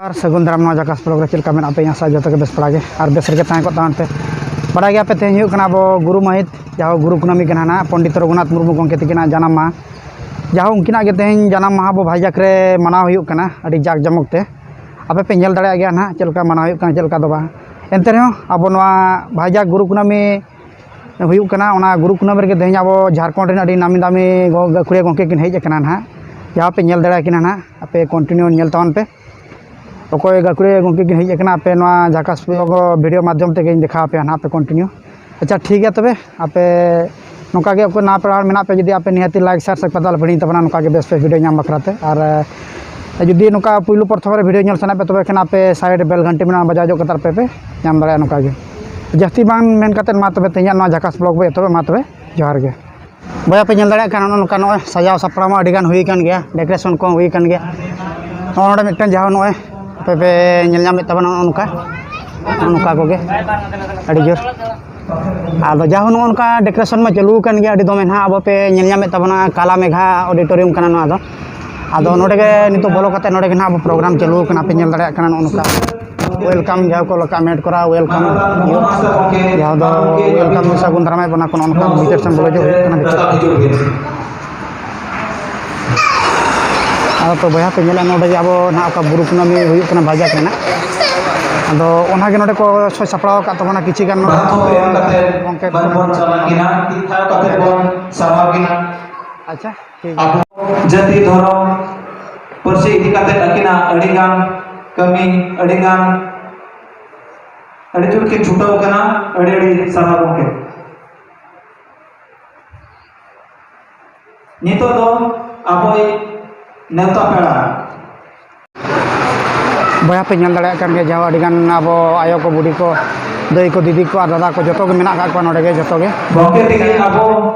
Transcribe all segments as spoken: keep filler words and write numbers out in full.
ᱟᱨ ᱥᱟᱹᱜᱩᱱ ᱫᱟᱨᱟᱢ ᱱᱚᱣᱟ ᱡᱟᱠᱟᱥ ᱵᱞᱚᱜ ᱨᱮ᱾ ᱪᱮᱫ ᱞᱮᱠᱟ ᱢᱮᱱᱟᱜ ᱯᱮᱭᱟ? ᱟᱥᱟ ᱡᱚᱛᱚ ᱜᱮ ᱵᱮᱥ ᱵᱟᱲᱟ ᱜᱮ ᱟᱨ ᱵᱮᱥ ᱨᱮᱜᱮ ᱛᱟᱦᱮᱸ ᱠᱚᱜ ᱛᱟᱵᱚᱱ ᱯᱮ᱾ ᱵᱟᱲᱟᱭ ᱜᱮᱭᱟ ᱯᱮ, ᱛᱮᱦᱮᱧ ᱦᱩᱭᱩᱜ ᱠᱟᱱᱟ ᱟᱵᱚ ᱜᱩᱨᱩ ᱢᱟᱹᱦᱤᱛ, ᱡᱟᱦᱟᱸ ᱜᱩᱨᱩ ᱠᱩᱱᱟᱹᱢᱤ ᱠᱟᱱᱟ ᱱᱟᱦᱟᱜ, ᱯᱚᱱᱰᱤᱛ ᱨᱚᱜᱷᱩᱱᱟᱛᱷ ᱢᱩᱨᱢᱩ ᱜᱚᱢᱠᱮ ᱛᱤᱠᱤᱱᱟᱜ ᱡᱟᱱᱟᱢ ᱢᱟᱦᱟ᱾ ᱡᱟᱦᱟᱸ ᱩᱱᱠᱤᱱᱟᱜ ᱜᱮ ᱛᱮᱦᱮᱧ ᱡᱟᱱᱟᱢ ᱢᱟᱦᱟ ᱵᱚ ᱵᱷᱟᱭᱡᱟᱠ ᱨᱮ ᱢᱟᱱᱟᱣ ᱦᱩᱭᱩᱜ ᱠᱟᱱᱟ ᱟᱹᱰᱤ ᱡᱟᱠ ᱡᱚᱢᱚᱠ ᱛᱮ᱾ ᱟᱯᱮ ᱯᱮ ᱧᱮᱞ ᱫᱟᱲᱮᱭᱟᱜ ᱜᱮᱭᱟ ᱱᱟᱦᱟᱜ ᱪᱮᱫ ᱞᱮᱠᱟ ᱢᱟᱱᱟᱣ ᱦᱩᱭᱩᱜ ᱠᱟᱱᱟ, ᱪᱮᱫ ᱞᱮᱠᱟ ᱫᱚ ᱵᱟᱝ᱾ ᱮᱱᱛᱮ ᱨᱮᱦᱚᱸ ᱟᱵᱚ ᱱᱚᱣᱟ ᱵᱷᱟᱭᱡᱟᱠ ᱜᱩᱨᱩ ᱠᱩᱱᱟᱹᱢᱤ ᱦᱩᱭᱩᱜ ᱠᱟᱱᱟ, ᱚᱱᱟ ᱜᱩᱨᱩ ᱠᱩᱱᱟᱹᱢᱤ ᱨᱮᱜᱮ ᱛᱮᱦᱮᱧ ᱟᱵᱚ ᱡᱷᱟᱲᱠᱷᱚᱸᱰ ᱨᱮᱱ ᱟᱹᱰᱤ ᱱᱟᱢᱤ ᱫᱟᱢᱤ ᱜᱚ-, ᱜᱟᱹᱠᱷᱩᱲᱤᱭᱟᱹ ᱜᱚᱢᱠᱮ ᱠᱤᱱ ᱦᱮᱡ ᱟᱠᱟᱱᱟ ᱱᱟᱦᱟᱜ᱾ ᱡᱟᱦᱟᱸ ᱯᱮ ᱧᱮᱞ ᱫᱟᱲᱮᱭᱟᱠᱤᱱᱟ ᱱᱟᱦᱟᱜ, ᱟᱯᱮ continue ᱧᱮᱞ ᱛᱟᱵᱚᱱ ᱯᱮ᱾ ᱚᱠᱚᱭ ᱜᱟᱹᱠᱷᱩᱲᱤᱭᱟᱹ ᱜᱚᱢᱠᱮ ᱠᱤᱱ ᱦᱮᱡ ᱟᱠᱟᱱᱟ, ᱟᱯᱮ ᱱᱚᱣᱟ ᱡᱷᱟᱠᱟᱥ ᱵᱞᱚᱜ ᱵᱷᱤᱰᱤᱭᱳ ᱢᱟᱫᱽᱫᱷᱚᱢ ᱛᱮᱜᱮᱧ ᱫᱮᱠᱷᱟᱣ ᱟᱯᱮᱭᱟ ᱱᱟᱦᱟᱜ, ᱟᱯᱮ continue᱾ ᱟᱪᱪᱷᱟ, ᱴᱷᱤᱠ ᱜᱮᱭᱟ ᱛᱚᱵᱮ, ᱟᱯᱮ ᱱᱚᱝᱠᱟ ᱜᱮ ᱚᱠᱚᱭ ᱱᱟᱣᱟ ᱯᱮᱲᱟ ᱦᱚᱲ ᱢᱮᱱᱟᱜ ᱯᱮ, ᱡᱩᱫᱤ ᱟᱯᱮ ᱱᱤᱦᱟᱹᱛᱤ like, share, subscribe ᱯᱮ ᱛᱟᱦᱚᱞᱮ ᱦᱤᱲᱤᱧ ᱛᱟᱵᱚᱱᱟ ᱱᱚᱝᱠᱟ ᱜᱮ ᱵᱮᱥ ᱵᱮᱥ ᱵᱷᱤᱰᱤᱭᱳ ᱧᱟᱢ ᱵᱟᱠᱷᱨᱟ ᱛᱮ᱾ ᱟᱨ, ᱮ, ᱡᱩᱫᱤ ᱱᱚᱝᱠᱟ ᱯᱩᱭᱞᱩ ᱯᱨᱚᱛᱷᱚᱢ ᱨᱮ ᱵᱷᱤᱰᱤᱭᱳ ᱧᱮᱞ ᱥᱟᱱᱟᱭᱮᱫ ᱯᱮ, ᱛᱚᱵᱮ ᱠᱷᱟᱱ ᱟᱯᱮ side bell ᱜᱷᱟᱱᱴᱤ ᱢᱮᱱᱟᱜᱼᱟ, ᱵᱟᱡᱟᱣ ᱧᱚᱜ ᱠᱟᱛᱮ ᱯᱮ, ᱯᱮ ᱧᱟᱢ ᱫᱟᱲᱮᱭᱟᱜᱼᱟ ᱱᱚᱝᱠᱟ ᱜᱮ᱾ ᱡᱟᱹᱥᱛᱤ ᱵᱟᱝ ᱢᱮᱱ ᱠᱟᱛᱮ ᱢᱟ ᱛᱚᱵᱮ ᱛᱮᱦᱮᱧᱟᱜ ᱱᱚᱣᱟ ᱡᱷᱟᱠᱟᱥ ᱵᱞᱚᱜ ᱵᱚ ᱮᱛᱚᱦᱚᱵᱟ᱾ ᱢᱟ ᱛᱚᱵᱮ ᱡᱚᱦᱟᱨ ᱜᱮ᱾ ᱵᱚᱭᱦᱟ ᱯᱮ ᱧᱮᱞ ᱫᱟᱲᱮᱭᱟᱜ ᱠᱟᱱᱟ, ᱱᱚᱜᱼᱚ ᱱᱚᱝᱠᱟ ᱱᱚᱜᱼᱚᱭ ᱥᱟᱡᱟᱣ ᱥᱟᱯᱲᱟᱣ ᱢᱟ ᱟᱹᱰᱤ ᱜᱟᱱ ᱦᱩᱭ ᱟᱠᱟᱱ ᱜᱮᱭᱟ, decoration ᱠᱚᱦᱚᱸ ᱦᱩᱭ ᱟᱠᱟᱱ ᱜᱮᱭᱟ᱾ ᱱᱚᱜᱼᱚ ᱱᱚᱰᱮ ᱢᱤᱫᱴᱟᱝ ᱡᱟᱦᱟᱸ ᱱᱚᱜᱼᱚᱭ ᱟᱯᱮ ᱯᱮ ᱧᱮᱞ ᱧᱟᱢᱮᱫ ᱛᱟᱵᱚᱱᱟ, ᱱᱚᱜᱼᱚ ᱱᱚᱝᱠᱟ, ᱱᱚᱜᱼᱚ ᱱᱚᱝᱠᱟ ᱠᱚᱜᱮ ᱟᱹᱰᱤ ᱡᱳᱨ᱾ ᱟᱫᱚ ᱡᱟᱦᱟᱸ ᱱᱚᱜᱼᱚ ᱱᱚᱝᱠᱟ decoration ᱢᱟ ᱪᱟᱹᱞᱩ ᱟᱠᱟᱱ ᱜᱮᱭᱟ ᱟᱹᱰᱤ ᱫᱚᱢᱮ ᱱᱟᱦᱟᱜ, ᱟᱵᱚ ᱯᱮ ᱧᱮᱞ ᱧᱟᱢᱮᱫ ᱛᱟᱵᱚᱱᱟ ᱠᱟᱞᱟ ᱢᱮᱜᱷᱟ auditorium ᱠᱟᱱᱟ ᱱᱚᱣᱟ ᱫᱚ᱾ ᱟᱫᱚ ᱱᱚᱰᱮ ᱜᱮ ᱱᱤᱛᱚᱜ ᱵᱚᱞᱚ ᱠᱟᱛᱮ ᱱᱚᱰᱮ ᱜᱮ ᱱᱟᱦᱟᱜ ᱟᱵᱚ program ᱪᱟᱹᱞᱩ ᱟᱠᱟᱱᱟ, ᱯᱮ ᱧᱮᱞ ᱫᱟᱲᱮᱭᱟᱜ ᱠᱟᱱᱟ ᱱᱚᱜᱼᱚ ᱱᱚᱝᱠᱟ᱾ Welcome, ᱡᱟᱦᱟᱸ ᱠᱚ ᱞᱟᱠᱟ ᱢᱮᱴ ᱠᱚᱨᱟᱣ, welcome, ᱡᱟᱦᱟᱸ ᱫᱚ welcome ᱥᱟᱹᱜᱩᱱ ᱫᱟᱨᱟᱢ ᱮᱫ ᱵᱚᱱᱟ ᱠᱚ, ᱱᱚᱜᱼᱚ ᱱᱚᱝᱠᱟ ᱵᱤᱪᱟᱹᱨ ᱥᱮᱱ ᱵᱚᱞᱚ ᱦᱤᱡᱩᱜ ᱦᱩᱭᱩᱜ ᱠᱟᱱᱟ ᱵᱤᱪᱟᱹᱨ᱾ ᱟᱫᱚ ᱛᱚ ᱵᱚᱭᱦᱟ ᱯᱮ ᱧᱮᱞᱟ, ᱱᱚᱰᱮ ᱜᱮ ᱟᱵᱚ ᱱᱟᱦᱟᱜ ᱚᱠᱟ ᱵᱩᱨᱩ ᱠᱩᱱᱟᱹᱢᱤ ᱦᱩᱭᱩᱜ ᱠᱟᱱᱟ ᱵᱷᱟᱡᱟ ᱠᱟᱱᱟ, ᱟᱫᱚ ᱚᱱᱟᱜᱮ ᱱᱚᱰᱮ ᱠᱚ ᱥᱟᱡᱽ ᱥᱟᱯᱲᱟᱣ ᱟᱠᱟᱫ ᱛᱟᱵᱚᱱᱟ ᱠᱤᱪᱷᱩ ᱜᱟᱱ ᱱᱚᱰᱮ ᱵᱟᱦᱟ ᱠᱚ ᱮᱢ ᱠᱟᱛᱮ ᱜᱚᱢᱠᱮ ᱵᱟᱝ ᱵᱚᱱ ᱪᱟᱞᱟᱜ ᱠᱤᱱᱟ, ᱛᱤ ᱛᱷᱟᱭᱚ ᱠᱟᱛᱮ ᱵᱚᱱ ᱥᱟᱨᱦᱟᱣ ᱠᱤᱱᱟ᱾ ᱟᱪᱪᱷᱟ, ᱴᱷᱤᱠ ᱜᱮᱭᱟ᱾ ᱟᱵᱚ ᱡᱟᱹᱛᱤ, ᱫᱷᱚᱨᱚᱢ, ᱯᱟᱹᱨᱥᱤ ᱤᱫᱤ ᱠᱟᱛᱮ ᱟᱹᱠᱤᱱᱟᱜ ᱟᱹᱰᱤᱜᱟᱱ ᱠᱟᱹᱢᱤ, ᱟᱹᱰᱤᱜᱟᱱ, ᱟᱹᱰᱤ ᱡᱳᱨ ᱠᱤᱱ ᱪᱷᱩᱴᱟᱹᱣ ᱠᱟᱱᱟ᱾ ᱟᱹᱰᱤ ᱟᱹᱰᱤ ᱥᱟᱨᱦᱟᱣ ᱜᱚᱢᱠᱮ᱾ ᱱᱤᱛᱚᱜ ᱫᱚ ᱟᱵᱚᱭᱤᱡ ᱱᱮᱣᱛᱟ ᱯᱮᱲᱟ᱾ ᱵᱚᱭᱦᱟ ᱯᱮ ᱧᱮᱞ ᱫᱟᱲᱮᱭᱟᱜ ᱠᱟᱱ ᱜᱮᱭᱟ, ᱡᱟᱦᱟᱸ ᱟᱹᱰᱤᱜᱟᱱ ᱟᱵᱚ ᱟᱭᱳ ᱠᱚ, ᱵᱩᱰᱷᱤ ᱠᱚ, ᱫᱟᱹᱭ ᱠᱚ, ᱫᱤᱫᱤ ᱠᱚ ᱟᱨ ᱫᱟᱫᱟ ᱠᱚ ᱡᱚᱛᱚ ᱜᱮ ᱢᱮᱱᱟᱜ ᱟᱠᱟᱫ ᱠᱚᱣᱟ ᱱᱚᱰᱮ ᱜᱮ ᱡᱚᱛᱚ ᱜᱮ᱾ ᱜᱚᱢᱠᱮ ᱛᱤᱠᱤᱱ ᱟᱵᱚ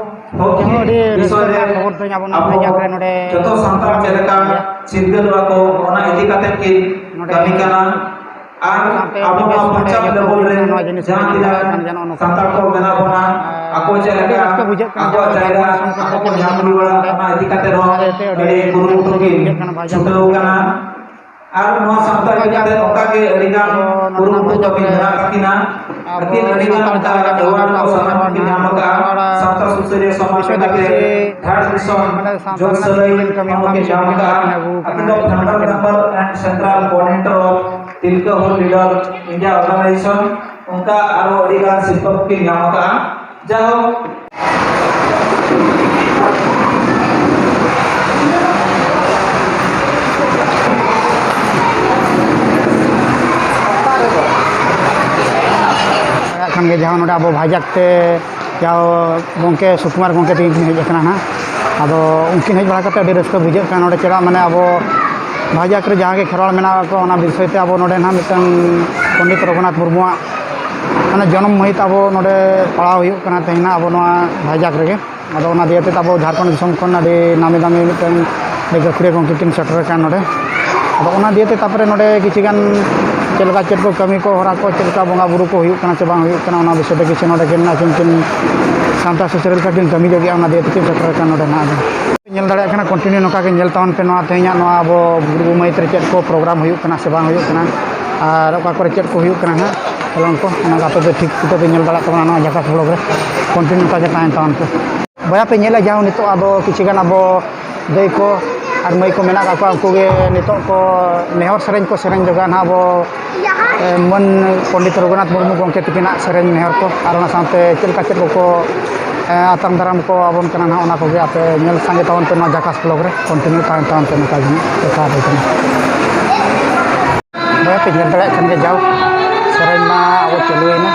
ᱦᱚᱸᱠᱤᱱ ᱟᱹᱰᱤ ᱨᱟᱹᱥᱠᱟᱹ ᱵᱤᱥᱚᱭ ᱨᱮ ᱨᱮᱱᱟᱜ ᱠᱷᱚᱵᱚᱨ ᱛᱮᱦᱮᱧ ᱟᱵᱚ ᱱᱚᱣᱟ ᱟᱵᱚ ᱵᱷᱟᱡᱟ ᱠᱚᱨᱮ ᱱᱚᱰᱮ ᱡᱚᱛᱚ ᱥᱟᱱᱛᱟᱲ ᱪᱮᱫ ᱞᱮᱠᱟ ᱪᱤᱨᱜᱟᱹᱞᱚᱜᱼᱟ ᱠᱚ, ᱚᱱᱟ ᱤᱫᱤ ᱠᱟᱛᱮ ᱠᱤᱱ ᱱᱚᱰᱮ ᱠᱟᱹᱢᱤ ᱠᱟᱱᱟ᱾ ᱟᱨ ᱥᱟᱶᱛᱮ ᱟᱵᱚ ᱱᱚᱣᱟ ᱱᱚᱰᱮ ᱯᱚᱧᱪᱟᱵᱽ ᱡᱚᱛᱚ level ᱦᱚᱲ ᱨᱮ ᱱᱚᱣᱟ ᱡᱤᱱᱤᱥ ᱡᱟᱦᱟᱸ ᱠᱚ ᱛᱤᱱᱟᱹᱜ ᱧᱮᱞ ᱫᱟᱲᱮᱭᱟᱜ ᱠᱟᱱ ᱜᱮᱭᱟ, ᱱᱚᱜᱼᱚ ᱱᱚᱝᱠᱟ᱾ ᱥᱟᱱᱛᱟᱲ ᱠᱚ ᱢᱮᱱᱟᱜ ᱵᱚᱱᱟ, ᱟᱨ ᱟᱠᱚ ᱪᱮᱫ ᱟᱹᱰᱤ ᱞᱮᱠᱟ ᱨᱟᱹᱥᱠᱟᱹ ᱵᱩᱡᱷᱟᱹᱜ ᱠᱟᱱᱟ ᱟᱠᱚᱣᱟᱜ ᱡᱮ ᱡᱟᱭᱜᱟ ᱱᱚᱣᱟ ᱥᱟᱱᱛᱟᱲ ᱟᱠᱚ ᱠᱚ ᱠᱚ ᱧᱟᱢ ᱧᱟᱢ ᱨᱩᱣᱟᱹᱲᱟ, ᱱᱚᱰᱮ᱾ ᱚᱱᱟ ᱤᱫᱤ ᱠᱟᱛᱮ ᱦᱚᱸ ᱚᱱᱟ ᱤᱭᱟᱹᱛᱮ ᱟᱹᱰᱤ ᱟᱹᱰᱤ ᱠᱩᱨᱩᱢᱩᱴᱩ ᱨᱟᱹᱥᱠᱟᱹ ᱠᱤᱱ ᱵᱩᱡᱷᱟᱹᱜ ᱠᱟᱱᱟ ᱵᱷᱟᱡᱟ ᱪᱷᱩᱴᱟᱹᱣ ᱠᱟᱱᱟ᱾ ᱟᱨ ᱱᱚᱣᱟ ᱥᱟᱶᱛᱟ ᱤᱫᱤ ᱠᱟᱛᱮ ᱚᱱᱠᱟ ᱜᱮ ᱟᱹᱰᱤ ᱜᱟᱱ ᱠᱩᱨᱩᱢᱩᱴᱩ ᱠᱟᱹᱢᱤ ᱢᱮᱱᱟᱜ ᱛᱟᱹᱠᱤᱱᱟ᱾ ᱟᱹᱠᱤᱱ ᱟᱹᱰᱤ ᱜᱟᱱ ᱚᱱᱠᱟ ᱟᱵᱚ ᱥᱟᱶᱛᱟ ᱥᱩᱥᱟᱹᱨᱤᱭᱟᱹ ᱥᱚᱢᱟᱡᱽ ᱞᱮᱠᱟᱛᱮ ᱡᱷᱟᱲᱠᱷᱚᱸᱰ ᱫᱤᱥᱚᱢ ᱡᱚᱜᱽ ᱥᱟᱹᱞᱟᱹᱭ ᱦᱚᱸ ᱠᱤᱱ ᱧᱟᱢ ᱟᱠᱟᱫᱼᱟ᱾ ᱟᱹᱠᱤᱱ ᱫᱚ founder member and central coordinator of Tilka ᱦᱩᱞ leader India Organization, ᱚᱱᱠᱟ ᱟᱨᱚ ᱟᱹᱰᱤ ᱜᱟᱱ ᱥᱤᱨᱯᱟᱹ ᱠᱚᱠᱤᱱ ᱧᱟᱢ ᱟᱠᱟᱫᱼᱟ᱾ ᱡᱟᱭᱦᱳᱠ, ᱠᱷᱟᱱ ᱜᱮ ᱡᱟᱦᱟᱸ ᱱᱚᱰᱮ ᱟᱵᱚ ᱵᱷᱟᱡᱟᱠ ᱛᱮ ᱡᱟᱣ ᱜᱚᱢᱠᱮ ᱥᱩᱠᱩᱢᱟᱨ ᱜᱚᱢᱠᱮ ᱛᱟᱹᱠᱤᱱ ᱠᱤᱱ ᱦᱮᱡ ᱟᱠᱟᱱᱟ ᱱᱟᱦᱟᱜ᱾ ᱟᱫᱚ ᱩᱱᱠᱤᱱ ᱦᱮᱡ ᱵᱟᱲᱟ ᱠᱟᱛᱮ ᱟᱹᱰᱤ ᱨᱟᱹᱥᱠᱟᱹ ᱵᱩᱡᱷᱟᱹᱜ ᱠᱟᱱᱟ ᱱᱚᱰᱮ᱾ ᱪᱮᱫᱟᱜ ᱢᱟᱱᱮ ᱟᱵᱚ ᱵᱷᱟᱡᱟᱠ ᱨᱮ ᱡᱟᱦᱟᱸ ᱜᱮ ᱠᱷᱮᱨᱣᱟᱲ ᱢᱮᱱᱟᱜ ᱠᱚᱣᱟ, ᱚᱱᱟ ᱵᱤᱥᱚᱭ ᱛᱮ ᱟᱵᱚ ᱱᱚᱰᱮ ᱱᱟᱦᱟᱜ ᱢᱤᱫᱴᱟᱝ ᱯᱚᱱᱰᱤᱛ ᱨᱚᱜᱷᱩᱱᱟᱛᱷ ᱢᱩᱨᱢᱩᱣᱟᱜ ᱢᱟᱱᱮ ᱡᱚᱱᱚᱢ ᱢᱟᱹᱦᱤᱛ ᱟᱵᱚ ᱱᱚᱰᱮ ᱯᱟᱲᱟᱣ ᱦᱩᱭᱩᱜ ᱠᱟᱱᱟ ᱛᱮᱦᱮᱧ ᱱᱟᱦᱟᱜ ᱟᱵᱚ ᱱᱚᱣᱟ ᱵᱷᱟᱡᱟᱠ ᱨᱮᱜᱮ᱾ ᱟᱫᱚ ᱚᱱᱟ ᱫᱤᱭᱮ ᱛᱮ ᱟᱵᱚ ᱡᱷᱟᱲᱠᱷᱚᱸᱰ ᱫᱤᱥᱚᱢ ᱠᱷᱚᱱ ᱟᱹᱰᱤ ᱱᱟᱢᱤ ᱫᱟᱢᱤ ᱢᱤᱫᱴᱟᱝ ᱟᱹᱰᱤ ᱜᱟᱹᱠᱷᱩᱲᱤᱭᱟᱹ ᱜᱚᱢᱠᱮ ᱠᱤᱱ ᱥᱮᱴᱮᱨ ᱟᱠᱟᱱ ᱱᱚᱰᱮ᱾ ᱟᱫᱚ ᱚᱱᱟ ᱫᱤᱭᱮ ᱛᱮ ᱛᱟᱨᱯᱚᱨᱮ ᱱᱚᱰᱮ ᱠᱤᱪᱷᱩ ᱜᱟᱱ ᱪᱮᱫ ᱞᱮᱠᱟ ᱪᱮᱫ ᱠᱚ ᱠᱟᱹᱢᱤ ᱠᱚ ᱦᱚᱨᱟ ᱠᱚ ᱪᱮᱫ ᱞᱮᱠᱟ ᱵᱚᱸᱜᱟ ᱵᱩᱨᱩ ᱠᱚ ᱦᱩᱭᱩᱜ ᱠᱟᱱᱟ ᱥᱮ ᱵᱟᱝ ᱦᱩᱭᱩᱜ ᱠᱟᱱᱟ, ᱚᱱᱟ ᱵᱤᱥᱚᱭ ᱛᱮ ᱠᱤᱪᱷᱩ ᱱᱚᱰᱮ ᱠᱤᱱ ᱟᱹᱠᱤᱱ ᱠᱤᱱ ᱥᱟᱶᱛᱟ ᱥᱩᱥᱟᱹᱨ ᱞᱮᱠᱟ ᱠᱤᱱ ᱠᱟᱹᱢᱤ ᱞᱟᱹᱜᱤᱫ, ᱚᱱᱟ ᱫᱤᱭᱮ ᱛᱮ ᱠᱤᱱ ᱥᱮᱴᱮᱨ ᱟᱠᱟᱱ ᱱᱚᱰᱮ ᱱᱟᱦᱟᱜ ᱫᱚ᱾ ᱧᱮᱞ ᱫᱟᱲᱮᱭᱟᱜ ᱠᱟᱱᱟ, continue ᱱᱚᱝᱠᱟ ᱜᱮ ᱧᱮᱞ ᱛᱟᱵᱚᱱ ᱯᱮ ᱱᱚᱣᱟ ᱛᱮᱦᱮᱧᱟᱜ ᱱᱚᱣᱟ ᱟᱵᱚ ᱜᱩᱨᱩ ᱢᱟᱹᱦᱤᱛ ᱨᱮ ᱪᱮᱫ ᱠᱚ program ᱦᱩᱭᱩᱜ ᱠᱟᱱᱟ ᱥᱮ ᱵᱟᱝ ᱦᱩᱭᱩᱜ ᱠᱟᱱᱟ ᱟᱨ ᱚᱠᱟ ᱠᱚᱨᱮ ᱪᱮᱫ ᱠᱚ ᱦᱩᱭᱩᱜ ᱠᱟᱱᱟ ᱱᱟᱦᱟᱜ ᱠᱷᱮᱞᱳᱱᱰ ᱠᱚ, ᱚᱱᱟ ᱠᱚ ᱟᱯᱮ ᱫᱚ ᱴᱷᱤᱠ ᱴᱷᱤᱠ ᱯᱮ ᱧᱮᱞ ᱫᱟᱲᱮᱭᱟᱜ ᱛᱟᱵᱚᱱᱟ ᱱᱚᱣᱟ ᱡᱟᱠᱟᱥ vlog ᱨᱮ᱾ Continue ᱱᱚᱝᱠᱟ ᱜᱮ ᱛᱟᱦᱮᱱ ᱛᱟᱵᱚᱱ ᱯᱮ᱾ ᱵᱚᱭᱦᱟ ᱯᱮ ᱧᱮᱞᱟ ᱡᱟᱦᱟᱸ ᱱᱤᱛᱚᱜ ᱟᱫᱚ ᱠᱤᱪᱷᱩ ᱜᱟᱱ ᱟᱵᱚ ᱫᱟᱹᱭ ᱠᱚ ᱟᱨ ᱢᱟᱹᱭ ᱠᱚ ᱢᱮᱱᱟᱜ ᱠᱟᱜ ᱠᱚᱣᱟ, ᱩᱱᱠᱩ ᱜᱮ ᱱᱤᱛᱚᱜ ᱠᱚ ᱱᱮᱦᱚᱨ ᱥᱮᱨᱮᱧ ᱠᱚ ᱥᱮᱨᱮᱧ ᱡᱚᱜᱟ ᱱᱟᱦᱟᱜ ᱟᱵᱚ, ᱮ, ᱢᱟᱹᱱ ᱯᱚᱱᱰᱤᱛ ᱨᱚᱜᱷᱩᱱᱟᱛᱷ ᱢᱩᱨᱢᱩ ᱜᱚᱢᱠᱮ ᱛᱟᱹᱠᱤᱱᱟᱜ ᱥᱮᱨᱮᱧ ᱱᱮᱦᱚᱨ ᱠᱚ, ᱟᱨ ᱚᱱᱟ ᱥᱟᱶᱛᱮ ᱪᱮᱫ ᱞᱮᱠᱟ ᱪᱮᱫ ᱠᱚᱠᱚ, ᱮ, ᱟᱛᱟᱝ ᱫᱟᱨᱟᱢ ᱠᱚ ᱟᱵᱚᱱ ᱠᱟᱱᱟ ᱱᱟᱦᱟᱜ, ᱚᱱᱟ ᱠᱚᱜᱮ ᱟᱯᱮ ᱧᱮᱞ ᱥᱟᱸᱜᱮ ᱛᱟᱵᱚᱱ ᱯᱮ ᱱᱚᱣᱟ ᱡᱟᱠᱟᱥ vlog ᱨᱮ᱾ Continue ᱛᱟᱦᱮᱱ ᱛᱟᱵᱚᱱ ᱯᱮ ᱱᱚᱝᱠᱟ ᱜᱮ ᱱᱟᱦᱟᱜ᱾ ᱡᱚᱦᱟᱨ ᱜᱮ ᱠᱟᱱᱟ᱾ ᱵᱚᱭᱦᱟ ᱯᱮ ᱧᱮᱞ ᱫᱟᱲᱮᱭᱟᱜ ᱠᱷᱟᱱ ᱜᱮ ᱡᱟᱣ ᱥᱮᱨᱮᱧ ᱢᱟ ᱟᱵᱚ ᱪᱟᱹᱞᱩᱭᱮᱱᱟ᱾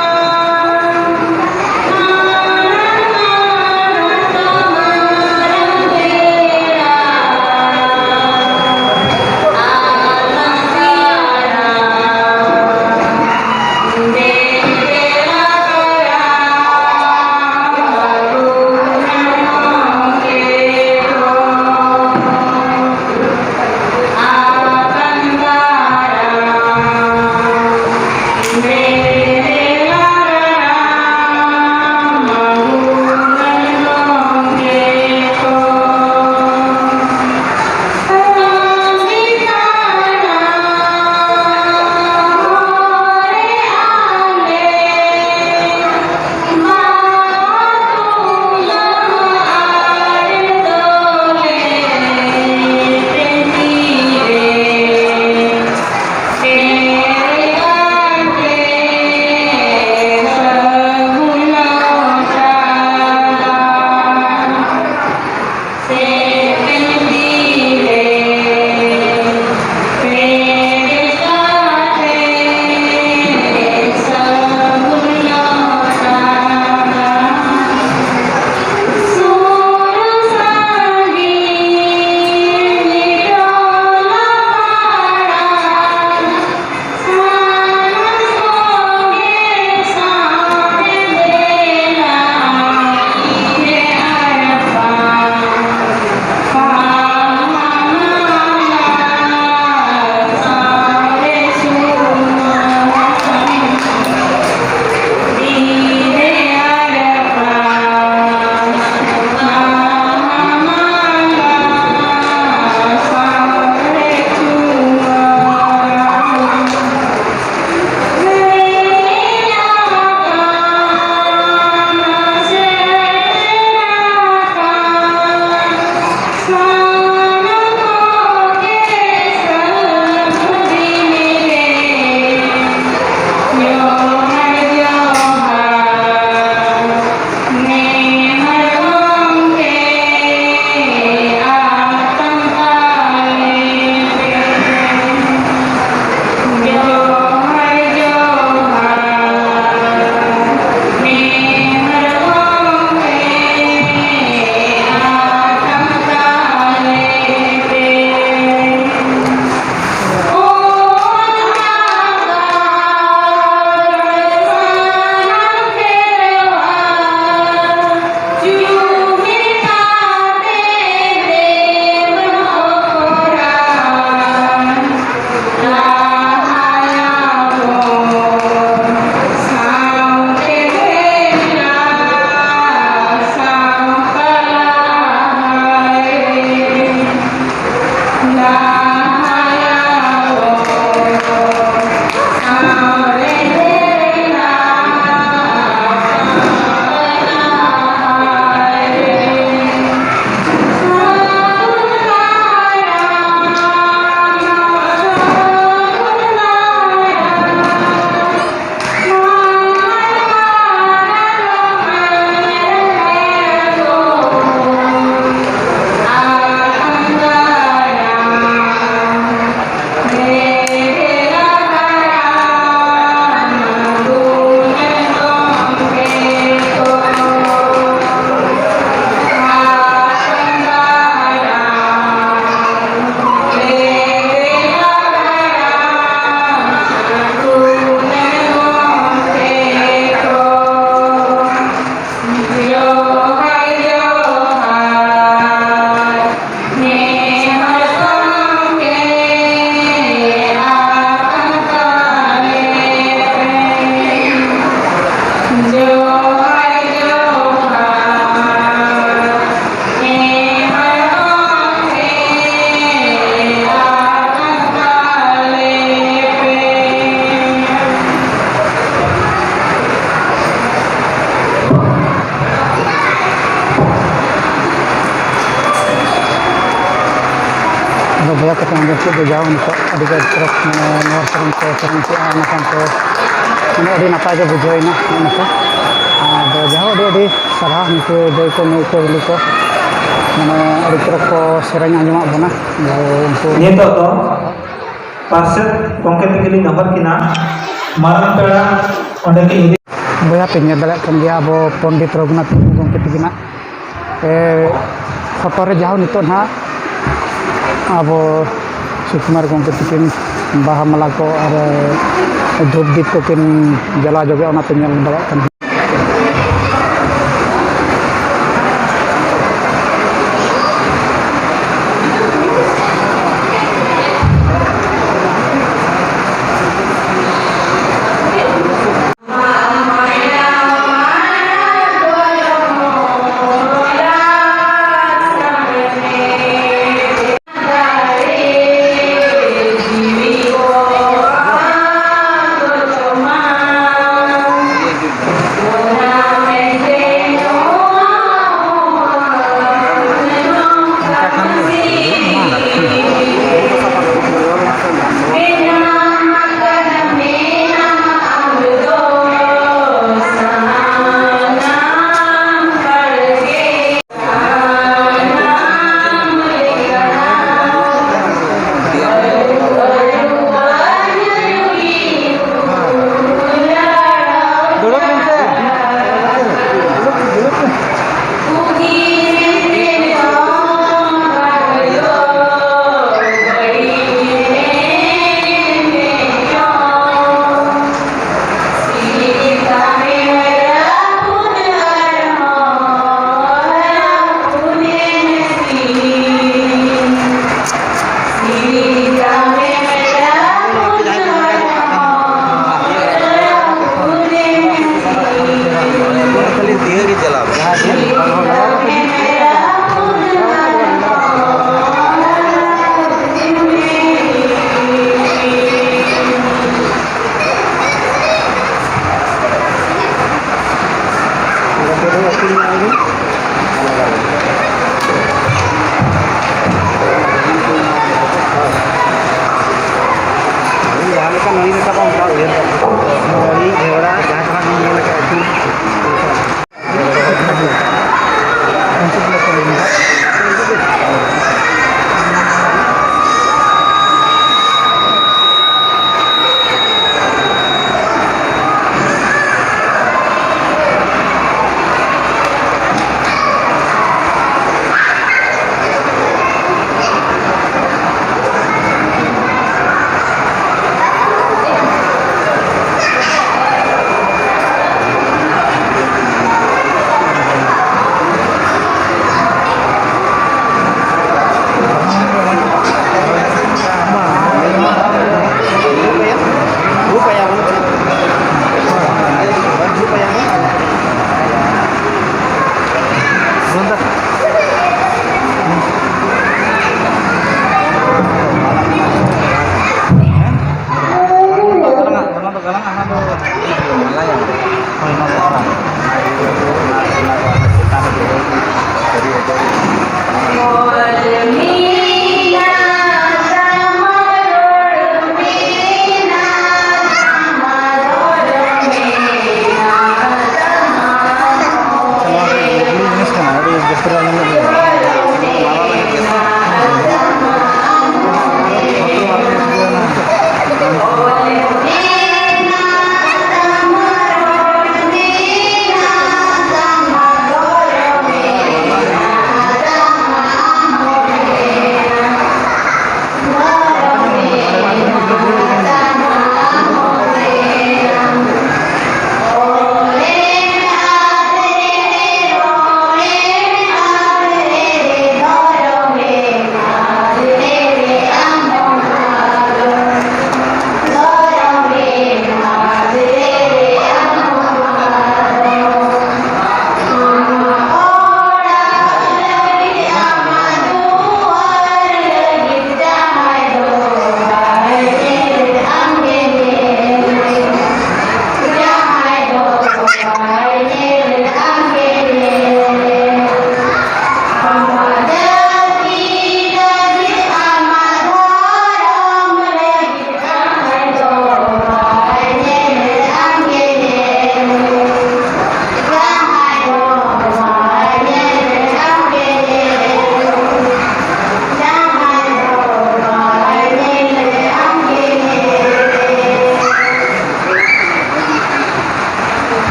ᱟᱫᱚ ᱵᱚᱭᱦᱟ ᱠᱚᱯᱮ ᱟᱸᱡᱚᱢ ᱠᱮᱫ ᱫᱚ, ᱡᱟᱣ ᱱᱤᱛᱚᱜ ᱟᱹᱰᱤ ᱜᱟᱱ ᱪᱚᱨᱚᱠ, ᱢᱟᱱᱮ, ᱱᱚᱣᱟ ᱥᱮᱨᱮᱧ ᱠᱚ ᱥᱮᱨᱮᱧ ᱠᱮᱜᱼᱟ, ᱚᱱᱟ ᱥᱟᱶᱛᱮ, ᱢᱟᱱᱮ, ᱟᱹᱰᱤ ᱱᱟᱯᱟᱭ ᱜᱮ ᱵᱩᱡᱷᱟᱹᱣ ᱮᱱᱟ, ᱱᱚᱜᱼᱚ ᱱᱚᱝᱠᱟ᱾ ᱟᱫᱚ ᱡᱟᱦᱟᱸ ᱟᱹᱰᱤ ᱟᱹᱰᱤ ᱥᱟᱨᱦᱟᱣ, ᱱᱩᱠᱩ ᱫᱟᱹᱭ ᱠᱚ, ᱢᱟᱹᱭ ᱠᱚ, ᱵᱤᱞᱤ ᱠᱚ, ᱢᱟᱱᱮ, ᱟᱹᱰᱤ ᱪᱚᱨᱚᱠ ᱠᱚ ᱥᱮᱨᱮᱧ ᱟᱸᱡᱚᱢᱟᱫ ᱵᱚᱱᱟ᱾ ᱟᱫᱚ ᱩᱱᱠᱩ ᱱᱤᱛᱚᱜ ᱫᱚ ᱯᱟᱨᱥᱮᱛ ᱜᱚᱢᱠᱮ ᱛᱤᱠᱤᱱ ᱞᱤᱧ ᱱᱮᱦᱚᱨ ᱠᱤᱱᱟ, ᱢᱟᱨᱟᱝ ᱯᱮᱲᱟ ᱚᱸᱰᱮ ᱠᱤᱱ ᱤᱫᱤ᱾ ᱵᱚᱭᱦᱟ ᱯᱮ ᱧᱮᱞ ᱫᱟᱲᱮᱭᱟᱜ ᱠᱟᱱ ᱜᱮᱭᱟ, ᱟᱵᱚ ᱯᱚᱱᱰᱤᱛ ᱨᱚᱜᱷᱩᱱᱟᱛᱷ ᱢᱩᱨᱢᱩ ᱜᱚᱢᱠᱮ ᱛᱤᱠᱤᱱᱟᱜ, ᱮ, ᱯᱷᱳᱴᱳ ᱨᱮ ᱡᱟᱦᱟᱸ ᱱᱤᱛᱚᱜ ᱱᱟᱦᱟᱜ ᱟᱵᱚ ᱥᱩᱠᱩᱢᱟᱨ ᱜᱚᱢᱠᱮ ᱛᱤᱠᱤᱱ ᱵᱟᱦᱟ ᱢᱟᱞᱟ ᱠᱚ ᱟᱨ ᱫᱷᱩᱯ ᱫᱤᱯ ᱠᱚᱠᱤᱱ ᱡᱟᱞᱟᱣ ᱡᱚᱜᱮ, ᱚᱱᱟ ᱯᱮ ᱧᱮᱞ ᱫᱟᱲᱮᱭᱟᱜ ᱠᱟᱱᱟ᱾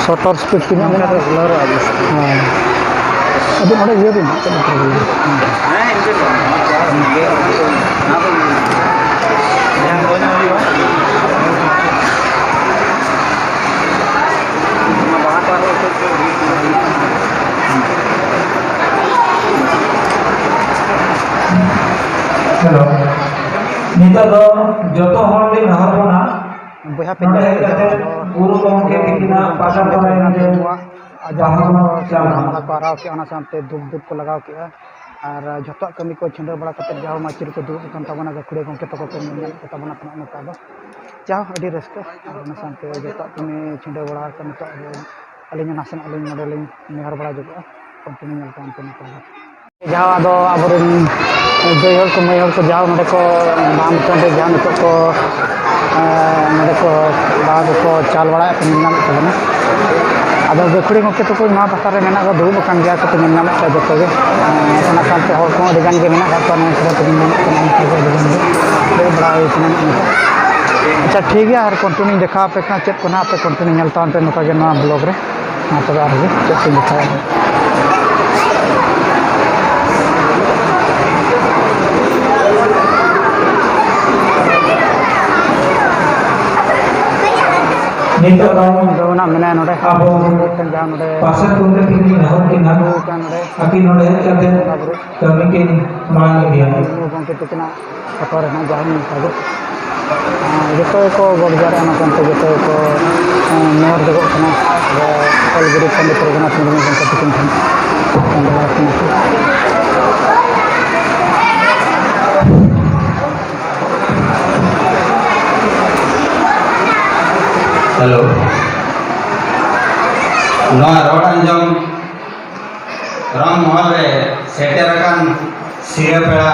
ᱥᱚᱴᱟᱨ ᱥᱯᱤᱰ ᱛᱤᱱᱟᱹᱜ ᱢᱮᱱᱟᱜᱼᱟ? ᱦᱮᱸ᱾ ᱟᱹᱵᱤᱱ ᱚᱸᱰᱮ ᱤᱭᱟᱹ ᱵᱤᱱ, ᱪᱮᱫ ᱞᱮᱠᱟ ᱵᱤᱱ? ᱦᱮᱞᱳ, ᱱᱤᱛᱚᱜ ᱫᱚ ᱡᱚᱛᱚ ᱦᱚᱲ ᱞᱤᱧ ᱱᱮᱦᱚᱨ ᱵᱚᱱᱟ, ᱵᱚᱭᱦᱟ ᱯᱮ ᱱᱚᱰᱮ ᱧᱮᱞ ᱦᱮᱡ ᱠᱮᱫᱟ, ᱠᱟᱛᱮ ᱟᱫᱚ ᱜᱩᱨᱩ ᱜᱚᱢᱠᱮ ᱟᱫᱚ ᱛᱤᱠᱤᱱᱟᱜ ᱜᱩᱨᱩ ᱯᱟᱛᱟ ᱜᱚᱢᱠᱮ ᱯᱚᱨᱮ ᱛᱤᱠᱤᱱᱟᱜ ᱱᱚᱰᱮ ᱛᱮᱦᱮᱧ ᱟᱵᱚ ᱵᱟᱦᱟ ᱵᱚᱱ ᱪᱟᱞ ᱪᱟᱞᱟᱜᱼᱟ᱾ ᱢᱟᱞᱟ ᱠᱚ ᱟᱨᱟᱣ ᱠᱮᱜᱼᱟ, ᱚᱱᱟ ᱥᱟᱶᱛᱮ ᱫᱷᱩᱯ ᱫᱷᱩᱯ ᱠᱚ ᱞᱟᱜᱟᱣ ᱠᱮᱜᱼᱟ᱾ ᱟᱨ ᱡᱷᱚᱛᱚᱣᱟᱜ ᱠᱟᱹᱢᱤ ᱠᱚ ᱪᱷᱤᱰᱟᱹᱣ ᱵᱟᱲᱟ ᱠᱟᱛᱮ ᱡᱟᱦᱟᱸ ᱢᱟᱹᱪᱤ ᱨᱮᱠᱚ ᱫᱩᱲᱩᱵ ᱟᱠᱟᱱ ᱛᱟᱵᱚᱱᱟ, ᱜᱟᱹᱠᱷᱩᱲᱤᱭᱟᱹ ᱜᱚᱢᱠᱮ ᱛᱟᱠᱚ ᱠᱚ ᱧᱮᱞ ᱧᱟᱢᱮᱫ ᱠᱚ ᱛᱟᱵᱚᱱᱟ ᱛᱤᱱᱟᱹᱜ ᱱᱚᱝᱠᱟ ᱫᱚ᱾ ᱡᱟᱦᱳ, ᱟᱹᱰᱤ ᱨᱟᱹᱥᱠᱟᱹ᱾ ᱟᱨ ᱚᱱᱟ ᱥᱟᱶᱛᱮ ᱡᱷᱚᱛᱚᱣᱟᱜ ᱠᱟᱹᱢᱤ ᱪᱷᱤᱰᱟᱹᱣ ᱵᱟᱲᱟ ᱠᱟᱛᱮ ᱱᱤᱛᱚᱜ ᱟᱵᱚ, ᱟᱹᱞᱤᱧ ᱦᱚᱸ ᱱᱟᱥᱮᱱᱟᱜ ᱞᱤᱧ ᱱᱚᱰᱮ ᱞᱤᱧ ᱱᱮᱦᱚᱨ ᱵᱟᱲᱟ ᱧᱚᱜᱚᱜᱼᱟ, ᱠᱚᱱᱴᱤᱱᱤᱭᱩ ᱧᱮᱞ ᱛᱟᱵᱚᱱ ᱯᱮ ᱱᱚᱝᱠᱟ ᱜᱮ᱾ ᱡᱟᱦᱟᱸ ᱟᱫᱚ ᱟᱵᱚᱨᱮᱱ ᱫᱟᱹᱭ ᱦᱚᱲ ᱠᱚ, ᱢᱟᱹᱭ ᱦᱚᱲ ᱠᱚ, ᱡᱟᱦᱟᱸ ᱱᱚᱰᱮ ᱠᱚ ᱵᱟᱦᱟ ᱢᱩᱴᱷᱟᱹᱱ ᱨᱮ ᱡᱟᱦᱟᱸ ᱱᱤᱛᱚᱜ ᱠᱚ, ᱮᱸ, ᱱᱚᱰᱮ ᱠᱚ ᱵᱟᱦᱟ ᱠᱚᱠᱚ ᱪᱟᱞ ᱵᱟᱲᱟᱭᱮᱫ ᱠᱚ ᱧᱮᱞ ᱧᱟᱢᱮᱫ ᱛᱟᱵᱚᱱᱟ᱾ ᱟᱫᱚ ᱜᱟᱹᱠᱷᱩᱲᱤ ᱜᱚᱢᱠᱮ ᱛᱟᱠᱚ ᱱᱚᱣᱟ ᱯᱟᱦᱴᱟ ᱨᱮ ᱢᱮᱱᱟᱜ ᱠᱚᱣᱟ, ᱫᱩᱲᱩᱵ ᱟᱠᱟᱱ ᱜᱮᱭᱟ ᱠᱚ, ᱧᱮᱞ ᱧᱟᱢᱮᱫ ᱠᱚᱣᱟ ᱡᱚᱛᱚ ᱜᱮ᱾ ᱮᱸ, ᱚᱱᱟ ᱥᱟᱶᱛᱮ ᱦᱚᱲ ᱠᱚᱦᱚᱸ ᱟᱹᱰᱤ ᱜᱟᱱ ᱜᱮ ᱢᱮᱱᱟᱜ ᱟᱠᱟᱫ ᱠᱚᱣᱟ, ᱱᱚᱣᱟ ᱠᱚᱨᱮ ᱠᱚ ᱧᱮᱞ ᱧᱟᱢᱮᱫ ᱠᱟᱱᱟ, ᱩᱱᱠᱩ ᱠᱚ ᱟᱹᱰᱤ ᱜᱟᱱ ᱜᱮ ᱫᱩᱲᱩᱵ ᱵᱟᱲᱟ ᱦᱩᱭ ᱠᱟᱱᱟ ᱱᱚᱜᱼᱚ ᱱᱚᱝᱠᱟ᱾ ᱟᱪᱪᱷᱟ, ᱴᱷᱤᱠ ᱜᱮᱭᱟ, ᱟᱨ ᱠᱚᱱᱴᱤᱱᱤᱭᱩᱧ ᱫᱮᱠᱷᱟᱣ ᱟᱯᱮ ᱠᱟᱱᱟ ᱪᱮᱫ ᱠᱚ ᱱᱟᱦᱟᱜ, ᱟᱯᱮ ᱠᱚᱱᱴᱤᱱᱤᱭᱩ ᱧᱮᱞ ᱛᱟᱵᱚᱱ ᱯᱮ ᱱᱚᱝᱠᱟ ᱜᱮ ᱱᱚᱣᱟ ᱵᱞᱚᱜ ᱨᱮ᱾ ᱢᱟ ᱛᱚᱵᱮ ᱟᱨᱦᱚᱸ ᱪᱮᱫ ᱠᱚᱧ ᱫᱮᱠᱷᱟᱣᱟ᱾ ᱱᱤᱛᱚᱜ ᱫᱚ ᱱᱤᱛᱚᱜ ᱢᱮᱱᱟᱜ ᱢᱮᱱᱟᱭᱟ ᱱᱚᱰᱮ᱾ ᱟᱵᱚ ᱢᱤᱫᱴᱮᱱ ᱡᱟᱦᱟᱸ ᱱᱚᱰᱮ ᱯᱟᱥᱮ ᱠᱚ ᱠᱟᱹᱴᱤᱡ ᱞᱤᱧ ᱱᱮᱦᱚᱨ ᱠᱤᱱᱟ᱾ ᱟᱹᱜᱩ ᱟᱠᱟᱱ ᱱᱚᱰᱮ ᱟᱹᱠᱤᱱ ᱱᱚᱰᱮ ᱦᱮᱡ ᱠᱟᱛᱮ ᱵᱚᱸᱜᱟ ᱵᱩᱨᱩ᱾ ᱠᱟᱹᱢᱤ ᱠᱤᱱ ᱢᱟᱲᱟᱝ ᱤᱫᱤᱭᱟ᱾ ᱢᱩᱨᱢᱩ ᱜᱚᱢᱠᱮ ᱛᱟᱹᱠᱤᱱᱟᱜ ᱯᱷᱳᱴᱳ ᱨᱮᱱᱟᱜ ᱡᱟᱦᱟᱸ ᱧᱮᱞ ᱛᱟᱵᱚ, ᱟᱨ ᱡᱚᱛᱚ ᱜᱮᱠᱚ ᱜᱚᱰ ᱡᱚᱦᱟᱨᱮᱜᱼᱟ, ᱚᱱᱟ ᱥᱟᱶᱛᱮ ᱡᱚᱛᱚ ᱜᱮᱠᱚ, ᱮᱸ, ᱱᱮᱦᱚᱨ ᱡᱚᱜᱚᱜ ᱠᱟᱱᱟ᱾ ᱟᱫᱚ ᱚᱞ ᱜᱩᱨᱩ ᱯᱚᱱᱰᱤᱛ ᱨᱚᱜᱷᱩᱱᱟᱛᱷ ᱢᱩᱨᱢᱩ ᱜᱚᱢᱠᱮ ᱛᱟᱹᱠᱤᱱ ᱴᱷᱮᱱ ᱵᱚᱸᱜᱟ ᱟᱠᱟᱱᱟ ᱠᱚ᱾ ᱦᱮᱞᱳ, ᱱᱚᱣᱟ ᱨᱚᱲ ᱟᱸᱡᱚᱢ ᱨᱚᱝ ᱢᱚᱦᱚᱞ ᱨᱮ ᱥᱮᱴᱮᱨ ᱟᱠᱟᱱ ᱥᱤᱨᱟᱹ ᱯᱮᱲᱟ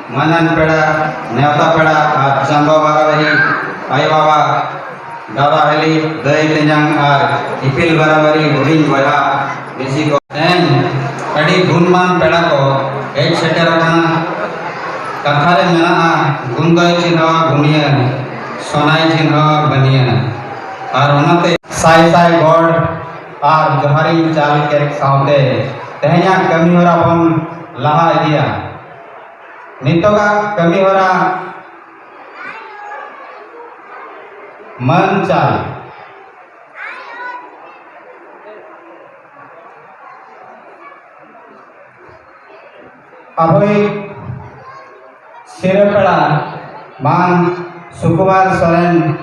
ᱢᱟᱹᱱᱟᱱ ᱯᱮᱲᱟ, ᱱᱮᱣᱛᱟ ᱯᱮᱲᱟ ᱟᱨ ᱪᱟᱸᱫᱚ ᱵᱟᱨᱟᱵᱟᱨᱤ ᱟᱭᱳ ᱵᱟᱵᱟ, ᱫᱟᱫᱟ ᱦᱤᱞᱤ, ᱫᱟᱹᱭ ᱛᱮᱧᱟᱝ ᱟᱨ ᱤᱯᱤᱞ ᱵᱟᱨᱟᱵᱟᱨᱤ ᱦᱩᱰᱤᱧ ᱵᱚᱭᱦᱟ ᱢᱤᱥᱤ ᱠᱚ᱾ ᱛᱮᱦᱮᱧ ᱟᱹᱰᱤ ᱜᱩᱱᱢᱟᱱ ᱯᱮᱲᱟ ᱠᱚ ᱦᱮᱡ ᱥᱮᱴᱮᱨ ᱟᱠᱟᱱᱟ᱾ ᱠᱟᱛᱷᱟ ᱨᱮ ᱢᱮᱱᱟᱜᱼᱟ, ᱜᱩᱱ ᱫᱚᱭ ᱪᱤᱱᱦᱟᱹᱣᱟ ᱜᱩᱱᱤᱭᱟᱹ, ᱥᱚᱱᱟᱭ ᱪᱤᱱᱦᱟᱹᱣᱟ ᱵᱟᱹᱱᱤᱭᱟᱹ᱾ ᱟᱨ ᱚᱱᱟᱛᱮ ᱥᱟᱭ ᱥᱟᱭ ᱜᱚᱰ ᱟᱨ ᱡᱚᱦᱟᱨᱤᱧ ᱪᱟᱞ ᱠᱮᱫ ᱥᱟᱶᱛᱮ ᱛᱮᱦᱮᱧᱟᱜ ᱠᱟᱹᱢᱤ ᱦᱚᱨᱟ ᱵᱚᱱ ᱞᱟᱦᱟ ᱤᱫᱤᱭᱟ᱾ ᱱᱤᱛᱚᱜᱟᱜ ᱠᱟᱹᱢᱤ ᱦᱚᱨᱟ ᱢᱟᱹᱱ ᱪᱟᱞ᱾ ᱟᱵᱚᱭᱤᱡ ᱥᱤᱨᱟᱹ ᱯᱮᱲᱟ ᱢᱟᱱ ᱥᱩᱠᱩᱢᱟᱨ ᱥᱚᱨᱮᱱ᱾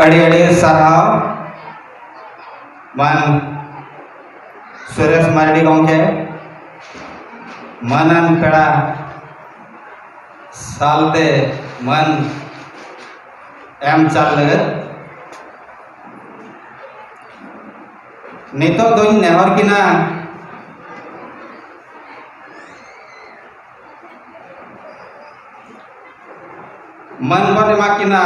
ᱟᱹᱰᱤ ᱟᱹᱰᱤ ᱥᱟᱨᱦᱟᱣ ᱢᱟᱱ ᱥᱩᱨᱮᱥ ᱢᱟᱨᱰᱤ ᱜᱚᱢᱠᱮ, ᱢᱟᱹᱱᱟᱱ ᱯᱮᱲᱟ ᱥᱟᱞᱛᱮ ᱢᱟᱹᱱ ᱮᱢ ᱪᱟᱞ ᱞᱟᱹᱜᱤᱫ᱾ ᱱᱤᱛᱚᱜ ᱫᱚᱧ ᱱᱮᱦᱚᱨ ᱠᱤᱱᱟ, ᱢᱟᱹᱱ ᱵᱚᱱ ᱮᱢᱟ ᱠᱤᱱᱟ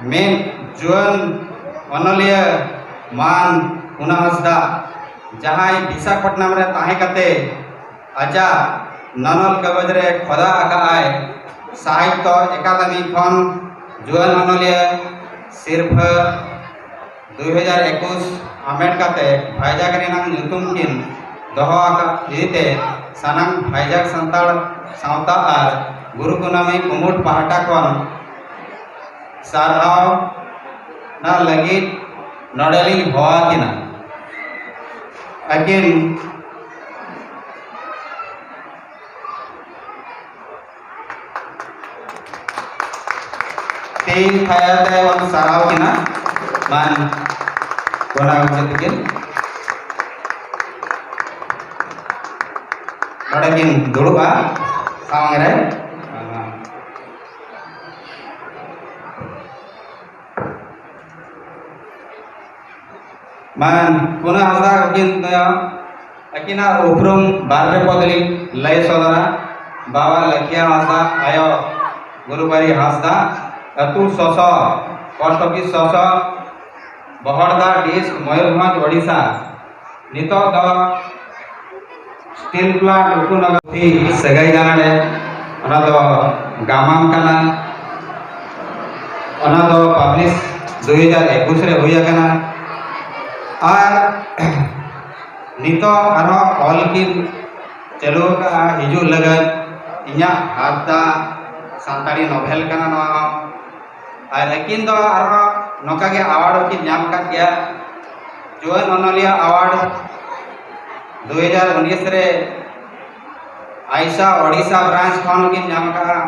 ᱢᱤᱫ ᱡᱩᱣᱟᱹᱱ ᱚᱱᱚᱞᱤᱭᱟᱹ ᱢᱟᱱ ᱦᱩᱱᱟ ᱦᱟᱸᱥᱫᱟ, ᱡᱟᱦᱟᱸᱭ ᱵᱤᱥᱟᱠᱷᱟᱯᱟᱴᱱᱟᱢ ᱨᱮ ᱛᱟᱦᱮᱸ ᱠᱟᱛᱮ ᱟᱡᱟᱜ ᱱᱚᱱᱚᱞ ᱠᱟᱜᱚᱡᱽ ᱨᱮ ᱠᱷᱚᱫᱟ ᱟᱠᱟᱫᱼᱟᱭ᱾ ᱥᱟᱦᱤᱛᱛᱚ ᱮᱠᱟᱰᱮᱢᱤ ᱠᱷᱚᱱ ᱡᱩᱣᱟᱹᱱ ᱚᱱᱚᱞᱤᱭᱟᱹ ᱥᱤᱨᱯᱷᱟᱹ ᱫᱩᱭ ᱦᱟᱡᱟᱨ ᱮᱠᱩᱥ ᱟᱢᱮᱴ ᱠᱟᱛᱮ ᱵᱷᱟᱭᱡᱟᱜᱽ ᱨᱮᱱᱟᱜ ᱧᱩᱛᱩᱢ ᱠᱤᱱ ᱫᱚᱦᱚ ᱟᱠᱟᱫ ᱤᱫᱤᱛᱮ ᱥᱟᱱᱟᱢ ᱵᱷᱟᱭᱡᱟᱜᱽ ᱥᱟᱱᱛᱟᱲ ᱥᱟᱶᱛᱟ ᱟᱨ ᱜᱩᱨᱩ ᱠᱩᱱᱟᱹᱢᱤ ᱠᱩᱢᱩᱴ ᱯᱟᱦᱴᱟ ᱠᱷᱚᱱ ᱥᱟᱨᱦᱟᱣ ᱚᱱᱟ ᱞᱟᱹᱜᱤᱫ ᱱᱚᱰᱮ ᱞᱤᱧ ᱦᱚᱦᱚ ᱟᱹᱠᱤᱱᱟ᱾ ᱟᱹᱠᱤᱱ ᱛᱮᱦᱮᱧ ᱛᱷᱟᱭᱟ ᱛᱮ ᱵᱚᱱ ᱥᱟᱨᱦᱟᱣ ᱠᱤᱱᱟ᱾ ᱢᱟᱱ ᱠᱚᱱᱟ ᱜᱚᱢᱠᱮ ᱛᱤᱠᱤᱱ ᱱᱚᱰᱮ ᱠᱤᱱ ᱫᱩᱲᱩᱵᱼᱟ ᱥᱟᱢᱟᱝ ᱨᱮ᱾ ᱢᱟᱱ ᱠᱩᱱᱟᱹ ᱦᱟᱸᱥᱫᱟ ᱟᱹᱠᱤᱱ ᱫᱚ, ᱟᱹᱠᱤᱱᱟᱜ ᱩᱯᱨᱩᱢ ᱵᱟᱨ ᱯᱮ ᱯᱚᱫ ᱞᱤᱧ ᱞᱟᱹᱭ ᱥᱚᱫᱚᱨᱟ᱾ ᱵᱟᱵᱟ ᱞᱟᱹᱠᱷᱤᱭᱟ ᱦᱟᱸᱥᱫᱟ, ᱟᱭᱳ ᱜᱩᱨᱩᱵᱟᱨᱤ ᱦᱟᱸᱥᱫᱟ, ᱟᱹᱛᱩ ᱥᱚᱥᱚ, ᱯᱳᱥᱴ ᱚᱯᱷᱤᱥ ᱥᱚᱥᱚ, ᱵᱚᱦᱚᱲᱫᱟ ᱰᱤᱥᱴ, ᱢᱚᱭᱩᱨᱵᱷᱚᱸᱡᱽ, ᱳᱰᱤᱥᱟ᱾ ᱱᱤᱛᱚᱜ ᱫᱚ ᱥᱴᱤᱞ ᱯᱞᱟᱱᱴ ᱨᱩᱯᱱᱚᱜᱚᱨ ᱥᱟᱹᱜᱟᱹᱭ ᱜᱟᱱᱟᱰᱮ, ᱚᱱᱟ ᱫᱚ ᱜᱟᱢᱟᱢ ᱠᱟᱱᱟ᱾ ᱚᱱᱟ ᱫᱚ ᱯᱟᱵᱽᱞᱤᱥ ᱫᱩ ᱦᱟᱡᱟᱨ ᱮᱠᱩᱥ ᱨᱮ ᱦᱩᱭ ᱟᱠᱟᱱᱟ᱾ ᱟᱨ ᱱᱤᱛᱚᱜ ᱟᱨᱦᱚᱸ ᱚᱞ ᱠᱤᱱ ᱪᱟᱹᱞᱩ ᱟᱠᱟᱫᱼᱟ ᱦᱤᱡᱩᱜ ᱞᱟᱹᱜᱤᱫ᱾ ᱤᱧᱟᱹᱜ ᱦᱟᱸᱥᱫᱟ ᱥᱟᱱᱛᱟᱲᱤ ᱱᱚᱵᱷᱮᱞ ᱠᱟᱱᱟ ᱱᱚᱣᱟ ᱦᱚᱸ᱾ ᱟᱨ ᱟᱹᱠᱤᱱ ᱫᱚ ᱟᱨᱦᱚᱸ ᱱᱚᱝᱠᱟ ᱜᱮ ᱟᱣᱟᱨᱰ ᱦᱚᱸᱠᱤᱱ ᱧᱟᱢ ᱟᱠᱟᱫ ᱜᱮᱭᱟ᱾ ᱡᱩᱣᱟᱹᱱ ᱚᱱᱚᱞᱤᱭᱟᱹ ᱟᱣᱟᱨᱰ ᱫᱩ ᱦᱟᱡᱟᱨ ᱩᱱᱤᱥ ᱨᱮ ᱟᱭᱥᱟ ᱳᱰᱤᱥᱟ ᱵᱨᱟᱧᱪ ᱠᱷᱚᱱ ᱠᱤᱱ ᱧᱟᱢ ᱟᱠᱟᱫᱼᱟ᱾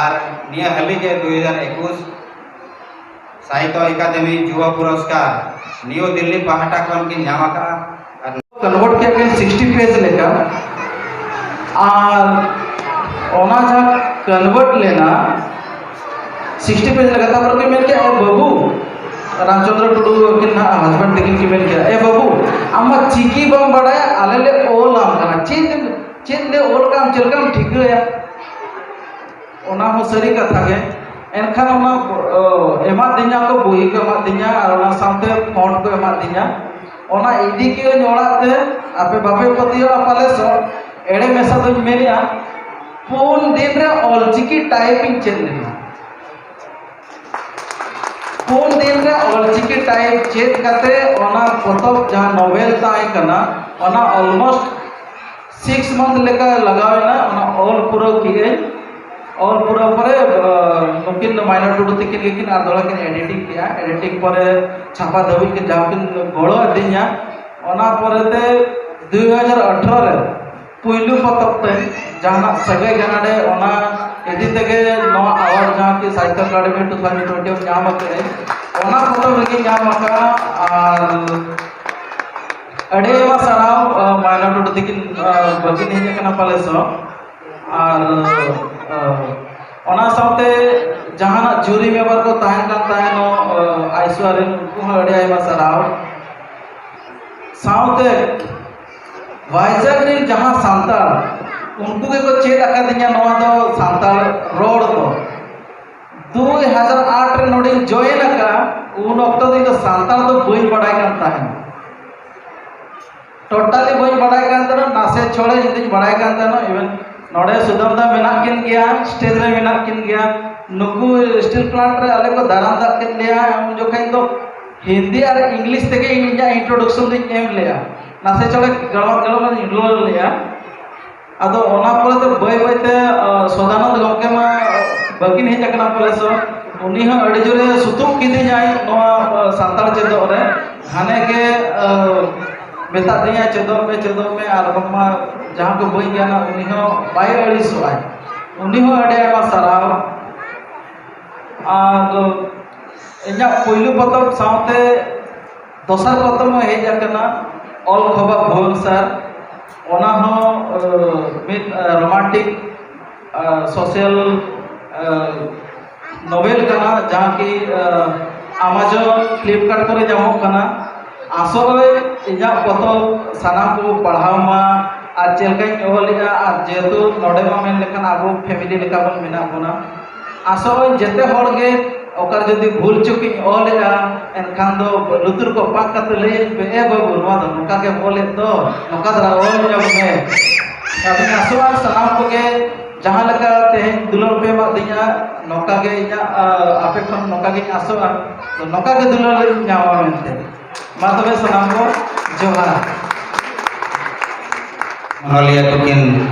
ᱟᱨ ᱱᱤᱭᱟᱹ ᱦᱟᱹᱞᱤ ᱜᱮ ᱫᱩ ᱦᱟᱡᱟᱨ ᱮᱠᱩᱥ ᱥᱟᱦᱤᱛᱛᱚ ᱮᱠᱟᱰᱮᱢᱤ ᱡᱩᱵᱟ ᱯᱩᱨᱚᱥᱠᱟᱨ ᱱᱤᱭᱩ ᱫᱤᱞᱞᱤ ᱯᱟᱦᱴᱟ ᱠᱷᱚᱱ ᱠᱤᱱ ᱧᱟᱢ ᱟᱠᱟᱫᱼᱟ᱾ ᱟᱨ ᱠᱚᱱᱵᱷᱟᱨᱴ ᱠᱮᱫ ᱞᱤᱧ ᱥᱤᱠᱥᱴᱤ ᱯᱮᱡᱽ ᱞᱮᱠᱟ᱾ ᱟᱨ ᱚᱱᱟ ᱡᱟᱦᱟᱸ ᱠᱚᱱᱵᱷᱟᱨᱴ ᱞᱮᱱᱟ ᱥᱤᱠᱥᱴᱤ ᱯᱮᱡᱽ ᱞᱮᱠᱟ, ᱛᱟᱨᱯᱚᱨᱮ ᱠᱤᱱ ᱢᱮᱱ ᱠᱮᱫᱼᱟ, "ᱮ ᱵᱟᱹᱵᱩ", ᱨᱟᱢᱪᱚᱸᱫᱽᱨᱚ ᱴᱩᱰᱩ ᱠᱤᱱ ᱦᱟᱸᱜ ᱦᱟᱡᱵᱮᱱᱰ ᱛᱟᱹᱠᱤᱱ ᱠᱤᱱ ᱢᱮᱱ ᱠᱮᱫᱼᱟ, "ᱮ ᱵᱟᱹᱵᱩ, ᱟᱢ ᱢᱟ ᱪᱤᱠᱤ ᱵᱟᱢ ᱵᱟᱲᱟᱭᱟ, ᱟᱞᱮ ᱞᱮ ᱚᱞ ᱟᱢ ᱠᱟᱱᱟ, ᱪᱮᱫ ᱪᱮᱫ ᱞᱮ ᱚᱞ ᱠᱟᱜ ᱟᱢ ᱪᱮᱫ ᱞᱮᱠᱟᱢ ᱴᱷᱤᱠᱟᱹᱭᱟ?" ᱚᱱᱟ ᱦᱚᱸ ᱥᱟᱹᱨᱤ ᱠᱟᱛᱷᱟ ᱜᱮ᱾ ᱮᱱᱠᱷᱟᱱ ᱚᱱᱟ, ᱚ, ᱮᱢᱟᱫ ᱫᱤᱧᱟ ᱠᱚ, ᱵᱳᱭ ᱠᱚ ᱮᱢᱟᱫ ᱫᱤᱧᱟ ᱟᱨ ᱚᱱᱟ ᱥᱟᱶᱛᱮ ᱯᱷᱚᱱᱴ ᱠᱚ ᱮᱢᱟᱫ ᱫᱤᱧᱟ᱾ ᱚᱱᱟ ᱤᱫᱤ ᱠᱮᱫᱟᱹᱧ ᱚᱲᱟᱜ ᱛᱮ, ᱟᱯᱮ ᱵᱟᱯᱮ ᱯᱟᱹᱛᱭᱟᱹᱜᱼᱟ ᱯᱟᱞᱮ ᱥᱚ, ᱮᱲᱮ ᱢᱮᱥᱟ ᱫᱚᱧ ᱢᱮᱱᱮᱜᱼᱟ, ᱯᱩᱱ ᱫᱤᱱ ᱨᱮ ᱚᱞᱪᱤᱠᱤ ᱴᱟᱭᱤᱯ ᱤᱧ ᱪᱮᱫ ᱞᱮᱱᱟ᱾ ᱯᱩᱱ ᱫᱤᱱ ᱨᱮ ᱚᱞᱪᱤᱠᱤ ᱴᱟᱭᱤᱯ ᱪᱮᱫ ᱠᱟᱛᱮ ᱚᱱᱟ ᱯᱚᱛᱚᱵ ᱡᱟᱦᱟᱸ ᱱᱚᱵᱮᱞ ᱛᱟᱦᱮᱸ ᱠᱟᱱᱟ, ᱚᱱᱟ ᱚᱞᱢᱳᱥᱴ ᱥᱤᱠᱥ ᱢᱟᱱᱛᱷ ᱞᱮᱠᱟ ᱞᱟᱜᱟᱣ ᱮᱱᱟ ᱚᱱᱟ ᱚᱞ ᱯᱩᱨᱟᱹᱣ ᱠᱮᱜᱼᱟᱹᱧ᱾ ᱚᱞ ᱯᱩᱨᱟᱹᱣ ᱯᱚᱨᱮ, ᱟᱸ, ᱱᱩᱠᱤᱱ ᱫᱚ ᱢᱟᱭᱱᱟ ᱴᱩᱰᱩ ᱛᱟᱹᱠᱤᱱ ᱜᱮᱠᱤᱱ ᱟᱨ ᱫᱚᱦᱲᱟ ᱠᱤᱱ ᱮᱰᱤᱴᱤᱝ ᱠᱮᱜᱼᱟ᱾ ᱮᱰᱤᱴᱤᱝ ᱯᱚᱨᱮ ᱪᱷᱟᱯᱟ ᱫᱷᱟᱹᱵᱤᱡ ᱠᱤᱱ ᱡᱟᱦᱟᱸ ᱠᱤᱱ ᱜᱚᱲᱚ ᱟᱹᱫᱤᱧᱟ, ᱚᱱᱟ ᱯᱚᱨᱮᱛᱮ ᱫᱩ ᱦᱟᱡᱟᱨ ᱟᱴᱷᱨᱚ ᱨᱮ ᱯᱩᱭᱞᱩ ᱯᱚᱛᱚᱵ ᱛᱮ ᱡᱟᱦᱟᱱᱟᱜ ᱥᱟᱹᱜᱟᱹᱭ ᱜᱟᱱᱟᱰᱮ, ᱚᱱᱟ ᱤᱫᱤ ᱛᱮᱜᱮ ᱱᱚᱣᱟ ᱟᱣᱟᱨᱰ ᱡᱟᱦᱟᱸ ᱠᱤ ᱥᱟᱦᱤᱛᱛᱚ ᱮᱠᱟᱰᱮᱢᱤ ᱴᱩ ᱛᱷᱟᱣᱡᱮᱱᱰ ᱴᱩᱭᱮᱱᱴᱤ ᱧᱟᱢ ᱟᱠᱟᱫᱟᱹᱧ, ᱚᱱᱟ ᱯᱚᱛᱚᱵ ᱨᱮᱜᱮ ᱧᱟᱢ ᱟᱠᱟᱫᱼᱟ᱾ ᱟᱨ ᱟᱹᱰᱤ ᱟᱭᱢᱟ ᱥᱟᱨᱦᱟᱣ, ᱟᱸ, ᱢᱟᱭᱱᱟ ᱴᱩᱰᱩ ᱛᱤᱠᱤᱱ, ᱟᱸ, ᱵᱟᱹᱠᱤᱱ ᱦᱮᱡ ᱟᱠᱟᱱᱟ ᱯᱟᱞᱮ ᱥᱚ᱾ ᱟᱨ, ᱟᱸ, ᱚᱱᱟ ᱥᱟᱶᱛᱮ ᱡᱟᱦᱟᱱᱟᱜ ᱡᱩᱨᱤ ᱢᱮᱢᱵᱟᱨ ᱠᱚ ᱛᱟᱦᱮᱱ ᱠᱟᱱ ᱛᱟᱦᱮᱱᱚᱜ, ᱟᱸ, ᱟᱭᱥᱣᱟᱨᱤ, ᱩᱱᱠᱩ ᱦᱚᱸ ᱟᱹᱰᱤ ᱟᱭᱢᱟ ᱥᱟᱨᱦᱟᱣ᱾ ᱥᱟᱶᱛᱮ ᱵᱷᱟᱭᱡᱟᱜᱽ ᱨᱮᱱ ᱡᱟᱦᱟᱸ ᱥᱟᱱᱛᱟᱲ, ᱩᱱᱠᱩ ᱜᱮᱠᱚ ᱪᱮᱫ ᱟᱠᱟᱫᱤᱧᱟ ᱱᱚᱣᱟ ᱫᱚ ᱥᱟᱱᱛᱟᱲ ᱨᱚᱲ ᱫᱚ᱾ ᱫᱩᱭ ᱦᱟᱡᱟᱨ ᱟᱴ ᱨᱮ ᱱᱚᱰᱮᱧ ᱡᱚᱭᱮᱱ ᱟᱠᱟᱫᱼᱟ, ᱩᱱ ᱚᱠᱛᱚ ᱫᱚ ᱤᱧ ᱫᱚ ᱥᱟᱱᱛᱟᱲ ᱫᱚ ᱵᱟᱹᱧ ᱵᱟᱲᱟᱭ ᱠᱟᱱ ᱛᱟᱦᱮᱸᱱᱟ᱾ ᱴᱳᱴᱟᱞᱤ ᱵᱟᱹᱧ ᱵᱟᱲᱟᱭ ᱠᱟᱱ ᱛᱟᱦᱮᱸᱱᱟ, ᱱᱟᱥᱮ ᱪᱷᱚᱲᱮ ᱤᱧ ᱫᱩᱧ ᱵᱟᱲᱟᱭ ᱠᱟᱱ ᱛᱟᱦᱮᱸᱱᱟ᱾ ᱤᱵᱷᱮᱱ ᱱᱚᱰᱮ ᱥᱩᱫᱟᱢ ᱫᱟ ᱢᱮᱱᱟᱜ ᱠᱤᱱ ᱜᱮᱭᱟ, ᱥᱴᱮᱡ ᱨᱮ ᱢᱮᱱᱟᱜ ᱠᱤᱱ ᱜᱮᱭᱟ, ᱱᱩᱠᱩ ᱥᱴᱤᱞ ᱯᱞᱟᱱᱴ ᱨᱮ ᱟᱞᱮ ᱠᱚ ᱫᱟᱨᱟᱢ ᱫᱟᱜ ᱠᱮᱫ ᱞᱮᱭᱟ᱾ ᱩᱱ ᱡᱚᱠᱷᱚᱱ ᱫᱚ ᱦᱤᱱᱫᱤ ᱟᱨ ᱤᱝᱞᱤᱥ ᱛᱮᱜᱮ ᱤᱧ ᱤᱧᱟᱹᱜ ᱤᱱᱴᱨᱳᱰᱟᱠᱥᱚᱱ ᱫᱚᱧ ᱮᱢ ᱞᱮᱜᱼᱟ, ᱱᱟᱥᱮ ᱪᱷᱚᱲᱮ ᱜᱟᱲᱚ ᱜᱟᱲᱚ ᱤᱧ ᱨᱩᱣᱟᱹᱲ ᱞᱮᱜᱼᱟ᱾ ᱟᱫᱚ ᱚᱱᱟ ᱯᱚᱨᱮ ᱫᱚ ᱵᱟᱹᱭ ᱵᱟᱹᱭ ᱛᱮ, ᱟᱸ, ᱥᱚᱫᱟᱱᱚᱱᱫ ᱜᱚᱢᱠᱮ ᱢᱟ ᱵᱟᱹᱠᱤᱱ ᱦᱮᱡ ᱟᱠᱟᱱᱟ ᱯᱟᱞᱮ ᱥᱚ, ᱩᱱᱤ ᱦᱚᱸ ᱟᱹᱰᱤ ᱡᱳᱨᱮ ᱥᱩᱛᱩᱜ ᱠᱤᱫᱤᱧᱟᱭ ᱱᱚᱣᱟ, ᱟᱸ, ᱥᱟᱱᱛᱟᱲ ᱪᱮᱫᱚᱜ ᱨᱮ᱾ ᱦᱟᱱᱮ ᱜᱮ, ᱟᱸ, ᱢᱮᱛᱟᱫ ᱫᱤᱧᱟᱭ, "ᱪᱮᱫᱚᱜ ᱢᱮ, ᱪᱮᱫᱚᱜ ᱢᱮ", ᱟᱨ ᱵᱟᱝᱢᱟ ᱡᱟᱦᱟᱸ ᱠᱚ ᱵᱟᱹᱧ ᱜᱟᱱᱟ ᱩᱱᱤ ᱦᱚᱸ ᱵᱟᱭ ᱟᱹᱲᱤᱥᱚᱜᱼᱟᱭ᱾ ᱩᱱᱤ ᱦᱚᱸ ᱟᱹᱰᱤ ᱟᱭᱢᱟ ᱥᱟᱨᱦᱟᱣ᱾ ᱟᱨ ᱤᱧᱟᱹᱜ ᱯᱩᱭᱞᱩ ᱯᱚᱛᱚᱵ ᱥᱟᱶᱛᱮ ᱫᱚᱥᱟᱨ ᱯᱚᱛᱚᱵ ᱦᱚᱸ ᱦᱮᱡ ᱟᱠᱟᱱᱟ, ᱚᱞ ᱠᱷᱚᱵᱟ ᱵᱷᱩᱣᱟᱹᱝ ᱥᱟᱨ᱾ ᱚᱱᱟ ᱦᱚᱸ, ᱟᱸ, ᱢᱤᱫ, ᱟᱸ, ᱨᱳᱢᱟᱱᱴᱤᱠ, ᱟᱸ, ᱥᱳᱥᱟᱞ, ᱟᱸ, ᱱᱚᱵᱮᱞ ᱠᱟᱱᱟ, ᱡᱟᱦᱟᱸ ᱠᱤ, ᱟᱸ, ᱟᱢᱟᱡᱚᱱ, ᱯᱷᱞᱤᱯᱠᱟᱨᱴ ᱠᱚᱨᱮ ᱧᱟᱢᱚᱜ ᱠᱟᱱᱟ᱾ ᱟᱥᱚᱜ ᱟᱹᱧ ᱤᱧᱟᱹᱜ ᱯᱚᱛᱚᱵ ᱥᱟᱱᱟᱢ ᱠᱚ ᱯᱟᱲᱦᱟᱣ ᱢᱟ, ᱟᱨ ᱪᱮᱫ ᱞᱮᱠᱟᱧ ᱚᱞᱮᱜᱼᱟ, ᱟᱨ ᱡᱮᱦᱮᱛᱩ ᱱᱚᱰᱮ ᱢᱟ ᱢᱮᱱ ᱞᱮᱠᱷᱟᱱ ᱟᱵᱚ ᱯᱷᱮᱢᱤᱞᱤ ᱞᱮᱠᱟ ᱵᱚᱱ ᱢᱮᱱᱟᱜ ᱵᱚᱱᱟ, ᱟᱥᱚᱜ ᱟᱹᱧ ᱡᱮᱛᱮ ᱦᱚᱲ ᱜᱮ ᱚᱠᱟᱨᱮ ᱡᱩᱫᱤ ᱵᱷᱩᱞ ᱪᱩᱠ ᱤᱧ ᱚᱞᱮᱜᱼᱟ, ᱮᱱᱠᱷᱟᱱ ᱫᱚ ᱞᱩᱛᱩᱨ ᱠᱚ ᱯᱟᱸᱠ ᱠᱟᱛᱮ ᱞᱟᱹᱭᱟᱹᱧ ᱯᱮ, "ᱮ ᱵᱟᱹᱵᱩ, ᱱᱚᱣᱟ ᱫᱚ ᱱᱚᱝᱠᱟ ᱜᱮᱢ ᱚᱞᱮᱫ ᱫᱚ, ᱱᱚᱝᱠᱟ ᱫᱷᱟᱨᱟ ᱚᱞ ᱧᱚᱜ ᱢᱮ᱾" ᱟᱫᱚᱧ ᱟᱥᱚᱜᱼᱟ ᱥᱟᱱᱟᱢ ᱠᱚᱜᱮ ᱡᱟᱦᱟᱸ ᱞᱮᱠᱟ ᱛᱮᱦᱮᱧ ᱫᱩᱞᱟᱹᱲ ᱯᱮ ᱮᱢᱟᱫ ᱫᱤᱧᱟ, ᱱᱚᱝᱠᱟ ᱜᱮ ᱤᱧᱟᱹᱜ, ᱟ, ᱟᱯᱮ ᱠᱷᱚᱱ ᱱᱚᱝᱠᱟ ᱜᱤᱧ ᱟᱥᱚᱜᱼᱟ, ᱛᱚ ᱱᱚᱝᱠᱟ ᱜᱮ ᱫᱩᱞᱟᱹᱲ ᱞᱤᱧ ᱧᱟᱢᱟ ᱢᱮᱱᱛᱮ᱾ ᱢᱟ ᱛᱚᱵᱮ ᱥᱟᱱᱟᱢ ᱠᱚ ᱡᱚᱦᱟᱨ᱾ ᱚᱱᱚᱞᱤᱭᱟᱹ ᱠᱚᱠᱤᱱ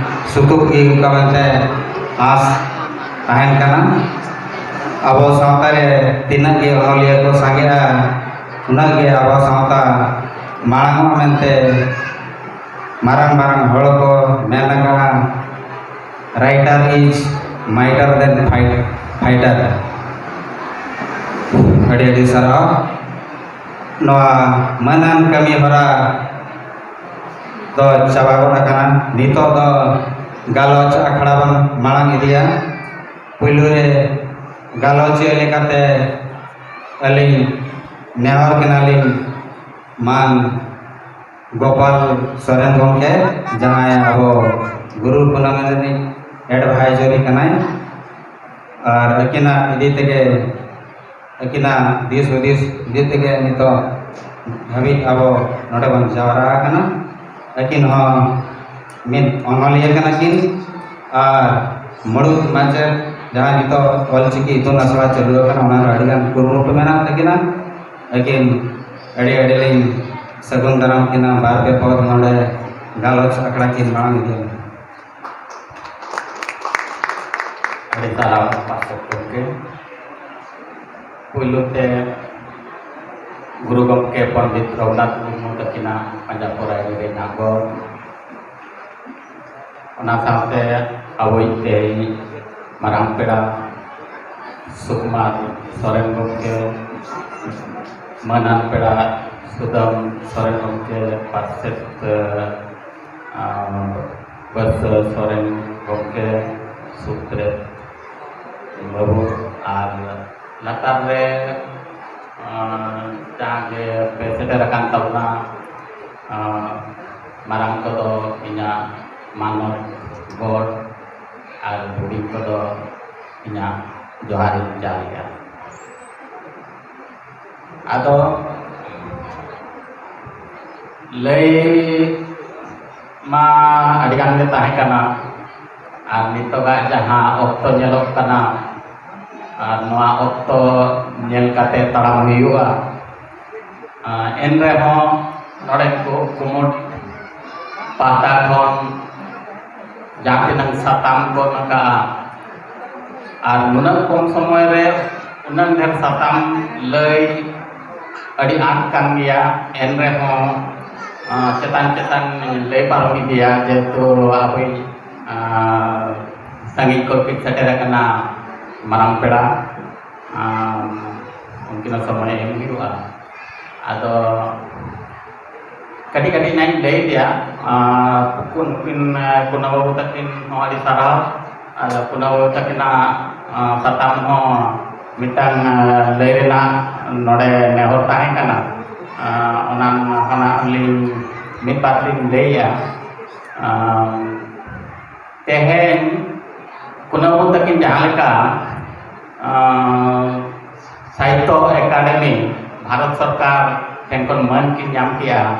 ᱥᱩᱛᱩᱜ ᱜᱮ ᱚᱱᱠᱟ ᱢᱮᱱᱛᱮ ᱟᱸᱥ ᱛᱟᱦᱮᱱ ᱠᱟᱱᱟ᱾ ᱟᱵᱚ ᱥᱟᱶᱛᱟ ᱨᱮ ᱛᱤᱱᱟᱹᱜ ᱜᱮ ᱚᱱᱚᱞᱤᱭᱟᱹ ᱠᱚ ᱥᱟᱸᱜᱮᱜᱼᱟ, ᱩᱱᱟᱹᱜ ᱜᱮ ᱟᱵᱚ ᱥᱟᱶᱛᱟ ᱢᱟᱲᱟᱝᱚᱜᱼᱟ ᱢᱮᱱᱛᱮ ᱢᱟᱨᱟᱝ ᱢᱟᱨᱟᱝ ᱦᱚᱲ ᱠᱚ Writer is mighter than fight, fighter. ᱟᱹᱰᱤ ᱟᱹᱰᱤ ᱥᱟᱨᱦᱟᱣ᱾ ᱱᱚᱣᱟ ᱢᱟᱹᱱᱟᱱ ᱠᱟᱹᱢᱤ ᱦᱚᱨᱟ ᱫᱚ ᱪᱟᱵᱟ ᱜᱚᱫ ᱟᱠᱟᱱᱟ᱾ ᱱᱤᱛᱚᱜ ᱫᱚ ᱜᱟᱞᱚᱪ ᱟᱠᱷᱲᱟ ᱵᱚᱱ ᱢᱟᱲᱟᱝ ᱤᱫᱤᱭᱟ᱾ ᱯᱩᱭᱞᱩ ᱨᱮ ᱜᱟᱞᱚᱪᱤᱭᱟᱹ ᱞᱮᱠᱟᱛᱮ ᱟᱹᱞᱤᱧ ᱱᱮᱦᱚᱨ ᱠᱟᱱᱟᱞᱤᱧ ᱢᱟᱱ ᱜᱳᱯᱟᱞ ᱥᱚᱨᱮᱱ ᱜᱚᱢᱠᱮ, ᱡᱟᱦᱟᱸᱭ ᱟᱵᱚ ᱜᱩᱨᱩ ᱠᱩᱱᱟᱹᱢᱤ ᱨᱤᱱᱤᱡ advisory ᱠᱟᱱᱟᱭ᱾ ᱟᱨ ᱟᱹᱠᱤᱱᱟᱜ ᱤᱫᱤ ᱛᱮᱜᱮ, ᱟᱹᱠᱤᱱᱟᱜ ᱫᱤᱥ ᱦᱩᱫᱤᱥ ᱤᱫᱤ ᱛᱮᱜᱮ ᱱᱤᱛᱚᱜ ᱫᱷᱟᱹᱵᱤᱡ ᱟᱵᱚ ᱱᱚᱰᱮ ᱵᱚᱱ ᱡᱟᱣᱨᱟ ᱟᱠᱟᱱᱟ᱾ ᱟᱹᱠᱤᱱ ᱦᱚᱸ ᱢᱤᱫ ᱚᱱᱚᱞᱤᱭᱟᱹ ᱠᱟᱱᱟ ᱠᱤᱱ ᱟᱨ ᱢᱩᱬᱩᱫ ᱢᱟᱪᱮᱫ, ᱡᱟᱦᱟᱸ ᱱᱤᱛᱚᱜ ᱚᱞᱪᱤᱠᱤ ᱤᱛᱩᱱ ᱟᱥᱲᱟ ᱪᱟᱹᱞᱩ ᱟᱠᱟᱱᱟ, ᱚᱱᱟ ᱨᱮ ᱟᱹᱰᱤᱜᱟᱱ ᱠᱩᱨᱩᱢᱩᱴᱩ ᱢᱮᱱᱟᱜ ᱛᱟᱹᱠᱤᱱᱟ᱾ ᱟᱹᱠᱤᱱ ᱟᱹᱰᱤ ᱟᱹᱰᱤ ᱞᱤᱧ ᱥᱟᱹᱜᱩᱱ ᱫᱟᱨᱟᱢ ᱠᱤᱱᱟ᱾ ᱵᱟᱨ ᱯᱮ ᱯᱚᱫ ᱱᱚᱰᱮ ᱜᱟᱞᱚᱪ ᱟᱠᱷᱲᱟ ᱠᱤᱱ ᱢᱟᱲᱟᱝ ᱤᱫᱤᱭᱟ᱾ ᱟᱹᱰᱤ ᱥᱟᱨᱦᱟᱣ ᱯᱟᱨᱥᱮᱛ ᱜᱚᱢᱠᱮ᱾ ᱯᱩᱭᱞᱩ ᱛᱮ ᱜᱩᱨᱩ ᱜᱚᱢᱠᱮ ᱯᱚᱱᱰᱤᱛ ᱨᱚᱜᱷᱩᱱᱟᱛᱷ ᱢᱩᱨᱢᱩ ᱛᱟᱹᱠᱤᱱᱟᱜ ᱯᱟᱸᱡᱟ ᱯᱚᱨᱟᱭ ᱨᱮ ᱱᱟᱜᱚᱨ, ᱚᱱᱟ ᱥᱟᱶᱛᱮ ᱟᱵᱚᱭᱤᱡ ᱛᱮᱦᱮᱧ ᱢᱟᱨᱟᱝ ᱯᱮᱲᱟ ᱥᱩᱠᱩᱢᱟᱨ ᱥᱚᱨᱮᱱ ᱜᱚᱢᱠᱮ, ᱢᱟᱹᱱᱟᱱ ᱯᱮᱲᱟ ᱥᱩᱫᱟᱢ ᱥᱚᱨᱮᱱ ᱜᱚᱢᱠᱮ, ᱯᱟᱨᱥᱮᱛ, ᱟᱨ ᱵᱟᱹᱨᱥᱟᱹ ᱥᱚᱨᱮᱱ ᱜᱚᱢᱠᱮ, ᱥᱩᱛᱨᱮᱛ ᱵᱟᱹᱵᱩ, ᱟᱨ ᱞᱟᱛᱟᱨ ᱨᱮ, ᱟᱨ ᱡᱟᱦᱟᱸ ᱜᱮ ᱯᱮ ᱥᱮᱴᱮᱨ ᱟᱠᱟᱱ ᱛᱟᱵᱚᱱᱟ, ᱟᱨ ᱢᱟᱨᱟᱝ ᱠᱚᱫᱚ ᱤᱧᱟᱹᱜ ᱢᱟᱱᱚᱛ ᱜᱚᱰ ᱟᱨ ᱦᱩᱰᱤᱧ ᱠᱚᱫᱚ ᱤᱧᱟᱹᱜ ᱡᱚᱦᱟᱨᱤᱧ ᱪᱟᱞᱮᱜᱼᱟ᱾ ᱟᱫᱚ ᱞᱟᱹᱭ ᱢᱟ ᱟᱹᱰᱤ ᱜᱟᱱ ᱜᱮ ᱛᱟᱦᱮᱸ ᱠᱟᱱᱟ, ᱟᱨ ᱱᱤᱛᱚᱜᱟᱜ ᱡᱟᱦᱟᱸ ᱚᱠᱛᱚ ᱧᱮᱞᱚᱜ ᱠᱟᱱᱟ, ᱟᱨ ᱱᱚᱣᱟ ᱚᱠᱛᱚ ᱧᱮᱞ ᱠᱟᱛᱮ ᱛᱟᱲᱟᱢ ᱦᱩᱭᱩᱜᱼᱟ᱾ ᱟᱨ ᱮᱱ ᱨᱮᱦᱚᱸ ᱱᱚᱰᱮ ᱠᱚ ᱠᱩᱢᱩᱴ ᱯᱟᱦᱴᱟ ᱠᱷᱚᱱ ᱡᱟᱦᱟᱸ ᱛᱤᱱᱟᱹᱝ ᱥᱟᱛᱟᱢ ᱠᱚ ᱮᱢ ᱟᱠᱟᱫᱼᱟ, ᱟᱨ ᱱᱩᱱᱟᱹᱜ ᱠᱚᱢ ᱥᱚᱢᱚᱭ ᱨᱮ ᱩᱱᱟᱹᱜ ᱰᱷᱮᱨ ᱥᱟᱛᱟᱢ ᱞᱟᱹᱭ ᱟᱹᱰᱤ ᱟᱸᱴ ᱠᱟᱱ ᱜᱮᱭᱟ᱾ ᱮᱱ ᱨᱮᱦᱚᱸ, ᱟᱸ, ᱪᱮᱛᱟᱱ ᱪᱮᱛᱟᱱ ᱞᱟᱹᱭ ᱯᱟᱨᱚᱢ ᱤᱫᱤᱭᱟ, ᱡᱮᱦᱮᱛᱩ ᱟᱵᱚᱭᱤᱡ, ᱟᱸ, ᱥᱟᱺᱜᱤᱧ ᱠᱷᱚᱱ ᱠᱤᱱ ᱥᱮᱴᱮᱨ ᱟᱠᱟᱱᱟ ᱢᱟᱨᱟᱝ ᱯᱮᱲᱟ, ᱟᱢ, ᱩᱱᱠᱤᱱᱟᱜ ᱥᱚᱢᱚᱭ ᱮᱢ ᱦᱩᱭᱩᱜᱼᱟ᱾ ᱟᱫᱚ ᱠᱟᱹᱴᱤᱡ ᱠᱟᱹᱴᱤᱡ ᱱᱟᱜ ᱤᱧ ᱞᱟᱹᱭ ᱤᱫᱤᱭᱟ᱾ ᱟᱨ ᱩᱱᱠᱤᱱ, ᱟᱨ ᱠᱩᱱᱟᱹ ᱵᱟᱹᱵᱩ ᱛᱟᱹᱠᱤᱱ ᱦᱚᱸ ᱟᱹᱰᱤ ᱥᱟᱨᱦᱟᱣ᱾ ᱟᱨ ᱠᱩᱱᱟᱹ ᱵᱟᱹᱵᱩ ᱛᱟᱹᱠᱤᱱᱟᱜ, ᱟᱨ ᱥᱟᱛᱟᱢ ᱦᱚᱸ ᱢᱤᱫᱴᱟᱝ, ᱟᱨ ᱞᱟᱹᱭ ᱨᱮᱱᱟᱜ ᱱᱚᱰᱮ ᱱᱮᱦᱚᱨ ᱛᱟᱦᱮᱸ ᱠᱟᱱᱟ᱾ ᱟᱨ ᱚᱱᱟ ᱦᱚᱸ ᱱᱟᱜ ᱞᱤᱧ ᱢᱤᱫ ᱵᱟᱨ ᱞᱤᱧ ᱞᱟᱹᱭᱟ᱾ ᱟᱨ ᱛᱮᱦᱮᱧ ᱠᱩᱱᱟᱹ ᱵᱟᱹᱵᱩ ᱛᱟᱹᱠᱤᱱ ᱡᱟᱦᱟᱸ ᱞᱮᱠᱟ, ᱟᱨ ᱥᱟᱦᱤᱛᱛᱚ ᱮᱠᱟᱰᱮᱢᱤ ᱵᱷᱟᱨᱚᱛ ᱥᱚᱨᱠᱟᱨ ᱴᱷᱮᱱ ᱠᱷᱚᱱ ᱢᱟᱹᱱ ᱠᱤᱱ ᱧᱟᱢ ᱠᱮᱜᱼᱟ᱾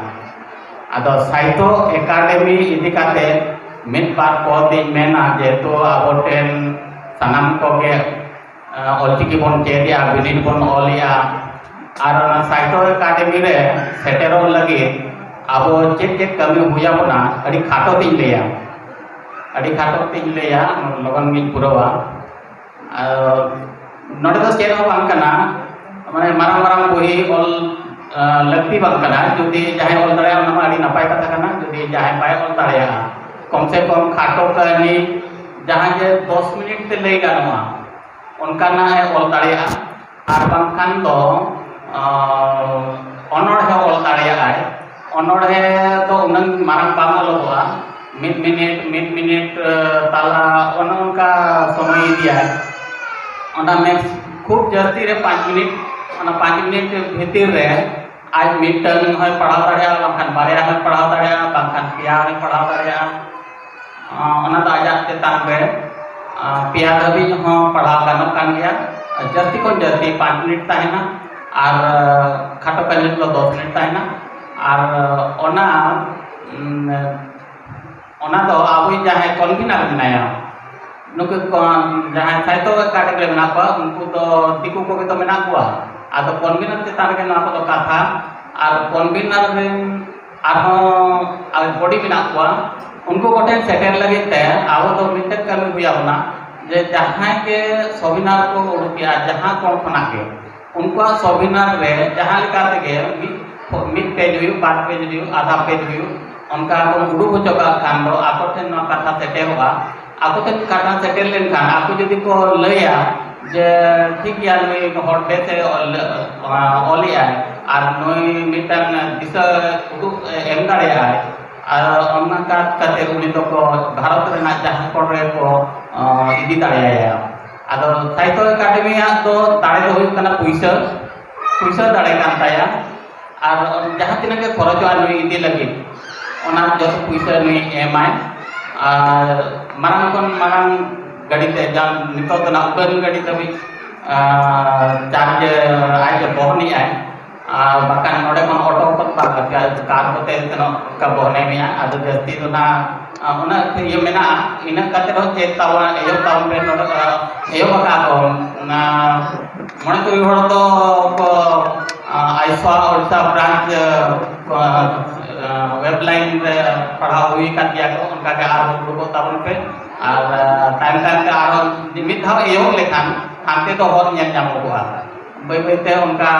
ᱟᱫᱚ ᱥᱟᱦᱤᱛᱛᱚ ᱮᱠᱟᱰᱮᱢᱤ ᱤᱫᱤ ᱠᱟᱛᱮ ᱢᱤᱫ ᱵᱟᱨ ᱯᱚᱫ ᱤᱧ ᱢᱮᱱᱟ, ᱡᱮᱦᱮᱛᱩ ᱟᱵᱚ ᱴᱷᱮᱱ ᱥᱟᱱᱟᱢ ᱠᱚᱜᱮ, ᱟᱨ, ᱚᱞᱪᱤᱠᱤ ᱵᱚᱱ ᱪᱮᱫ ᱮᱜᱼᱟ, ᱵᱤᱱᱤᱰ ᱵᱚᱱ ᱚᱞ ᱮᱜᱼᱟ, ᱟᱨ ᱚᱱᱟ ᱥᱟᱦᱤᱛᱛᱚ ᱮᱠᱟᱰᱮᱢᱤ ᱨᱮ ᱥᱮᱴᱮᱨᱚᱜ ᱞᱟᱹᱜᱤᱫ ᱟᱵᱚ ᱪᱮᱫ ᱪᱮᱫ ᱠᱟᱹᱢᱤ ᱦᱩᱭ ᱟᱵᱚᱱᱟ, ᱟᱹᱰᱤ ᱠᱷᱟᱴᱚ ᱛᱤᱧ ᱞᱟᱹᱭᱟ, ᱟᱹᱰᱤ ᱠᱷᱟᱴᱚ ᱛᱤᱧ ᱞᱟᱹᱭᱟ, ᱞᱚᱜᱚᱱ ᱜᱤᱧ ᱯᱩᱨᱟᱹᱣᱟ᱾ ᱟᱨ ᱱᱚᱰᱮ ᱫᱚ ᱪᱮᱫ ᱦᱚᱸ ᱵᱟᱝ ᱠᱟᱱᱟ, ᱢᱟᱱᱮ ᱢᱟᱨᱟᱝ ᱢᱟᱨᱟᱝ ᱵᱳᱭ ᱚᱞ, ᱟᱨ, ᱞᱟᱹᱠᱛᱤ ᱵᱟᱝ ᱠᱟᱱᱟ᱾ ᱡᱩᱫᱤ ᱡᱟᱦᱟᱸᱭ ᱚᱞ ᱫᱟᱲᱮᱭᱟᱜᱼᱟ, ᱚᱱᱟ ᱢᱟ ᱟᱹᱰᱤ ᱱᱟᱯᱟᱭ ᱠᱟᱛᱷᱟ ᱠᱟᱱᱟ᱾ ᱡᱩᱫᱤ ᱡᱟᱦᱟᱸᱭ ᱵᱟᱭ ᱚᱞ ᱫᱟᱲᱮᱭᱟᱜᱼᱟ, ᱠᱚᱢ ᱥᱮ ᱠᱚᱢ ᱠᱷᱟᱴᱚ ᱠᱟᱹᱦᱱᱤ ᱡᱟᱦᱟᱸ ᱡᱮ ᱫᱚᱥ ᱢᱤᱱᱤᱴ ᱛᱮ ᱞᱟᱹᱭ ᱜᱟᱱᱚᱜᱼᱟ, ᱚᱱᱠᱟᱱᱟᱜ ᱮ ᱚᱞ ᱫᱟᱲᱮᱭᱟᱜᱼᱟ᱾ ᱟᱨ ᱵᱟᱝᱠᱷᱟᱱ ᱫᱚ, ᱟᱨ, ᱚᱱᱚᱬᱦᱮ ᱚᱞ ᱫᱟᱲᱮᱭᱟᱜᱼᱟᱭ᱾ ᱚᱱᱚᱬᱦᱮ ᱫᱚ ᱩᱱᱟᱹᱝ ᱢᱟᱨᱟᱝ ᱵᱟᱝ ᱚᱞᱚᱜᱚᱜᱼᱟ, ᱢᱤᱫ ᱢᱤᱱᱤᱴ, ᱢᱤᱫ ᱢᱤᱱᱤᱴ, ᱟᱨ, ᱛᱟᱞᱟ, ᱚᱱᱮ ᱚᱱᱠᱟ ᱥᱚᱢᱚᱭ ᱤᱫᱤᱭᱟᱭ᱾ ᱚᱱᱟ ᱢᱮᱱ ᱠᱷᱩᱵ ᱡᱟᱹᱥᱛᱤ ᱨᱮ ᱯᱟᱸᱪ ᱢᱤᱱᱤᱴ, ᱚᱱᱟ ᱯᱟᱸᱪ ᱢᱤᱱᱤᱴ ᱵᱷᱤᱛᱤᱨ ᱨᱮ ᱟᱡ ᱢᱤᱫᱴᱟᱝ ᱦᱚᱸᱭ ᱯᱟᱲᱦᱟᱣ ᱫᱟᱲᱮᱭᱟᱜᱼᱟ, ᱵᱟᱝᱠᱷᱟᱱ ᱵᱟᱨᱭᱟ ᱦᱚᱸᱭ ᱯᱟᱲᱦᱟᱣ ᱫᱟᱲᱮᱭᱟᱜᱼᱟ, ᱵᱟᱝᱠᱷᱟᱱ ᱯᱮᱭᱟ ᱦᱚᱸᱭ ᱯᱟᱲᱦᱟᱣ ᱫᱟᱲᱮᱭᱟᱜᱼᱟ᱾ ᱟᱸ, ᱚᱱᱟ ᱫᱚ ᱟᱡᱟᱜ ᱪᱮᱛᱟᱱ ᱨᱮ, ᱟᱸ, ᱯᱮᱭᱟ ᱫᱷᱟᱹᱵᱤᱡ ᱦᱚᱸ ᱯᱟᱲᱦᱟᱣ ᱜᱟᱱᱚᱜ ᱠᱟᱱ ᱜᱮᱭᱟ᱾ ᱡᱟᱹᱥᱛᱤ ᱠᱷᱚᱱ ᱡᱟᱹᱥᱛᱤ ᱯᱟᱸᱪ ᱢᱤᱱᱤᱴ ᱛᱟᱦᱮᱱᱟ ᱟᱨ, ᱟᱸ, ᱠᱷᱟᱴᱚ ᱠᱟᱹᱦᱱᱤ ᱫᱚ ᱫᱚᱥ ᱢᱤᱱᱤᱴ ᱛᱟᱦᱮᱱᱟ᱾ ᱟᱨ, ᱟᱸ, ᱚᱱᱟ, ᱩᱢ, ᱚᱱᱟ ᱫᱚ ᱟᱵᱚᱭᱤᱡ ᱡᱟᱦᱟᱸᱭ ᱠᱚᱱᱵᱷᱤᱱᱟᱨ ᱢᱮᱱᱟᱭᱟ, ᱱᱩᱠᱩ ᱠᱚ ᱡᱟᱦᱟᱸᱭ ᱥᱟᱦᱤᱛᱛᱚ ᱮᱠᱟᱰᱮᱢᱤ ᱨᱮ ᱢᱮᱱᱟᱜ ᱠᱚᱣᱟ, ᱩᱱᱠᱩ ᱫᱚ ᱫᱤᱠᱩ ᱠᱚᱜᱮ ᱛᱚ ᱢᱮᱱᱟᱜ ᱠᱚᱣᱟ᱾ ᱟᱫᱚ ᱠᱚᱱᱵᱷᱤᱱᱟᱨ ᱪᱮᱛᱟᱱ ᱨᱮᱜᱮ ᱱᱚᱣᱟ ᱠᱚᱫᱚ ᱠᱟᱛᱷᱟ, ᱟᱨ ᱠᱚᱱᱵᱷᱤᱱᱟᱨ ᱨᱮᱱ ᱟᱨᱦᱚᱸ ᱟᱨ ᱵᱚᱰᱤ ᱢᱮᱱᱟᱜ ᱠᱚᱣᱟ, ᱩᱱᱠᱩ ᱠᱚᱴᱷᱮᱱ ᱥᱮᱴᱮᱨ ᱞᱟᱹᱜᱤᱫ ᱛᱮ ᱟᱵᱚ ᱫᱚ ᱢᱤᱫᱴᱮᱱ ᱠᱟᱹᱢᱤ ᱦᱩᱭ ᱟᱵᱚᱱᱟ, ᱡᱮ ᱡᱟᱦᱟᱸᱭ ᱜᱮ ᱥᱚᱵᱷᱤᱱᱟᱨ ᱠᱚ ᱩᱰᱩᱠᱮᱜᱼᱟ, ᱡᱟᱦᱟᱸ ᱠᱚᱬ ᱠᱷᱚᱱᱟᱜ ᱜᱮ, ᱩᱱᱠᱩᱣᱟᱜ ᱥᱚᱵᱷᱤᱱᱟᱨ ᱨᱮ ᱡᱟᱦᱟᱸ ᱞᱮᱠᱟ ᱛᱮᱜᱮ ᱢᱤᱫ, ᱢᱤᱫ ᱯᱮᱡᱽ ᱦᱩᱭᱩᱜ, ᱵᱟᱨ ᱯᱮᱡᱽ ᱦᱩᱭᱩᱜ, ᱟᱫᱷᱟ ᱯᱮᱡᱽ ᱦᱩᱭᱩᱜ, ᱚᱱᱠᱟ ᱵᱚᱱ ᱩᱰᱩᱠ ᱦᱚᱪᱚ ᱠᱟᱜ ᱠᱷᱟᱱ ᱫᱚ ᱟᱠᱚ ᱴᱷᱮᱱ ᱱᱚᱣᱟ ᱠᱟᱛᱷᱟ ᱥᱮᱴᱮᱨᱚᱜᱼᱟ᱾ ᱟᱠᱚ ᱴᱷᱮᱱ ᱠᱟᱛᱷᱟ ᱥᱮᱴᱮᱨ ᱞᱮᱱᱠᱷᱟᱱ ᱟᱠᱚ ᱡᱩᱫᱤ ᱠᱚ ᱞᱟᱹᱭᱟ ᱡᱮ ᱴᱷᱤᱠ ᱜᱮᱭᱟ, ᱱᱩᱭ ᱦᱚᱲ ᱵᱮᱥᱮ ᱚᱞ, ᱚᱞᱮᱜᱼᱟᱭ ᱟᱨ ᱱᱩᱭ ᱢᱤᱫᱴᱟᱝ ᱫᱤᱥᱟᱹ ᱩᱫᱩᱜ ᱮᱢ ᱫᱟᱲᱮᱭᱟᱜᱼᱟᱭ, ᱟᱨ ᱚᱱᱠᱟ ᱠᱟᱛᱮ ᱩᱱᱤ ᱫᱚᱠᱚ ᱵᱷᱟᱨᱚᱛ ᱨᱮᱱᱟᱜ ᱡᱟᱦᱟᱸ ᱠᱚᱨᱮ ᱠᱚ ᱤᱫᱤ ᱫᱟᱲᱮᱭᱟᱭᱟ᱾ ᱟᱫᱚ ᱥᱟᱦᱤᱛᱛᱚ ᱮᱠᱟᱰᱮᱢᱤᱭᱟᱜ ᱫᱚ ᱫᱟᱲᱮ ᱫᱚ ᱦᱩᱭᱩᱜ ᱠᱟᱱᱟ ᱯᱩᱭᱥᱟᱹ, ᱯᱩᱭᱥᱟᱹ ᱫᱟᱲᱮ ᱠᱟᱱ ᱛᱟᱭᱟ᱾ ᱟᱨ ᱡᱟᱦᱟᱸ ᱛᱤᱱᱟᱹᱜ ᱜᱮ ᱠᱷᱚᱨᱚᱪᱚᱜᱼᱟ ᱱᱩᱭ ᱤᱫᱤ ᱞᱟᱹᱜᱤᱫ, ᱚᱱᱟ ᱡᱚᱛᱚ ᱯᱩᱭᱥᱟᱹ ᱱᱩᱭ ᱮᱢᱟᱭ᱾ ᱟᱨ ᱢᱟᱨᱟᱝ ᱠᱷᱚᱱ ᱢᱟᱨᱟᱝ ᱜᱟᱹᱰᱤ ᱛᱮ, ᱡᱟᱦᱟᱸ ᱱᱤᱛᱚᱜ ᱫᱚ ᱱᱟᱜ ᱩᱰᱟᱹᱱ ᱜᱟᱹᱰᱤ ᱫᱷᱟᱹᱵᱤᱡ, ᱟᱨ ᱪᱟᱨᱡᱽ ᱟᱡ ᱮ ᱵᱚᱦᱚᱱᱮᱜᱼᱟᱭ᱾ ᱟᱨ ᱵᱟᱠᱷᱟᱱ ᱱᱚᱰᱮ ᱠᱷᱚᱱ ᱚᱴᱳ ᱠᱚ ᱵᱟᱝ, ᱠᱟᱨ ᱠᱚᱛᱮ ᱥᱮᱱᱚᱜ ᱚᱱᱠᱟ ᱵᱚᱦᱚᱱᱮ ᱢᱮᱭᱟ᱾ ᱟᱫᱚ ᱡᱟᱹᱥᱛᱤ ᱫᱚ ᱱᱟᱜ ᱩᱱᱟᱹᱜ ᱤᱭᱟᱹ ᱢᱮᱱᱟᱜᱼᱟ, ᱤᱱᱟᱹᱜ ᱠᱟᱛᱮ ᱨᱮᱦᱚᱸ ᱪᱮᱫ ᱛᱟᱵᱚᱱᱟ, ᱮᱦᱚᱵ ᱛᱟᱵᱚᱱ ᱯᱮ ᱱᱚᱰᱮ, ᱮᱦᱚᱵ ᱟᱠᱟᱫ ᱠᱚ ᱚᱱᱟ ᱢᱚᱬᱮ ᱛᱩᱨᱩᱭ ᱦᱚᱲ ᱫᱚ ᱠᱚ, ᱟᱭᱥᱣᱟ ᱳᱰᱤᱥᱟ ᱵᱨᱟᱧᱪ ᱣᱮᱵᱞᱟᱭᱤᱱ ᱨᱮ ᱯᱟᱲᱦᱟᱣ ᱦᱩᱭ ᱟᱠᱟᱱ ᱜᱮᱭᱟ ᱠᱚ, ᱚᱱᱠᱟ ᱜᱮ ᱟᱨᱦᱚᱸ ᱩᱰᱩᱠᱚᱜ ᱛᱟᱵᱚᱱ ᱯᱮ᱾ ᱟᱨ ᱛᱟᱭᱚᱢ ᱛᱟᱭᱚᱢ ᱛᱮ ᱟᱨᱦᱚᱸ ᱢᱤᱫ ᱫᱷᱟᱣ ᱮᱦᱚᱵ ᱞᱮᱠᱷᱟᱱ ᱦᱟᱱᱛᱮ ᱫᱚ ᱦᱚᱨ ᱧᱮᱞ ᱧᱟᱢᱚᱜᱚᱜᱼᱟ, ᱵᱟᱹᱭ ᱵᱟᱹᱭ ᱛᱮ ᱚᱱᱠᱟ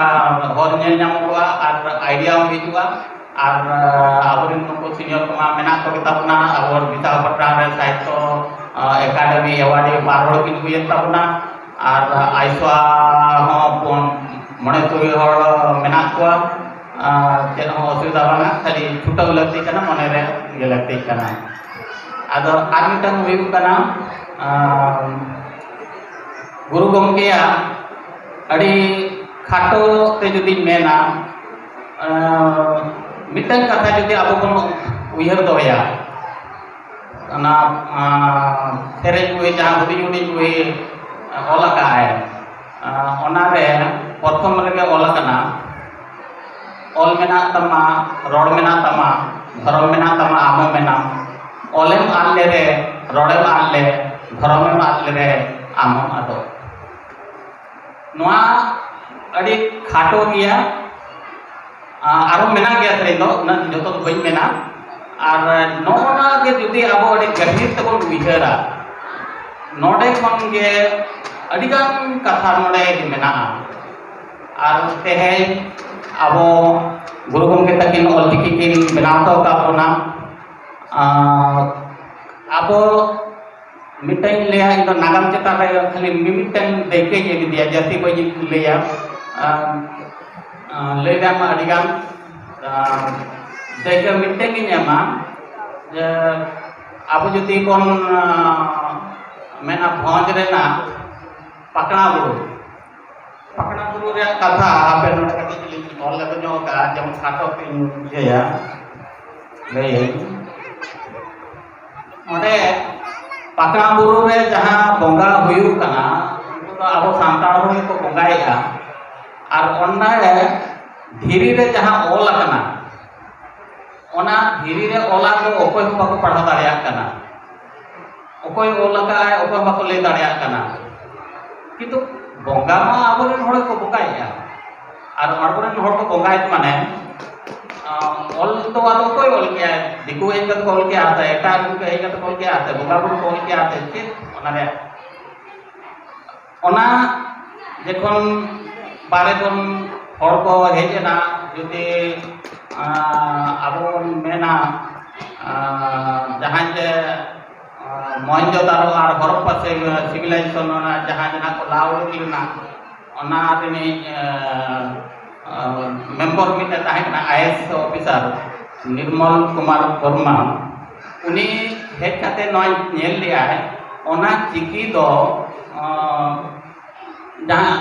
ᱦᱚᱨ ᱧᱮᱞ ᱧᱟᱢᱚᱜᱚᱜᱼᱟ ᱟᱨ ᱟᱭᱰᱤᱭᱟ ᱦᱚᱸ ᱦᱤᱡᱩᱜᱼᱟ᱾ ᱟᱨ ᱟᱵᱚᱨᱮᱱ ᱱᱩᱠᱩ ᱥᱤᱱᱤᱭᱚᱨ ᱠᱚᱢᱟ ᱢᱮᱱᱟᱜ ᱠᱚᱜᱮ ᱛᱟᱵᱚᱱᱟ, ᱟᱵᱚ ᱵᱤᱥᱟᱠᱷᱟᱯᱟᱴᱱᱟ ᱨᱮ ᱥᱟᱦᱤᱛᱛᱚ ᱮᱠᱟᱰᱮᱢᱤ ᱮᱣᱟᱨᱰ ᱵᱟᱨ ᱦᱚᱲ ᱠᱤᱱ ᱦᱩᱭᱮᱱ ᱛᱟᱵᱚᱱᱟ᱾ ᱟᱨ ᱟᱭᱥᱣᱟ ᱦᱚᱸ ᱯᱩᱱ, ᱢᱚᱬᱮ ᱛᱩᱨᱩᱭ ᱦᱚᱲ ᱢᱮᱱᱟᱜ ᱠᱚᱣᱟ᱾ ᱟᱨ ᱪᱮᱫ ᱦᱚᱸ ᱚᱥᱩᱵᱤᱫᱷᱟ ᱵᱟᱝᱟ, ᱠᱷᱟᱹᱞᱤ ᱪᱷᱩᱴᱟᱹᱣ ᱞᱟᱹᱠᱛᱤ ᱠᱟᱱᱟ, ᱢᱚᱱᱮ ᱨᱮ ᱤᱭᱟᱹ ᱞᱟᱹᱠᱛᱤ ᱠᱟᱱᱟ᱾ ᱟᱫᱚ ᱟᱨ ᱢᱤᱫᱴᱟᱝ ᱦᱩᱭᱩᱜ ᱠᱟᱱᱟ, ᱟᱨ ᱜᱩᱨᱩ ᱜᱚᱢᱠᱮᱭᱟᱜ ᱟᱹᱰᱤ ᱠᱷᱟᱴᱚ ᱛᱮ ᱡᱩᱫᱤᱧ ᱢᱮᱱᱟ, ᱟᱨ ᱢᱤᱫᱴᱟᱝ ᱠᱟᱛᱷᱟ ᱡᱩᱫᱤ ᱟᱵᱚ ᱵᱚᱱ ᱩᱭᱦᱟᱹᱨ ᱫᱚᱦᱚᱭᱟ, ᱚᱱᱟ, ᱟᱨ ᱥᱮᱨᱮᱧ ᱵᱳᱭ ᱡᱟᱦᱟᱸ ᱦᱩᱰᱤᱧ ᱦᱩᱰᱤᱧ ᱵᱳᱭ ᱚᱞ ᱟᱠᱟᱫᱼᱟᱭ, ᱟᱨ ᱚᱱᱟᱨᱮ ᱯᱨᱚᱛᱷᱚᱢ ᱨᱮᱜᱮ ᱚᱞ ᱟᱠᱟᱱᱟ, "ᱚᱞ ᱢᱮᱱᱟᱜ ᱛᱟᱢᱟ, ᱨᱚᱲ ᱢᱮᱱᱟᱜ ᱛᱟᱢᱟ, ᱫᱷᱚᱨᱚᱢ ᱢᱮᱱᱟᱜ ᱛᱟᱢᱟ, ᱟᱢ ᱦᱚᱸ ᱢᱮᱱᱟᱢ᱾ ᱚᱞᱮᱢ ᱟᱫ ᱞᱮᱨᱮ, ᱨᱚᱲᱮᱢ ᱟᱫ ᱞᱮ, ᱫᱷᱚᱨᱚᱢᱮᱢ ᱟᱫ ᱞᱮᱨᱮ, ᱟᱢ ᱦᱚᱸᱢ ᱟᱫᱚᱜ᱾" ᱱᱚᱣᱟ ᱟᱹᱰᱤ ᱠᱷᱟᱴᱚ ᱜᱮᱭᱟ, ᱟᱨᱦᱚᱸ ᱢᱮᱱᱟᱜ ᱜᱮᱭᱟ ᱥᱮᱨᱮᱧ ᱫᱚ, ᱩᱱᱟᱹᱜ ᱡᱚᱛᱚ ᱫᱚ ᱵᱟᱹᱧ ᱢᱮᱱᱟ᱾ ᱟᱨ ᱱᱚᱜᱼᱚ ᱱᱚᱣᱟ ᱜᱮ ᱡᱩᱫᱤ ᱟᱵᱚ ᱟᱹᱰᱤ ᱜᱟᱹᱦᱤᱨ ᱛᱮᱵᱚᱱ ᱩᱭᱦᱟᱹᱨᱟ, ᱱᱚᱰᱮ ᱠᱷᱚᱱ ᱜᱮ ᱟᱹᱰᱤᱜᱟᱱ ᱠᱟᱛᱷᱟ ᱱᱚᱰᱮ ᱢᱮᱱᱟᱜᱼᱟ᱾ ᱟᱨ ᱛᱮᱦᱮᱧ ᱟᱵᱚ ᱜᱩᱨᱩ ᱜᱚᱢᱠᱮ ᱛᱟᱹᱠᱤᱱ ᱚᱞᱪᱤᱠᱤ ᱠᱤᱱ ᱵᱮᱱᱟᱣ ᱦᱚᱴᱚ ᱟᱠᱟᱫ ᱵᱚᱱᱟ᱾ ᱟᱨ ᱟᱵᱚ ᱢᱤᱫᱴᱟᱝ ᱤᱧ ᱞᱟᱹᱭᱟ, ᱤᱧ ᱫᱚ ᱱᱟᱜᱟᱢ ᱪᱮᱛᱟᱱ ᱨᱮ ᱠᱷᱟᱹᱞᱤ ᱢᱤᱢᱤᱫᱴᱟᱝ ᱫᱟᱹᱭᱠᱟᱹᱧ ᱮᱢ ᱤᱫᱤᱭᱟ, ᱡᱟᱹᱥᱛᱤ ᱵᱟᱹᱧ ᱞᱟᱹᱭᱟ᱾ ᱟᱨ, ᱟᱨ, ᱞᱟᱹᱭ ᱨᱮᱭᱟᱜ ᱢᱟ ᱟᱹᱰᱤ ᱜᱟᱱ, ᱟᱨ, ᱫᱟᱹᱭᱠᱟᱹ ᱢᱤᱫᱴᱟᱝ ᱜᱤᱧ ᱮᱢᱟ, ᱡᱮ ᱟᱵᱚ ᱡᱩᱫᱤ ᱵᱚᱱ, ᱟᱨ, ᱢᱮᱱᱟ ᱵᱷᱚᱸᱡᱽ ᱨᱮᱱᱟᱜ ᱯᱟᱠᱲᱟ ᱵᱩᱨᱩ, ᱯᱟᱠᱲᱟ ᱵᱩᱨᱩ ᱨᱮᱭᱟᱜ ᱠᱟᱛᱷᱟ ᱟᱯᱮ ᱱᱚᱰᱮ ᱠᱟᱹᱴᱤᱡ ᱞᱤᱧ ᱚᱞ ᱞᱮᱠᱟ ᱧᱚᱜ ᱟᱠᱟᱫᱼᱟ, ᱡᱮᱢᱚᱱ ᱠᱷᱟᱴᱚ ᱛᱮᱧ ᱤᱭᱟᱹᱭᱟ, ᱞᱟᱹᱭᱟᱹᱧ᱾ ᱚᱸᱰᱮ ᱯᱟᱠᱲᱟ ᱵᱩᱨᱩ ᱨᱮ ᱡᱟᱦᱟᱸ ᱵᱚᱸᱜᱟ ᱦᱩᱭᱩᱜ ᱠᱟᱱᱟ, ᱩᱱᱠᱩ ᱫᱚ ᱟᱵᱚ ᱥᱟᱱᱛᱟᱲ ᱦᱚᱲ ᱜᱮᱠᱚ ᱵᱚᱸᱜᱟᱭᱮᱫᱼᱟ᱾ ᱟᱨ ᱚᱸᱰᱮ ᱫᱷᱤᱨᱤ ᱨᱮ ᱡᱟᱦᱟᱸ ᱚᱞ ᱟᱠᱟᱱᱟ, ᱚᱱᱟ ᱫᱷᱤᱨᱤ ᱨᱮ ᱚᱞᱟᱜ ᱫᱚ ᱚᱠᱚᱭ ᱦᱚᱸ ᱵᱟᱠᱚ ᱯᱟᱲᱦᱟᱣ ᱫᱟᱲᱮᱭᱟᱜ ᱠᱟᱱᱟ᱾ ᱚᱠᱚᱭ ᱚᱞ ᱟᱠᱟᱫᱼᱟᱭ, ᱚᱠᱚᱭ ᱦᱚᱸ ᱵᱟᱠᱚ ᱞᱟᱹᱭ ᱫᱟᱲᱮᱭᱟᱜ ᱠᱟᱱᱟ᱾ ᱠᱤᱱᱛᱩ ᱵᱚᱸᱜᱟ ᱢᱟ ᱟᱵᱚᱨᱮᱱ ᱦᱚᱲ ᱜᱮᱠᱚ ᱵᱚᱸᱜᱟᱭᱮᱫᱼᱟ᱾ ᱟᱨ ᱟᱵᱚᱨᱮᱱ ᱦᱚᱲ ᱠᱚ ᱵᱚᱸᱜᱟᱭᱮᱫ ᱢᱟᱱᱮ, ᱟᱸ, ᱚᱞ ᱫᱚ ᱟᱫᱚ ᱚᱠᱚᱭ ᱚᱞ ᱠᱮᱜᱼᱟᱭ? ᱫᱤᱠᱩ ᱦᱮᱡ ᱠᱟᱛᱮ ᱠᱚ ᱚᱞ ᱠᱮᱜᱼᱟ ᱥᱮ ᱮᱴᱟᱜ ᱨᱮᱱ ᱠᱚ ᱦᱮᱡ ᱠᱟᱛᱮ ᱠᱚ ᱚᱞ ᱠᱮᱜᱼᱟ ᱥᱮ ᱵᱚᱸᱜᱟ ᱵᱩᱨᱩ ᱠᱚ ᱚᱞ ᱠᱮᱜᱼᱟ ᱥᱮ ᱪᱮᱫ? ᱚᱱᱟ ᱨᱮᱭᱟᱜ ᱚᱱᱟ ᱡᱚᱠᱷᱚᱱ ᱵᱟᱨᱦᱮ ᱠᱷᱚᱱ ᱦᱚᱲ ᱠᱚ ᱦᱮᱡ ᱮᱱᱟ, ᱡᱩᱫᱤ, ᱟᱸ, ᱟᱵᱚ ᱵᱚᱱ ᱢᱮᱱᱟ, ᱟᱸ, ᱡᱟᱦᱟᱸᱭ ᱡᱮ, ᱟᱸ, ᱢᱚᱦᱮᱱᱡᱳᱫᱟᱲᱳ ᱟᱨ ᱦᱚᱨᱚᱯᱯᱟ ᱥᱤᱵᱤᱞᱟᱭᱡᱮᱥᱚᱱ, ᱚᱱᱟ ᱡᱟᱦᱟᱸ ᱡᱟᱦᱟᱸ ᱠᱚ ᱞᱟ ᱩᱰᱩᱠ ᱞᱮᱱᱟ, ᱚᱱᱟ ᱨᱤᱱᱤᱡ, ᱟᱸ, ᱟᱸ, ᱢᱮᱢᱵᱚᱨ ᱢᱤᱫᱴᱮᱱ ᱛᱟᱦᱮᱸ ᱠᱟᱱᱟ, I A S officer Nirmal Kumar Verma. ᱩᱱᱤ ᱦᱮᱡ ᱠᱟᱛᱮ ᱱᱚᱣᱟᱭ ᱧᱮᱞ ᱞᱮᱜᱼᱟᱭ, ᱚᱱᱟ ᱪᱤᱠᱤ ᱫᱚ, ᱟᱸ, ᱡᱟᱦᱟᱸ,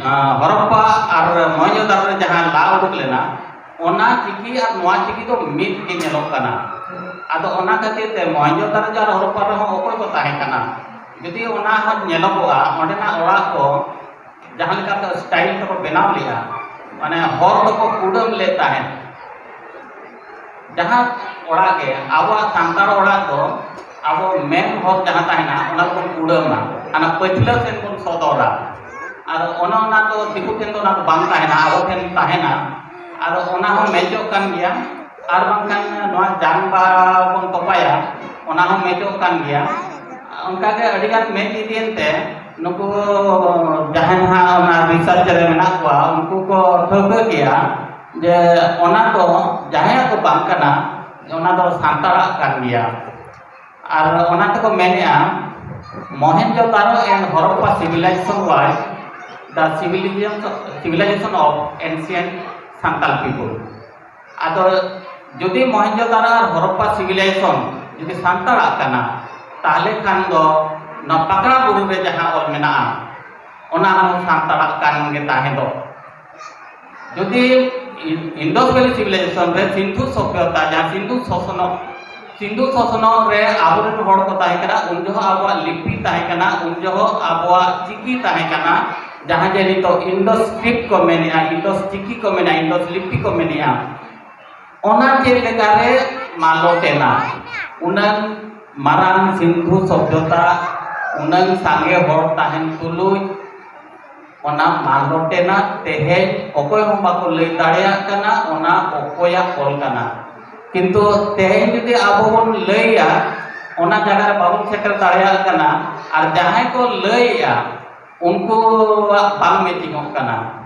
ᱟᱸ, ᱦᱚᱨᱚᱯᱯᱟ ᱟᱨ ᱢᱚᱦᱮᱱᱡᱳᱫᱟᱲᱳ ᱨᱮ ᱡᱟᱦᱟᱸ ᱞᱟ ᱩᱰᱩᱠ ᱞᱮᱱᱟ, ᱚᱱᱟ ᱪᱤᱠᱤ ᱟᱨ ᱱᱚᱣᱟ ᱪᱤᱠᱤ ᱫᱚ ᱢᱤᱫ ᱜᱮ ᱧᱮᱞᱚᱜ ᱠᱟᱱᱟ᱾ ᱟᱫᱚ ᱚᱱᱟ ᱠᱷᱟᱹᱛᱤᱨ ᱛᱮ ᱢᱚᱦᱮᱱᱡᱳᱫᱟᱲᱳ ᱟᱨ ᱦᱚᱨᱚᱯᱯᱟ ᱨᱮᱦᱚᱸ ᱚᱠᱚᱭ ᱠᱚ ᱛᱟᱦᱮᱸ ᱠᱟᱱᱟ? ᱡᱩᱫᱤ ᱚᱱᱟ ᱦᱚᱸ ᱧᱮᱞᱚᱜᱚᱜᱼᱟ, ᱚᱸᱰᱮᱱᱟᱜ ᱚᱲᱟᱜ ᱠᱚ ᱡᱟᱦᱟᱸ ᱞᱮᱠᱟᱛᱮ ᱥᱴᱟᱭᱤᱞ ᱛᱮᱠᱚ ᱵᱮᱱᱟᱣ ᱞᱮᱜᱼᱟ, ᱢᱟᱱᱮ ᱦᱚᱨ ᱫᱚᱠᱚ ᱠᱩᱰᱟᱹᱢ ᱞᱮᱫ ᱛᱟᱦᱮᱸᱫ᱾ ᱡᱟᱦᱟᱸ ᱚᱲᱟᱜ ᱜᱮ, ᱟᱵᱚᱣᱟᱜ ᱥᱟᱱᱛᱟᱲ ᱚᱲᱟᱜ ᱫᱚ ᱟᱵᱚ ᱢᱮᱱ ᱦᱚᱨ ᱡᱟᱦᱟᱸ ᱛᱟᱦᱮᱱᱟ, ᱚᱱᱟ ᱫᱚᱵᱚᱱ ᱠᱩᱰᱟᱹᱢᱟ, ᱚᱱᱟ ᱯᱟᱹᱪᱷᱞᱟᱹ ᱥᱮᱫ ᱵᱚᱱ ᱥᱚᱫᱚᱨᱟ᱾ ᱟᱫᱚ ᱚᱱᱮ ᱚᱱᱟ ᱫᱚ ᱫᱤᱠᱩ ᱴᱷᱮᱱ ᱫᱚ ᱚᱱᱟ ᱫᱚ ᱵᱟᱝ ᱛᱟᱦᱮᱱᱟ, ᱟᱵᱚ ᱴᱷᱮᱱ ᱛᱟᱦᱮᱱᱟ᱾ ᱟᱫᱚ ᱚᱱᱟ ᱦᱚᱸ ᱢᱮᱪᱚᱜ ᱠᱟᱱ ᱜᱮᱭᱟ᱾ ᱟᱨ ᱵᱟᱝᱠᱷᱟᱱ ᱱᱚᱣᱟ ᱡᱟᱝ ᱵᱟ ᱵᱚᱱ ᱛᱚᱯᱟᱭᱟ, ᱚᱱᱟ ᱦᱚᱸ ᱢᱮᱪᱚᱜ ᱠᱟᱱ ᱜᱮᱭᱟ᱾ ᱚᱱᱠᱟᱜᱮ ᱟᱹᱰᱤᱜᱟᱱ ᱢᱮᱪ ᱤᱫᱤᱭᱮᱱ ᱛᱮ ᱱᱩᱠᱩ ᱡᱟᱦᱟᱸᱭ ᱱᱟᱦᱟᱜ ᱚᱱᱟ ᱨᱤᱥᱟᱨᱪ ᱨᱮ ᱢᱮᱱᱟᱜ ᱠᱚᱣᱟ, ᱩᱱᱠᱩ ᱠᱚ ᱴᱷᱟᱹᱣᱠᱟᱹ ᱠᱮᱜᱼᱟ ᱡᱮ ᱚᱱᱟ ᱫᱚ ᱡᱟᱦᱟᱸᱭᱟᱜ ᱫᱚ ᱵᱟᱝ ᱠᱟᱱᱟ, ᱚᱱᱟ ᱫᱚ ᱥᱟᱱᱛᱟᱲᱟᱜ ᱠᱟᱱ ᱜᱮᱭᱟ᱾ ᱟᱨ ᱚᱱᱟ ᱛᱮᱠᱚ ᱢᱮᱱᱮᱜᱼᱟ, Mohenjo-daro and Harappa civilization were the civilization, civilization of ancient Santal people. ᱟᱫᱚ ᱡᱩᱫᱤ ᱢᱚᱦᱮᱱᱡᱳᱫᱟᱲᱳ ᱟᱨ ᱦᱚᱨᱚᱯᱯᱟ ᱥᱤᱵᱤᱞᱟᱭᱡᱮᱥᱚᱱ ᱡᱩᱫᱤ ᱥᱟᱱᱛᱟᱲᱟᱜ ᱠᱟᱱᱟ, ᱛᱟᱦᱚᱞᱮ ᱠᱷᱟᱱ ᱫᱚ ᱱᱚᱣᱟ ᱯᱟᱠᱲᱟ ᱵᱩᱨᱩ ᱨᱮ ᱡᱟᱦᱟᱸ ᱚᱞ ᱢᱮᱱᱟᱜᱼᱟ, ᱚᱱᱟ ᱦᱚᱸ ᱥᱟᱱᱛᱟᱲᱟᱜ ᱠᱟᱱ ᱜᱮ ᱛᱟᱦᱮᱸ ᱫᱚ᱾ ᱡᱩᱫᱤ ᱤᱱ-, Indus Valley civilization ᱨᱮ ᱥᱤᱱᱫᱷᱩ ᱥᱚᱵᱷᱭᱚᱛᱟ, ᱡᱟᱦᱟᱸ ᱥᱤᱱᱫᱷᱩ ᱥᱚᱥᱚᱱᱚᱜ, ᱥᱤᱱᱫᱷᱩ ᱥᱚᱥᱚᱱᱚᱜ ᱨᱮ ᱟᱵᱚᱨᱮᱱ ᱦᱚᱲ ᱠᱚ ᱛᱟᱦᱮᱸ ᱠᱟᱱᱟ, ᱩᱱ ᱡᱚᱦᱚᱜ ᱟᱵᱚᱣᱟᱜ ᱞᱤᱯᱤ ᱛᱟᱦᱮᱸ ᱠᱟᱱᱟ, ᱩᱱ ᱡᱚᱦᱚᱜ ᱟᱵᱚᱣᱟᱜ ᱪᱤᱠᱤ ᱛᱟᱦᱮᱸ ᱠᱟᱱᱟ, ᱡᱟᱦᱟᱸ ᱡᱮ ᱱᱤᱛᱚᱜ Indus script ᱠᱚ ᱢᱮᱱᱮᱜᱼᱟ, Indus ᱪᱤᱠᱤ ᱠᱚ ᱢᱮᱱᱮᱜᱼᱟ, Indus ᱞᱤᱯᱤ ᱠᱚ ᱢᱮᱱᱮᱜᱼᱟ, ᱚᱱᱟ ᱪᱮᱫ ᱞᱮᱠᱟᱨᱮ ᱢᱟᱞᱚᱴ ᱮᱱᱟ? ᱩᱱᱟᱹᱝ ᱢᱟᱨᱟᱝ ᱥᱤᱱᱫᱷᱩ ᱥᱚᱵᱷᱭᱚᱛᱟ, ᱩᱱᱟᱹᱝ ᱥᱟᱸᱜᱮ ᱦᱚᱲ ᱛᱟᱦᱮᱱ ᱛᱩᱞᱩᱡ, ᱚᱱᱟ ᱢᱟᱞᱚᱴ ᱮᱱᱟ᱾ ᱛᱮᱦᱮᱧ ᱚᱠᱚᱭ ᱦᱚᱸ ᱵᱟᱠᱚ ᱞᱟᱹᱭ ᱫᱟᱲᱮᱭᱟᱜ ᱠᱟᱱᱟ ᱚᱱᱟ ᱚᱠᱚᱭᱟᱜ ᱚᱞ ᱠᱟᱱᱟ᱾ ᱠᱤᱱᱛᱩ ᱛᱮᱦᱮᱧ ᱡᱩᱫᱤ ᱟᱵᱚ ᱵᱚᱱ ᱞᱟᱹᱭᱟ, ᱚᱱᱟ ᱡᱟᱭᱜᱟ ᱨᱮ ᱵᱟᱵᱚᱱ ᱥᱮᱴᱮᱨ ᱫᱟᱲᱮᱭᱟᱜ ᱠᱟᱱᱟ᱾ ᱟᱨ ᱡᱟᱦᱟᱸᱭ ᱠᱚ ᱞᱟᱹᱭᱮᱜᱼᱟ, ᱩᱱᱠᱩᱣᱟᱜ ᱵᱟᱝ ᱢᱮᱪᱤᱝᱚᱜ ᱠᱟᱱᱟ᱾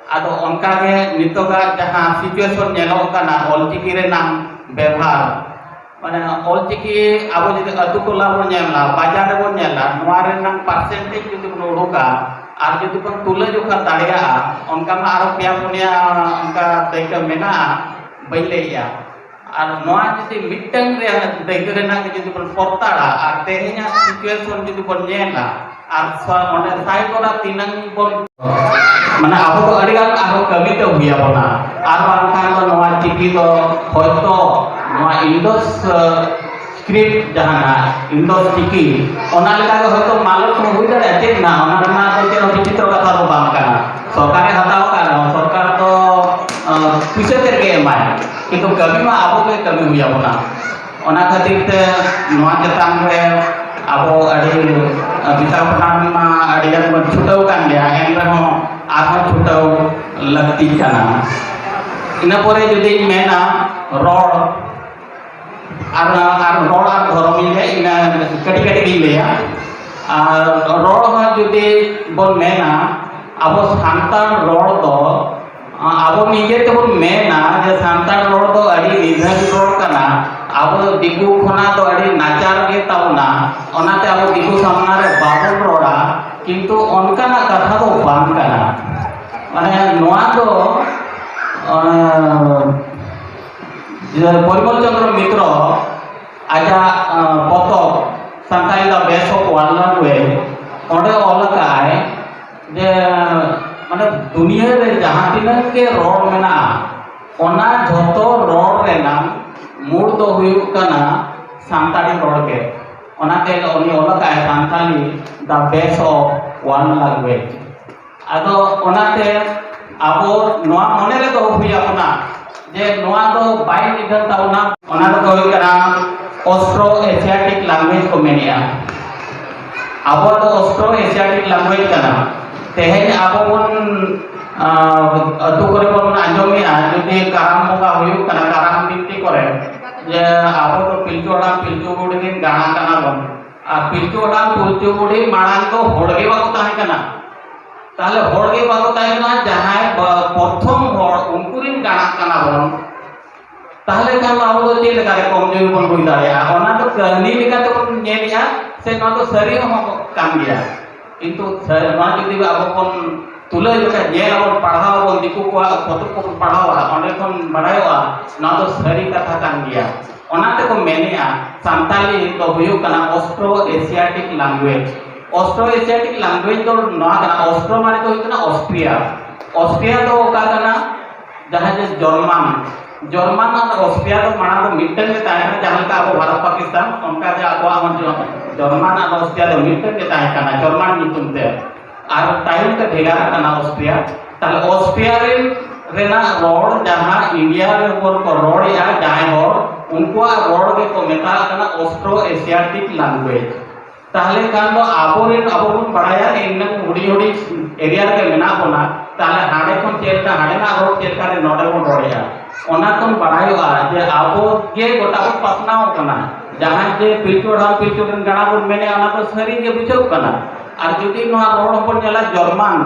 ᱟᱫᱚ ᱚᱱᱠᱟᱜᱮ ᱱᱤᱛᱚᱜᱟᱜ ᱡᱟᱦᱟᱸ situation ᱧᱮᱞᱚᱜ ᱠᱟᱱᱟ, ᱚᱞᱪᱤᱠᱤ ᱨᱮᱱᱟᱜ ᱵᱮᱵᱷᱟᱨ, ᱢᱟᱱᱮ ᱚᱞᱪᱤᱠᱤ ᱟᱵᱚ ᱡᱩᱫᱤ ᱟᱹᱛᱩ ᱴᱚᱞᱟ ᱵᱚᱱ ᱧᱮᱞᱟ, ᱵᱟᱡᱟᱨ ᱨᱮᱵᱚᱱ ᱧᱮᱞᱟ, ᱱᱚᱣᱟ ᱨᱮᱱᱟᱜ percentage ᱡᱩᱫᱤ ᱵᱚᱱ ᱩᱰᱩᱠᱟ, ᱟᱨ ᱡᱩᱫᱤ ᱵᱚᱱ ᱛᱩᱞᱟᱹ ᱡᱚᱠᱷᱟ ᱫᱟᱲᱮᱭᱟᱜᱼᱟ, ᱚᱱᱠᱟ ᱢᱟ ᱟᱨᱚ ᱯᱮᱭᱟ ᱯᱩᱱᱭᱟ ᱚᱱᱠᱟ ᱫᱟᱹᱭᱠᱟᱹ ᱢᱮᱱᱟᱜᱼᱟ, ᱵᱟᱹᱧ ᱞᱟᱹᱭᱮᱜᱼᱟ᱾ ᱟᱨ ᱱᱚᱣᱟ ᱡᱩᱫᱤ ᱢᱤᱫᱴᱟᱝ ᱨᱮ ᱫᱟᱹᱭᱠᱟᱹ ᱨᱮᱱᱟᱜ ᱜᱮ ᱡᱩᱫᱤ ᱵᱚᱱ ᱯᱚᱨᱛᱟᱲᱟ ᱟᱨ ᱛᱮᱦᱮᱧᱟᱜ situation ᱡᱩᱫᱤ ᱵᱚᱱ ᱧᱮᱞᱟ, ᱟᱨ ᱥᱟ-, ᱚᱸᱰᱮ ᱥᱟᱭ ᱠᱚᱲᱟ ᱛᱤᱱᱟᱹᱝ ᱵᱚᱱ, ᱢᱟᱱᱮ ᱟᱵᱚ ᱫᱚ ᱟᱹᱰᱤ ᱜᱟᱱ ᱟᱨᱦᱚᱸ ᱠᱟᱹᱢᱤ ᱛᱮ ᱦᱩᱭ ᱟᱵᱚᱱᱟ, ᱟᱨ ᱵᱟᱝᱠᱷᱟᱱ ᱫᱚ ᱱᱚᱣᱟ ᱪᱤᱠᱤ ᱫᱚ ᱦᱚᱭᱛᱚ ᱱᱚᱣᱟ Indus, ᱟ, script ᱡᱟᱦᱟᱸ ᱱᱟᱜ Indus ᱪᱤᱠᱤ, ᱚᱱᱟ ᱞᱮᱠᱟ ᱜᱮ ᱦᱚᱭᱛᱚ ᱢᱟᱞᱚᱴ ᱦᱚᱸ ᱦᱩᱭ ᱫᱟᱲᱮᱭᱟᱜᱼᱟ᱾ ᱪᱮᱫ ᱱᱟ, ᱚᱱᱟ ᱨᱮᱱᱟᱜ ᱫᱚ ᱪᱮᱫ ᱦᱚᱸ ᱵᱤᱪᱤᱛᱨᱚ ᱠᱟᱛᱷᱟ ᱫᱚ ᱵᱟᱝ ᱠᱟᱱᱟ᱾ ᱥᱚᱨᱠᱟᱨᱮ ᱦᱟᱛᱟᱣ ᱟᱠᱟᱫ ᱨᱮᱦᱚᱸ, ᱥᱚᱨᱠᱟᱨ ᱫᱚ, ᱟ, ᱯᱩᱭᱥᱟᱹ ᱛᱮᱫ ᱜᱮ ᱮᱢᱟᱭ, ᱠᱤᱱᱛᱩ ᱠᱟᱹᱢᱤ ᱢᱟ ᱟᱵᱚ ᱜᱮ ᱠᱟᱹᱢᱤ ᱦᱩᱭ ᱟᱵᱚᱱᱟ᱾ ᱚᱱᱟ ᱠᱷᱟᱹᱛᱤᱨ ᱛᱮ ᱱᱚᱣᱟ ᱪᱮᱛᱟᱱ ᱨᱮ ᱟᱵᱚ ᱟᱹᱰᱤ, ᱵᱤᱥᱟᱠᱷᱟᱯᱟᱴᱱᱟᱢ ᱢᱟ ᱟᱹᱰᱤ ᱜᱟᱱ ᱵᱚᱱ ᱪᱷᱩᱴᱟᱹᱣ ᱠᱟᱱ ᱜᱮᱭᱟ, ᱮᱱ ᱨᱮᱦᱚᱸ ᱟᱨᱦᱚᱸ ᱪᱷᱩᱴᱟᱹᱣ ᱞᱟᱹᱠᱛᱤᱜ ᱠᱟᱱᱟ᱾ ᱤᱱᱟᱹ ᱯᱚᱨᱮ ᱡᱩᱫᱤᱧ ᱢᱮᱱᱟ ᱨᱚᱲ, ᱟᱨ, ᱟᱨ ᱨᱚᱲ ᱟᱨ ᱫᱷᱚᱨᱚᱢ ᱤᱧ ᱞᱟᱹᱭᱟ, ᱤᱱᱟᱹ ᱠᱟᱹᱴᱤᱡ ᱠᱟᱹᱴᱤᱡ ᱜᱤᱧ ᱞᱟᱹᱭᱟ᱾ ᱟᱨ ᱨᱚᱲ ᱦᱚᱸ ᱡᱩᱫᱤ ᱵᱚᱱ ᱢᱮᱱᱟ, ᱟᱵᱚ ᱥᱟᱱᱛᱟᱲ ᱨᱚᱲ ᱫᱚ, ᱟᱵᱚ ᱱᱤᱡᱮ ᱛᱮᱵᱚᱱ ᱢᱮᱱᱟ ᱡᱮ ᱥᱟᱱᱛᱟᱲ ᱨᱚᱲ ᱫᱚ ᱟᱹᱰᱤ ᱱᱤᱫᱷᱟᱹᱱ ᱨᱚᱲ ᱠᱟᱱᱟ, ᱟᱵᱚ ᱫᱚ ᱫᱤᱠᱩ ᱠᱷᱚᱱᱟᱜ ᱫᱚ ᱟᱹᱰᱤ ᱱᱟᱪᱟᱨ ᱜᱮ ᱛᱟᱵᱚᱱᱟ, ᱚᱱᱟᱛᱮ ᱟᱵᱚ ᱫᱤᱠᱩ ᱥᱟᱢᱱᱟ ᱨᱮ ᱵᱟᱵᱚᱱ ᱨᱚᱲᱟ, ᱠᱤᱱᱛᱩ ᱚᱱᱠᱟᱱᱟᱜ ᱠᱟᱛᱷᱟ ᱫᱚ ᱵᱟᱝ ᱠᱟᱱᱟ᱾ ᱢᱟᱱᱮ ᱱᱚᱣᱟ ᱫᱚ, ᱟᱸ, ᱯᱚᱨᱤᱢᱚᱞ ᱪᱚᱸᱫᱽᱨᱚ ᱢᱤᱛᱨᱚ ᱟᱡᱟᱜ, ᱟᱸ, ᱯᱚᱛᱚᱵ ᱥᱟᱱᱛᱟᱲᱤ ᱫᱚ ᱵᱮᱥ ᱚᱯᱷ ᱣᱟᱨᱞᱰ ᱞᱮᱝᱜᱩᱭᱮᱡᱽ, ᱚᱸᱰᱮ ᱚᱞ ᱟᱠᱟᱫᱼᱟᱭ ᱡᱮ, ᱢᱟᱱᱮ, ᱫᱩᱱᱤᱭᱟᱹ ᱨᱮ ᱡᱟᱦᱟᱸ ᱛᱤᱱᱟᱹᱜ ᱜᱮ ᱨᱚᱲ ᱢᱮᱱᱟᱜᱼᱟ, ᱚᱱᱟ ᱡᱷᱚᱛᱚ ᱨᱚᱲ ᱨᱮᱱᱟᱜ ᱢᱩᱲ ᱫᱚ ᱦᱩᱭᱩᱜ ᱠᱟᱱᱟ ᱥᱟᱱᱛᱟᱲᱤ ᱨᱚᱲ ᱜᱮ᱾ ᱚᱱᱟᱛᱮ ᱩᱱᱤ ᱚᱞ ᱟᱠᱟᱫᱼᱟᱭ ᱥᱟᱱᱛᱟᱲᱤ ᱫᱟ ᱵᱮᱥ ᱚᱯᱷ ᱣᱟᱨᱞᱰ ᱞᱮᱝᱜᱩᱭᱮᱡᱽ᱾ ᱟᱫᱚ ᱚᱱᱟᱛᱮ ᱟᱵᱚ ᱱᱚᱣᱟ ᱢᱚᱱᱮ ᱨᱮ ᱫᱚᱦᱚ ᱦᱩᱭ ᱟᱵᱚᱱᱟ ᱡᱮ ᱱᱚᱣᱟ ᱫᱚ ᱵᱟᱭ ᱱᱤᱫᱷᱟᱹᱱ ᱛᱟᱵᱚᱱᱟ᱾ ᱚᱱᱟ ᱫᱚ ᱦᱩᱭᱩᱜ ᱠᱟᱱᱟ ᱚᱥᱴᱨᱳ ᱮᱥᱤᱭᱟᱴᱤᱠ ᱞᱮᱝᱜᱩᱭᱮᱡᱽ ᱠᱚ ᱢᱮᱱᱮᱜᱼᱟ᱾ ᱟᱵᱚ ᱫᱚ ᱚᱥᱴᱨᱳ ᱮᱥᱤᱭᱟᱴᱤᱠ ᱞᱮᱝᱜᱩᱭᱮᱡᱽ ᱠᱟᱱᱟ᱾ ᱛᱮᱦᱮᱧ ᱟᱵᱚ ᱵᱚᱱ, ᱟᱸ, ᱟᱹᱛᱩ ᱠᱚᱨᱮ ᱵᱚᱱ ᱟᱸᱡᱚᱢᱮᱜᱼᱟ, ᱡᱩᱫᱤ ᱠᱟᱨᱟᱢ ᱵᱚᱸᱜᱟ ᱦᱩᱭᱩᱜ ᱠᱟᱱᱟ, ᱠᱟᱨᱟᱢ ᱵᱤᱱᱛᱤ ᱠᱚᱨᱮ, ᱡᱮ ᱟᱵᱚ ᱫᱚ ᱯᱤᱞᱪᱩ ᱦᱟᱲᱟᱢ ᱯᱤᱞᱪᱩ ᱵᱩᱲᱦᱤ ᱨᱮᱱ ᱜᱟᱬᱟ ᱠᱟᱱᱟ ᱵᱚᱱ᱾ ᱟᱨ ᱯᱤᱞᱪᱩ ᱦᱟᱲᱟᱢ ᱯᱤᱞᱪᱩ ᱵᱩᱲᱦᱤ ᱢᱟᱲᱟᱝ ᱫᱚ ᱦᱚᱲ ᱜᱮ ᱵᱟᱠᱚ ᱛᱟᱦᱮᱸ ᱠᱟᱱᱟ᱾ ᱛᱟᱦᱞᱮ ᱦᱚᱲ ᱜᱮ ᱵᱟᱠᱚ ᱛᱟᱦᱮᱸ ᱠᱟᱱᱟ, ᱡᱟᱦᱟᱸᱭ ᱵᱟ-, ᱯᱨᱚᱛᱷᱚᱢ ᱦᱚᱲ, ᱩᱱᱠᱩ ᱨᱮᱱ ᱜᱟᱬᱟ ᱠᱟᱱᱟ ᱵᱚᱱ᱾ ᱛᱟᱦᱞᱮ ᱠᱷᱟᱱ ᱫᱚ ᱟᱵᱚ ᱫᱚ ᱪᱮᱫ ᱞᱮᱠᱟᱨᱮ ᱠᱚᱢᱡᱳᱨᱤ ᱵᱚᱱ ᱦᱩᱭ ᱫᱟᱲᱮᱭᱟᱜᱼᱟ? ᱚᱱᱟ ᱫᱚ ᱠᱟᱹᱦᱱᱤ ᱞᱮᱠᱟ ᱛᱮᱵᱚᱱ ᱧᱮᱞᱮᱜᱼᱟ, ᱥᱮ ᱱᱚᱣᱟ ᱫᱚ ᱥᱟᱹᱨᱤ ᱦᱚᱸ ᱠᱟᱱ ᱜᱮᱭᱟ? ᱠᱤᱱᱛᱩ ᱥᱟᱹᱨᱤ, ᱱᱚᱣᱟ ᱡᱩᱫᱤ ᱟᱵᱚ ᱵᱚᱱ ᱛᱩᱞᱟᱹ ᱡᱚᱠᱷᱟ, ᱧᱮᱞ ᱟᱵᱚᱱ, ᱯᱟᱲᱦᱟᱣ ᱟᱵᱚᱱ, ᱫᱤᱠᱩ ᱠᱚᱣᱟᱜ ᱯᱚᱛᱚᱵ ᱠᱚᱵᱚᱱ ᱯᱟᱲᱦᱟᱣᱟ, ᱚᱸᱰᱮ ᱠᱷᱚᱱ ᱵᱟᱲᱟᱭᱚᱜᱼᱟ ᱱᱚᱣᱟ ᱫᱚ ᱥᱟᱹᱨᱤ ᱠᱟᱛᱷᱟ ᱠᱟᱱ ᱜᱮᱭᱟ᱾ ᱚᱱᱟ ᱛᱮᱠᱚ ᱢᱮᱱᱮᱜᱼᱟ ᱥᱟᱱᱛᱟᱞᱤ ᱫᱚ ᱦᱩᱭᱩᱜ ᱠᱟᱱᱟ Austro Asiatic language. Austro Asiatic language ᱫᱚ ᱱᱚᱣᱟ ᱠᱟᱱᱟ, ᱚᱥᱴᱨᱳ ᱢᱟᱱᱮ ᱫᱚ ᱦᱩᱭᱩᱜ ᱠᱟᱱᱟ ᱚᱥᱴᱨᱤᱭᱟ᱾ ᱚᱥᱴᱨᱤᱭᱟ ᱫᱚ ᱚᱠᱟ ᱠᱟᱱᱟ? ᱡᱟᱦᱟᱸ ᱡᱮ ᱡᱚᱨᱢᱟᱱ, ᱡᱚᱨᱢᱟᱱ ᱟᱨ ᱚᱥᱴᱨᱤᱭᱟ ᱫᱚ ᱢᱟᱲᱟᱝ ᱫᱚ ᱢᱤᱫᱴᱮᱱ ᱜᱮ ᱛᱟᱦᱮᱸ ᱠᱟᱱᱟ, ᱡᱟᱦᱟᱸ ᱞᱮᱠᱟ ᱟᱵᱚ ᱵᱷᱟᱨᱚᱛ ᱯᱟᱠᱤᱥᱛᱟᱱ, ᱚᱱᱠᱟ ᱜᱮ ᱟᱵᱚᱣᱟᱜ ᱦᱚᱸ ᱡᱚ-, ᱡᱚᱨᱢᱟᱱ ᱟᱨ ᱚᱥᱴᱨᱤᱭᱟ ᱫᱚ ᱢᱤᱫᱴᱮᱱ ᱜᱮ ᱛᱟᱦᱮᱸ ᱠᱟᱱᱟ, ᱡᱚᱨᱢᱟᱱ ᱧᱩᱛᱩᱢ ᱛᱮ᱾ ᱟᱨ ᱛᱟᱭᱚᱢ ᱛᱮ ᱵᱷᱮᱜᱟᱨ ᱟᱠᱟᱱᱟ ᱚᱥᱴᱨᱤᱭᱟ᱾ ᱛᱟᱦᱞᱮ ᱚᱥᱴᱨᱤᱭᱟ ᱨᱮᱱ, ᱨᱮᱱᱟᱜ ᱨᱚᱲ ᱡᱟᱦᱟᱸ ᱤᱱᱰᱤᱭᱟ ᱨᱮ ᱦᱚᱲ ᱠᱚ ᱨᱚᱲᱮᱜᱼᱟ, ᱡᱟᱦᱟᱸᱭ ᱦᱚᱲ, ᱩᱱᱠᱩᱣᱟᱜ ᱨᱚᱲ ᱜᱮᱠᱚ ᱢᱮᱛᱟᱜ ᱠᱟᱱᱟ ᱚᱥᱴᱨᱳ ᱮᱥᱤᱭᱟᱴᱤᱠ ᱞᱮᱝᱜᱩᱭᱮᱡᱽ᱾ ᱛᱟᱦᱞᱮ ᱠᱷᱟᱱ ᱫᱚ ᱟᱵᱚᱨᱮᱱ, ᱟᱵᱚ ᱵᱚᱱ ᱵᱟᱲᱟᱭᱟ ᱤᱱᱟᱹᱝ ᱦᱩᱰᱤᱧ ᱦᱩᱰᱤᱧ ᱮᱨᱤᱭᱟ ᱨᱮᱜᱮ ᱢᱮᱱᱟᱜ ᱵᱚᱱᱟ, ᱛᱟᱦᱞᱮ ᱦᱟᱸᱰᱮ ᱠᱷᱚᱱ ᱪᱮᱫ ᱞᱮᱠᱟ, ᱦᱟᱸᱰᱮᱱᱟᱜ ᱨᱚᱲ ᱪᱮᱫ ᱞᱮᱠᱟ ᱨᱮ ᱱᱚᱰᱮ ᱵᱚᱱ ᱨᱚᱲᱮᱜᱼᱟ, ᱚᱱᱟ ᱠᱷᱚᱱ ᱵᱟᱲᱟᱭᱚᱜᱼᱟ ᱡᱮ ᱟᱵᱚ ᱜᱮ ᱜᱚᱴᱟ ᱵᱚᱱ ᱯᱟᱥᱱᱟᱣ ᱠᱟᱱᱟ᱾ ᱡᱟᱦᱟᱸᱭ ᱡᱮ ᱯᱤᱞᱪᱩ ᱦᱟᱲᱟᱢ ᱯᱤᱞᱪᱩ ᱨᱮᱱ ᱜᱟᱬᱟ ᱵᱚᱱ ᱢᱮᱱᱮᱜᱼᱟ, ᱚᱱᱟ ᱫᱚ ᱥᱟᱹᱨᱤ ᱜᱮ ᱵᱩᱡᱷᱟᱹᱜ ᱠᱟᱱᱟ᱾ ᱟᱨ ᱡᱩᱫᱤ ᱱᱚᱣᱟ ᱨᱚᱲ ᱦᱚᱸᱵᱚᱱ ᱧᱮᱞᱟ, ᱡᱚᱨᱢᱟᱱ,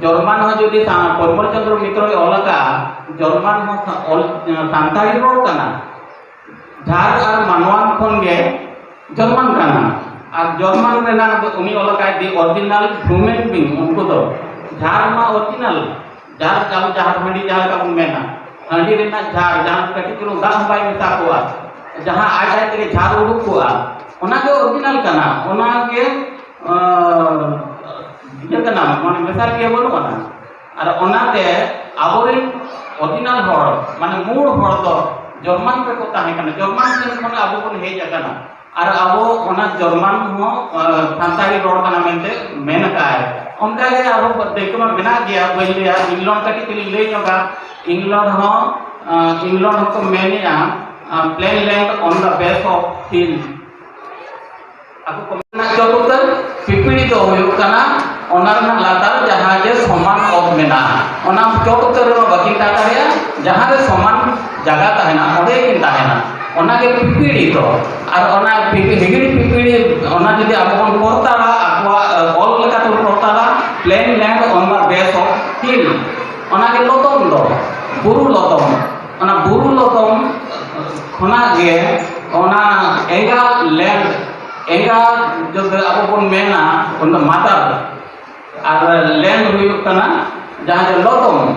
ᱡᱚᱨᱢᱟᱱ ᱦᱚᱸ ᱡᱩᱫᱤ ᱥᱟ-, ᱯᱚᱨᱤᱢᱚᱞ ᱪᱚᱸᱫᱽᱨᱚ ᱢᱤᱛᱨᱚᱭ ᱚᱞ ᱟᱠᱟᱫᱼᱟ, ᱡᱚᱨᱢᱟᱱ ᱦᱚᱸ ᱥᱟ-, ᱚᱞ, ᱥᱟᱱᱛᱟᱲᱤ ᱨᱚᱲ ᱠᱟᱱᱟ᱾ ᱡᱷᱟᱨ ᱟᱨ ᱢᱟᱱᱣᱟᱱ ᱠᱷᱚᱱ ᱜᱮ ᱡᱚᱨᱢᱟᱱ ᱠᱟᱱᱟ᱾ ᱟᱨ ᱡᱚᱨᱢᱟᱱ ᱨᱮᱱᱟᱜ ᱫᱚ ᱩᱱᱤ ᱚᱞ ᱟᱠᱟᱫ The Original Human Being, ᱩᱱᱠᱩ ᱫᱚ ᱡᱷᱟᱨ ᱢᱟ original, ᱡᱷᱟᱨ ᱡᱟᱦᱟᱸ, ᱡᱟᱦᱟᱸ ᱦᱟᱺᱰᱤ ᱡᱟᱦᱟᱸ ᱞᱮᱠᱟ ᱵᱚᱱ ᱢᱮᱱᱟ, ᱦᱟᱺᱰᱤ ᱨᱮᱱᱟᱜ ᱡᱷᱟᱨ, ᱡᱟᱦᱟᱸ ᱠᱟᱹᱴᱤᱡ ᱪᱩᱞᱩᱝ ᱫᱟᱜ ᱦᱚᱸ ᱵᱟᱭ ᱢᱮᱥᱟ ᱠᱚᱜᱼᱟ, ᱡᱟᱦᱟᱸ ᱟᱡ ᱟᱡ ᱛᱮᱜᱮ ᱡᱷᱟᱨ ᱩᱰᱩᱠ ᱠᱚᱜᱼᱟ, ᱚᱱᱟ ᱜᱮ original ᱠᱟᱱᱟ, ᱚᱱᱟ ᱜᱮ ᱟᱸ, ᱤᱭᱟᱹ ᱠᱟᱱᱟ, ᱢᱟᱱᱮ ᱢᱮᱥᱟ ᱠᱤᱭᱟᱹ ᱵᱟᱹᱱᱩᱜ ᱟᱱᱟ᱾ ᱟᱨ ᱚᱱᱟᱛᱮ ᱟᱵᱚᱨᱮᱱ original ᱦᱚᱲ, ᱢᱟᱱᱮ ᱢᱩᱲ ᱦᱚᱲ ᱫᱚ ᱡᱚᱨᱢᱟᱱ ᱨᱮᱠᱚ ᱛᱟᱦᱮᱸ ᱠᱟᱱᱟ, ᱡᱚᱨᱢᱟᱱ ᱴᱷᱮᱱ ᱠᱷᱚᱱ ᱟᱵᱚ ᱵᱚᱱ ᱦᱮᱡ ᱟᱠᱟᱱᱟ᱾ ᱟᱨ ᱟᱵᱚ ᱚᱱᱟ ᱡᱚᱨᱢᱟᱱ ᱦᱚᱸ, ᱟᱸ, ᱥᱟᱱᱛᱟᱲᱤ ᱨᱚᱲ ᱠᱟᱱᱟ ᱢᱮᱱᱛᱮ ᱢᱮᱱ ᱟᱠᱟᱫᱼᱟᱭ᱾ ᱚᱱᱠᱟᱜᱮ ᱟᱨᱦᱚᱸ ᱫᱟᱹᱭᱠᱟᱹ ᱢᱟ ᱢᱮᱱᱟᱜ ᱜᱮᱭᱟ, ᱵᱟᱹᱧ ᱞᱟᱹᱭᱟ, ᱤᱝᱞᱚᱱᱰ ᱠᱟᱹᱴᱤᱡ ᱪᱩᱞᱩᱧ ᱞᱟᱹᱭ ᱧᱚᱜᱟ᱾ ᱤᱝᱞᱚᱱᱰ ᱦᱚᱸ, ᱟᱸ, ᱤᱝᱞᱚᱱᱰ ᱦᱚᱸᱠᱚ ᱢᱮᱱᱮᱜᱼᱟ, ᱟᱸ, plain land on the base of hill᱾ ᱟᱠᱚ ᱠᱚ ᱢᱮᱱᱟ ᱪᱚᱴ ᱩᱛᱟᱹᱨ ᱯᱤᱯᱤᱲᱤ ᱫᱚ ᱦᱩᱭᱩᱜ ᱠᱟᱱᱟ ᱚᱱᱟ ᱨᱮᱱᱟᱜ ᱞᱟᱛᱟᱨ ᱡᱟᱦᱟᱸ ᱡᱮ ᱥᱚᱢᱟᱱ ᱚᱛ ᱢᱮᱱᱟᱜᱼᱟ, ᱚᱱᱟ ᱪᱚᱴ ᱩᱛᱟᱹᱨ ᱨᱮᱢᱟ ᱵᱟᱹᱠᱤᱱ ᱛᱟᱦᱮᱸ ᱫᱟᱲᱮᱭᱟᱜᱼᱟ, ᱡᱟᱦᱟᱸ ᱨᱮ ᱥᱚᱢᱟᱱ ᱡᱟᱭᱜᱟ ᱛᱟᱦᱮᱱᱟ ᱚᱸᱰᱮ ᱠᱤᱱ ᱛᱟᱦᱮᱱᱟ, ᱚᱱᱟᱜᱮ ᱯᱤᱯᱤᱲᱤ ᱫᱚ᱾ ᱟᱨ ᱚᱱᱟ ᱯᱤᱯᱤ-, ᱦᱤᱦᱤᱲᱤ ᱯᱤᱯᱤᱲᱤ, ᱚᱱᱟ ᱡᱩᱫᱤ ᱟᱵᱚ ᱵᱚᱱ ᱠᱚᱨᱛᱟᱲᱟ, ᱟᱠᱚᱣᱟᱜ, ᱮ, ᱚᱞ ᱞᱮᱠᱟᱛᱮ ᱵᱚᱱ ᱠᱚᱨᱛᱟᱲᱟ, plain land on the base of hill, ᱚᱱᱟᱜᱮ ᱞᱚᱫᱚᱢ ᱫᱚ, ᱵᱩᱨᱩ ᱞᱚᱫᱚᱢ᱾ ᱚᱱᱟ ᱵᱩᱨᱩ ᱞᱚᱫᱚᱢ ᱠᱷᱚᱱᱟᱜ ᱜᱮ ᱚᱱᱟ ᱮᱸᱜᱟ land, ᱮᱸᱜᱟ ᱡᱩᱫᱤ ᱟᱵᱚ ᱵᱚᱱ ᱢᱮᱱᱟ, ᱚᱱᱟ mother, ᱟᱨ land ᱦᱩᱭᱩᱜ ᱠᱟᱱᱟ ᱡᱟᱦᱟᱸ ᱫᱚ ᱞᱚᱫᱚᱢ᱾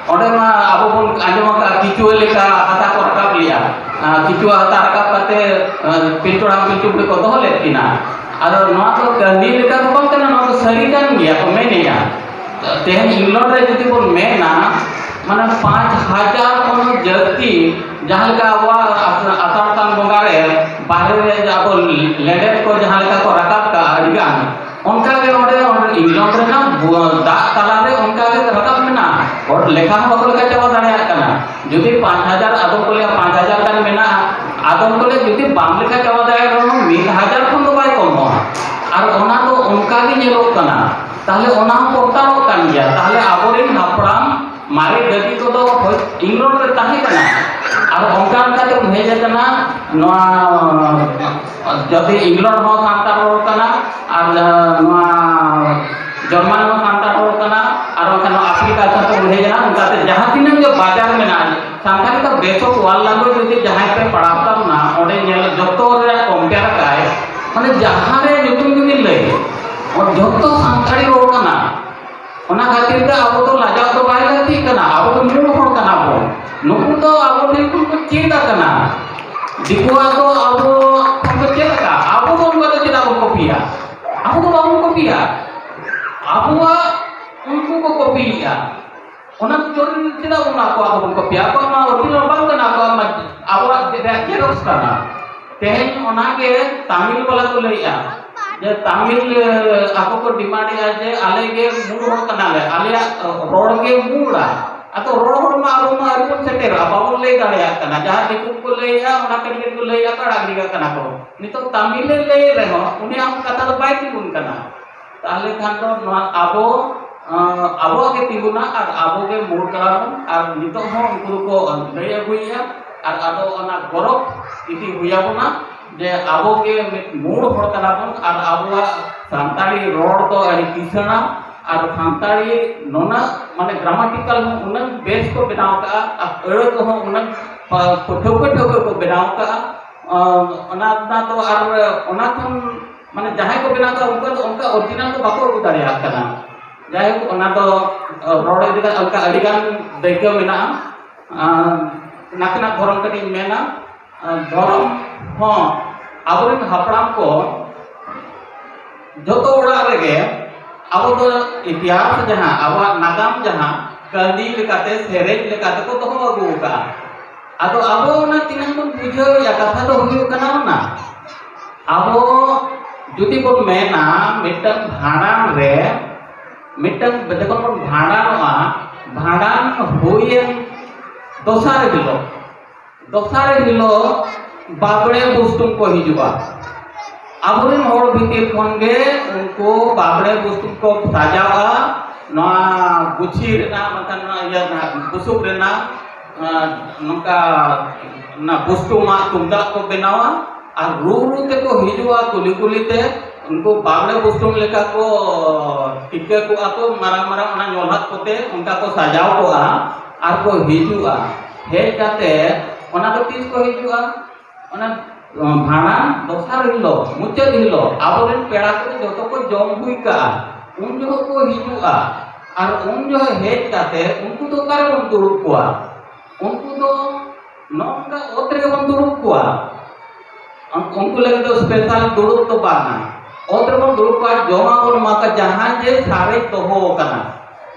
ᱚᱸᱰᱮ ᱢᱟ ᱟᱵᱚ ᱵᱚᱱ ᱟᱸᱡᱚᱢ ᱟᱠᱟᱫᱼᱟ, ᱠᱤᱪᱩᱣᱟᱹ ᱞᱮᱠᱟ ᱦᱟᱥᱟ ᱠᱚ ᱨᱟᱠᱟᱵ ᱞᱮᱜᱼᱟ᱾ ᱟᱨ ᱠᱤᱪᱩᱣᱟᱹ ᱦᱟᱥᱟ ᱨᱟᱠᱟᱵ ᱠᱟᱛᱮ, ᱟᱨ ᱯᱤᱞᱪᱩ ᱦᱟᱲᱟᱢ ᱯᱤᱞᱪᱩ ᱵᱩᱲᱦᱤ ᱠᱚ ᱫᱚᱦᱚ ᱞᱮᱫ ᱠᱤᱱᱟ᱾ ᱟᱫᱚ ᱱᱚᱣᱟ ᱫᱚ ᱠᱟᱹᱦᱱᱤ ᱞᱮᱠᱟ ᱫᱚ ᱵᱟᱝ ᱠᱟᱱᱟ, ᱱᱚᱣᱟ ᱫᱚ ᱥᱟᱹᱨᱤ ᱠᱟᱱ ᱜᱮᱭᱟ ᱠᱚ ᱢᱮᱱᱮᱜᱼᱟ᱾ ᱛᱮᱦᱮᱧ ᱤᱝᱞᱚᱱᱰ ᱨᱮ ᱡᱩᱫᱤ ᱵᱚᱱ ᱢᱮᱱᱟ, ᱢᱟᱱᱮ ᱯᱟᱸᱪ ᱦᱟᱡᱟᱨ ᱠᱷᱚᱱ ᱦᱚᱸ ᱡᱟᱹᱥᱛᱤ, ᱡᱟᱦᱟᱸ ᱞᱮᱠᱟ ᱟᱵᱚᱣᱟᱜ ᱟᱥ-, ᱟᱥᱟᱲ ᱥᱟᱱ ᱵᱚᱸᱜᱟ ᱨᱮ ᱵᱟᱦᱨᱮ ᱨᱮ ᱟᱵᱚ ᱞᱮᱸᱰᱮᱫ ᱠᱚ ᱡᱟᱦᱟᱸ ᱞᱮᱠᱟ ᱠᱚ ᱨᱟᱠᱟᱵ ᱠᱟᱜᱼᱟ ᱟᱹᱰᱤ ᱜᱟᱱ, ᱚᱱᱠᱟ ᱜᱮ ᱚᱸᱰᱮ, ᱚᱸᱰᱮ ᱤᱝᱞᱚᱱᱰ ᱨᱮᱱᱟᱜ ᱵᱩ-, ᱫᱟᱜ ᱛᱟᱞᱟ ᱨᱮ ᱚᱱᱠᱟ ᱜᱮ ᱨᱟᱠᱟᱵ ᱢᱮᱱᱟᱜᱼᱟ᱾ ᱦᱚᱲ ᱞᱮᱠᱷᱟ ᱦᱚᱸ ᱵᱟᱠᱚ ᱞᱮᱠᱷᱟ ᱪᱟᱵᱟ ᱫᱟᱲᱮᱭᱟᱜ ᱠᱟᱱᱟ᱾ ᱡᱩᱫᱤ ᱯᱟᱸᱪ ᱦᱟᱡᱟᱨ, ᱟᱫᱚᱢ ᱠᱚ ᱞᱟᱹᱭᱟ ᱯᱟᱸᱪ ᱦᱟᱡᱟᱨ ᱜᱟᱱ ᱢᱮᱱᱟᱜᱼᱟ, ᱟᱫᱚᱢ ᱠᱚ ᱞᱟᱹᱭᱟ ᱡᱩᱫᱤ ᱵᱟᱢ ᱞᱮᱠᱷᱟ ᱪᱟᱵᱟ ᱫᱟᱲᱮᱭᱟᱜ ᱨᱮᱦᱚᱸ ᱢᱤᱫ ᱦᱟᱡᱟᱨ ᱠᱷᱚᱱ ᱫᱚ ᱵᱟᱭ ᱠᱚᱢᱚᱜᱼᱟ᱾ ᱟᱨ ᱚᱱᱟ ᱫᱚ ᱚᱱᱠᱟ ᱜᱮ ᱧᱮᱞᱚᱜ ᱠᱟᱱᱟ᱾ ᱛᱟᱦᱞᱮ ᱚᱱᱟ ᱦᱚᱸ ᱯᱚᱨᱛᱟᱞᱚᱜ ᱠᱟᱱ ᱜᱮᱭᱟ᱾ ᱛᱟᱦᱞᱮ ᱟᱵᱚᱨᱮᱱ ᱦᱟᱯᱲᱟᱢ ᱢᱟᱨᱮ ᱜᱟᱹᱫᱤ ᱠᱚᱫᱚ ᱦᱳᱭ ᱤᱝᱞᱚᱱᱰ ᱨᱮ ᱛᱟᱦᱮᱸ ᱠᱟᱱᱟ, ᱟᱨ ᱚᱱᱠᱟ ᱞᱮᱠᱟᱛᱮ ᱵᱚᱱ ᱦᱮᱡ ᱟᱠᱟᱱᱟ ᱱᱚᱣᱟ, ᱡᱩᱫᱤ ᱤᱝᱞᱚᱱᱰ ᱦᱚᱸ ᱥᱟᱱᱛᱟᱲ ᱨᱚᱲ ᱠᱟᱱᱟ, ᱟᱨ ᱱᱚᱣᱟ ᱡᱚᱨᱢᱟᱱ ᱦᱚᱸ ᱥᱟᱱᱛᱟᱲ ᱨᱚᱲ ᱠᱟᱱᱟ, ᱟᱨ ᱵᱟᱝᱠᱷᱟᱱ ᱱᱚᱣᱟ ᱟᱯᱷᱨᱤᱠᱟ ᱥᱟᱶᱛᱮ ᱵᱚᱱ ᱦᱮᱡ ᱮᱱᱟ, ᱚᱱᱠᱟᱛᱮ ᱡᱟᱦᱟᱸ ᱛᱤᱱᱟᱹᱜ ᱜᱮ ᱵᱟᱡᱟᱨ ᱢᱮᱱᱟᱜᱼᱟ, ᱥᱟᱱᱛᱟᱲᱤ ᱫᱚ ᱵᱮᱥᱚᱠ world language ᱡᱩᱫᱤ ᱡᱟᱦᱟᱸᱭ ᱯᱮ ᱯᱟᱲᱦᱟᱣ ᱛᱟᱢ ᱚᱸᱰᱮ ᱧᱮᱞ ᱡᱚᱛᱚ ᱨᱮ ᱠᱚᱢᱯᱮᱭᱟᱨ ᱟᱠᱟᱫ ᱟᱭ, ᱢᱟᱱᱮ ᱡᱟᱦᱟᱸ ᱨᱮ ᱧᱩᱛᱩᱢ ᱜᱮᱵᱤᱱ ᱞᱟᱹᱭ, ᱡᱚᱛᱚ ᱥᱟᱱᱛᱟᱲᱤ ᱨᱚᱲ ᱠᱟᱱᱟ᱾ ᱚᱱᱟ ᱠᱷᱟᱹᱛᱤᱨ ᱛᱮ ᱟᱵᱚ ᱫᱚ ᱞᱟᱡᱟᱣ ᱫᱚ ᱵᱟᱭ ᱞᱟᱹᱠᱛᱤᱜ ᱠᱟᱱᱟ, ᱟᱵᱚ ᱫᱚ ᱢᱩᱞ ᱦᱚᱲ ᱠᱟᱱᱟ ᱵᱚᱱ᱾ ᱱᱩᱠᱩ ᱫᱚ ᱟᱵᱚ ᱴᱷᱮᱱ ᱠᱷᱚᱱ ᱠᱚ ᱪᱮᱫ ᱟᱠᱟᱱᱟ, ᱫᱤᱠᱩᱣᱟᱜ ᱫᱚ ᱟᱵᱚ ᱠᱷᱚᱱ ᱠᱚ ᱪᱮᱫ ᱟᱠᱟᱫ, ᱟᱵᱚ ᱫᱚ ᱚᱱᱠᱟ ᱫᱚ ᱪᱮᱫᱟᱜ ᱵᱚᱱ ᱠᱚᱯᱤᱭᱟ? ᱟᱵᱚ ᱫᱚ ᱵᱟᱵᱚᱱ ᱠᱚᱯᱤᱭᱟ, ᱟᱵᱚᱣᱟᱜ ᱩᱱᱠᱩ ᱠᱚ ᱠᱚᱯᱤᱭᱮᱫᱼᱟ᱾ ᱚᱱᱟ ᱫᱚ ᱡᱚᱨᱩᱨᱤ ᱪᱮᱫᱟᱜ ᱵᱚᱱ ᱟᱠᱚᱣᱟᱜ ᱫᱚᱵᱚᱱ ᱠᱚᱯᱤᱭᱟ? ᱟᱠᱚᱣᱟᱜ ᱢᱟ ᱚᱨᱤᱡᱤᱱᱟᱞ ᱵᱟᱝ ᱠᱟᱱᱟ, ᱟᱠᱚᱣᱟᱜ ᱢᱟ ᱟᱵᱚᱣᱟᱜ ᱡᱮᱨᱚᱠᱥ ᱠᱟᱱᱟ᱾ ᱛᱮᱦᱮᱧ ᱚᱱᱟᱜᱮ ᱛᱟᱢᱤᱞ ᱵᱟᱞᱟ ᱠᱚ ᱞᱟᱹᱭᱮᱫᱼᱟ ᱡᱮ ᱛᱟᱢᱤᱞ, ᱮ, ᱟᱠᱚ ᱠᱚ ᱰᱤᱢᱟᱱᱰᱮᱫᱼᱟ ᱡᱮ ᱟᱞᱮ ᱜᱮ ᱢᱩᱞ ᱦᱚᱲ ᱠᱟᱱᱟᱞᱮ, ᱟᱞᱮᱭᱟᱜ, ᱮ, ᱨᱚᱲ ᱜᱮ ᱢᱩᱞᱟ᱾ ᱟᱫᱚ ᱨᱚᱲ ᱦᱚᱲ ᱢᱟ ᱟᱵᱚ ᱢᱟ ᱟᱹᱣᱨᱤ ᱵᱚᱱ ᱥᱮᱴᱮᱨᱚᱜᱼᱟ, ᱵᱟᱵᱚᱱ ᱞᱟᱹᱭ ᱫᱟᱲᱮᱭᱟᱜ ᱠᱟᱱᱟ᱾ ᱡᱟᱦᱟᱸ ᱫᱤᱠᱩ ᱠᱚ ᱞᱟᱹᱭᱮᱫᱼᱟ, ᱚᱱᱟ ᱠᱟᱹᱴᱤᱡ ᱠᱟᱹᱴᱤᱡ ᱠᱚ ᱞᱟᱹᱭᱮᱫᱼᱟ, ᱠᱚ ᱟᱲᱟᱜ ᱜᱤᱰᱤ ᱠᱟᱜ ᱠᱟᱱᱟ ᱠᱚ᱾ ᱱᱤᱛᱚᱜ ᱛᱟᱢᱤᱞᱮ ᱞᱟᱹᱭ ᱨᱮᱦᱚᱸ ᱩᱱᱤᱭᱟᱜ ᱦᱚᱸ ᱠᱟᱛᱷᱟ ᱫᱚ ᱵᱟᱭ ᱛᱤᱸᱜᱩᱱ ᱠᱟᱱᱟ᱾ ᱛᱟᱦᱞᱮ ᱠᱷᱟᱱ ᱫᱚ ᱱᱚᱣᱟ ᱟᱵᱚ, ᱟᱸ, ᱟᱵᱚᱣᱟᱜ ᱜᱮ ᱛᱤᱸᱜᱩᱱᱟ ᱟᱨ ᱟᱵᱚ ᱜᱮ ᱢᱩᱞ ᱠᱟᱱᱟ ᱵᱚᱱ᱾ ᱟᱨ ᱱᱤᱛᱚᱜ ᱦᱚᱸ ᱩᱱᱠᱩ ᱫᱚᱠᱚ ᱞᱟᱹᱭ ᱟᱹᱜᱩᱭᱮᱫᱼᱟ ᱟᱨ ᱟᱫᱚ ᱚᱱᱟ ᱜᱚᱨᱚᱵᱽ ᱤᱫᱤ ᱦᱩᱭ ᱟᱵᱚᱱᱟ ᱡᱮ ᱟᱵᱚ ᱜᱮ ᱢᱤᱫ ᱢᱩᱞ ᱦᱚᱲ ᱠᱟᱱᱟ ᱵᱚᱱ ᱟᱨ ᱟᱵᱚᱣᱟᱜ ᱥᱟᱱᱛᱟᱲᱤ ᱨᱚᱲ ᱫᱚ ᱟᱹᱰᱤ ᱠᱤᱥᱟᱹᱬᱟ ᱟᱨ ᱥᱟᱱᱛᱟᱲᱤ ᱱᱩᱱᱟᱹᱜ ᱢᱟᱱᱮ ᱜᱨᱟᱢᱟᱴᱤᱠᱟᱞ ᱦᱚᱸ ᱩᱱᱟᱹᱜ ᱵᱮᱥ ᱠᱚ ᱵᱮᱱᱟᱣ ᱠᱟᱜᱼᱟ ᱟᱨ ᱟᱹᱲᱟᱹ ᱠᱚᱦᱚᱸ ᱩᱱᱟᱹᱜ ᱯᱟ-, ᱴᱷᱟᱹᱣᱠᱟᱹ ᱴᱷᱟᱹᱣᱠᱟᱹ ᱠᱚ ᱵᱮᱱᱟᱣ ᱠᱟᱜᱼᱟ᱾ ᱟᱸ, ᱚᱱᱟ, ᱚᱱᱟ ᱫᱚ ᱟᱨ ᱚᱱᱟ ᱠᱷᱚᱱ ᱢᱟᱱᱮ ᱡᱟᱦᱟᱸᱭ ᱠᱚ ᱵᱮᱱᱟᱣ ᱠᱟᱜᱼᱟ, ᱩᱱᱠᱩ ᱫᱚ ᱚᱱᱠᱟ ᱚᱨᱤᱡᱤᱱᱟᱞ ᱫᱚ ᱵᱟᱠᱚ ᱟᱹᱜᱩ ᱫᱟᱲᱮᱭᱟᱜ ᱠᱟᱱᱟ᱾ ᱡᱟᱭᱦᱳᱠ, ᱚᱱᱟ ᱫᱚ, ᱟᱸ, ᱨᱚᱲ ᱤᱫᱤ ᱠᱟᱛᱮ ᱚᱱᱠᱟ ᱟᱹᱰᱤᱜᱟᱱ ᱫᱟᱹᱭᱠᱟᱹ ᱢᱮᱱᱟᱜᱼᱟ᱾ ᱟᱸ, ᱱᱟᱥᱮᱱᱟᱜ ᱫᱷᱚᱨᱚᱢ ᱠᱟᱹᱴᱤᱡ ᱤᱧ ᱢᱮᱱᱟ᱾ ᱟᱸ, ᱫᱷᱚᱨᱚᱢ ᱦᱚᱸ ᱟᱵᱚᱨᱮᱱ ᱦᱟᱯᱲᱟᱢ ᱠᱚ ᱡᱚᱛᱚ ᱚᱲᱟᱜ ᱨᱮᱜᱮ ᱟᱵᱚ ᱫᱚ ᱤᱛᱤᱦᱟᱥ ᱡᱟᱦᱟᱸ, ᱟᱵᱚᱣᱟᱜ ᱱᱟᱜᱟᱢ ᱡᱟᱦᱟᱸ, ᱠᱟᱹᱦᱱᱤ ᱞᱮᱠᱟᱛᱮ, ᱥᱮᱨᱮᱧ ᱞᱮᱠᱟᱛᱮ ᱠᱚ ᱫᱚᱦᱚ ᱟᱹᱜᱩ ᱟᱠᱟᱫᱼᱟ᱾ ᱟᱫᱚ ᱟᱵᱚ ᱚᱱᱟ ᱛᱤᱱᱟᱹᱜ ᱵᱚᱱ ᱵᱩᱡᱷᱟᱹᱣᱮᱫᱼᱟ, ᱠᱟᱛᱷᱟ ᱫᱚ ᱦᱩᱭᱩᱜ ᱠᱟᱱᱟ ᱚᱱᱟ᱾ ᱟᱵᱚ ᱡᱩᱫᱤ ᱵᱚᱱ ᱢᱮᱱᱟ, ᱢᱤᱫᱴᱟᱝ ᱵᱷᱟᱸᱰᱟᱱ ᱨᱮ, ᱢᱤᱫᱴᱟᱝ ᱡᱚᱠᱷᱚᱱ ᱵᱚᱱ ᱵᱷᱟᱸᱰᱟᱱᱚᱜᱼᱟ, ᱵᱷᱟᱸᱰᱟᱱ ᱦᱩᱭᱮᱱ ᱫᱚᱥᱟᱨ ᱦᱤᱞᱳᱜ, ᱫᱚᱥᱟᱨ ᱦᱤᱞᱳᱜ ᱵᱟᱵᱲᱮ ᱵᱩᱥᱴᱩᱢ ᱠᱚ ᱦᱤᱡᱩᱜᱼᱟ᱾ ᱟᱵᱚᱨᱮᱱ ᱦᱚᱲ ᱵᱷᱤᱛᱤᱨ ᱠᱷᱚᱱ ᱜᱮ ᱩᱱᱠᱩ ᱵᱟᱵᱲᱮ ᱵᱩᱥᱴᱩᱢ ᱠᱚ ᱥᱟᱡᱟᱣᱟ᱾ ᱱᱚᱣᱟ ᱜᱩᱪᱷᱤ ᱨᱮᱱᱟᱜ, ᱵᱟᱝᱠᱷᱟᱱ ᱱᱚᱣᱟ ᱤᱭᱟᱹ ᱨᱮᱱᱟᱜ, ᱵᱩᱥᱩᱵ ᱨᱮᱱᱟᱜ, ᱟᱸ, ᱱᱚᱝᱠᱟ ᱚᱱᱟ ᱵᱩᱥᱴᱩᱢᱟᱜ ᱛᱩᱢᱫᱟᱜ ᱠᱚ ᱵᱮᱱᱟᱣᱟ ᱟᱨ ᱨᱩ ᱨᱩ ᱛᱮᱠᱚ ᱦᱤᱡᱩᱜᱼᱟ ᱠᱩᱞᱦᱤ ᱠᱩᱞᱦᱤ ᱛᱮ᱾ ᱩᱱᱠᱩ ᱵᱟᱵᱲᱮ ᱵᱩᱥᱴᱩᱢ ᱞᱮᱠᱟ ᱠᱚ ᱴᱤᱠᱟᱹ ᱠᱚᱜᱼᱟ ᱠᱚ, ᱢᱟᱨᱟᱝ ᱢᱟᱨᱟᱝ ᱚᱱᱟ ᱧᱚᱞᱦᱟᱫ ᱠᱚᱛᱮ ᱚᱱᱠᱟ ᱠᱚ ᱥᱟᱡᱟᱣ ᱠᱚᱜᱼᱟ ᱟᱨ ᱠᱚ ᱦᱤᱡᱩᱜᱼᱟ᱾ ᱦᱮᱡ ᱠᱟᱛᱮ ᱚᱱᱟ ᱫᱚ ᱛᱤᱥ ᱠᱚ ᱦᱤᱡᱩᱜᱼᱟ? ᱚᱱᱟ ᱵᱷᱟᱸᱰᱟᱱ ᱫᱚᱥᱟᱨ ᱦᱤᱞᱳᱜ, ᱢᱩᱪᱟᱹᱫ ᱦᱤᱞᱳᱜ, ᱟᱵᱚᱨᱮᱱ ᱯᱮᱲᱟ ᱠᱚ ᱡᱚᱛᱚ ᱠᱚ ᱡᱚᱢ ᱦᱩᱭ ᱠᱟᱜᱼᱟ, ᱩᱱ ᱡᱚᱠᱷᱚᱡ ᱠᱚ ᱦᱤᱡᱩᱜᱼᱟ᱾ ᱟᱨ ᱩᱱ ᱡᱚᱠᱷᱚᱡ ᱦᱮᱡ ᱠᱟᱛᱮ ᱩᱱᱠᱩ ᱫᱚ ᱚᱠᱟ ᱨᱮᱵᱚᱱ ᱫᱩᱲᱩᱵ ᱠᱚᱣᱟ? ᱩᱱᱠᱩ ᱫᱚ ᱱᱚᱝᱠᱟ ᱚᱛ ᱨᱮᱜᱮ ᱵᱚᱱ ᱫᱩᱲᱩᱵ ᱠᱚᱣᱟ᱾ ᱩᱱᱠᱩ ᱞᱟᱹᱜᱤᱫ ᱫᱚ ᱥᱯᱮᱥᱟᱞ ᱫᱩᱲᱩᱵ ᱫᱚ ᱵᱟᱝᱟ, ᱚᱛ ᱨᱮᱵᱚᱱ ᱫᱩᱲᱩᱵ ᱠᱚᱣᱟ, ᱡᱚᱢᱟᱜ ᱵᱚᱱ ᱮᱢᱟ ᱠᱚᱣᱟ, ᱡᱟᱦᱟᱸ ᱡᱮ ᱥᱟᱨᱮᱡ ᱫᱚᱦᱚ ᱟᱠᱟᱱᱟ,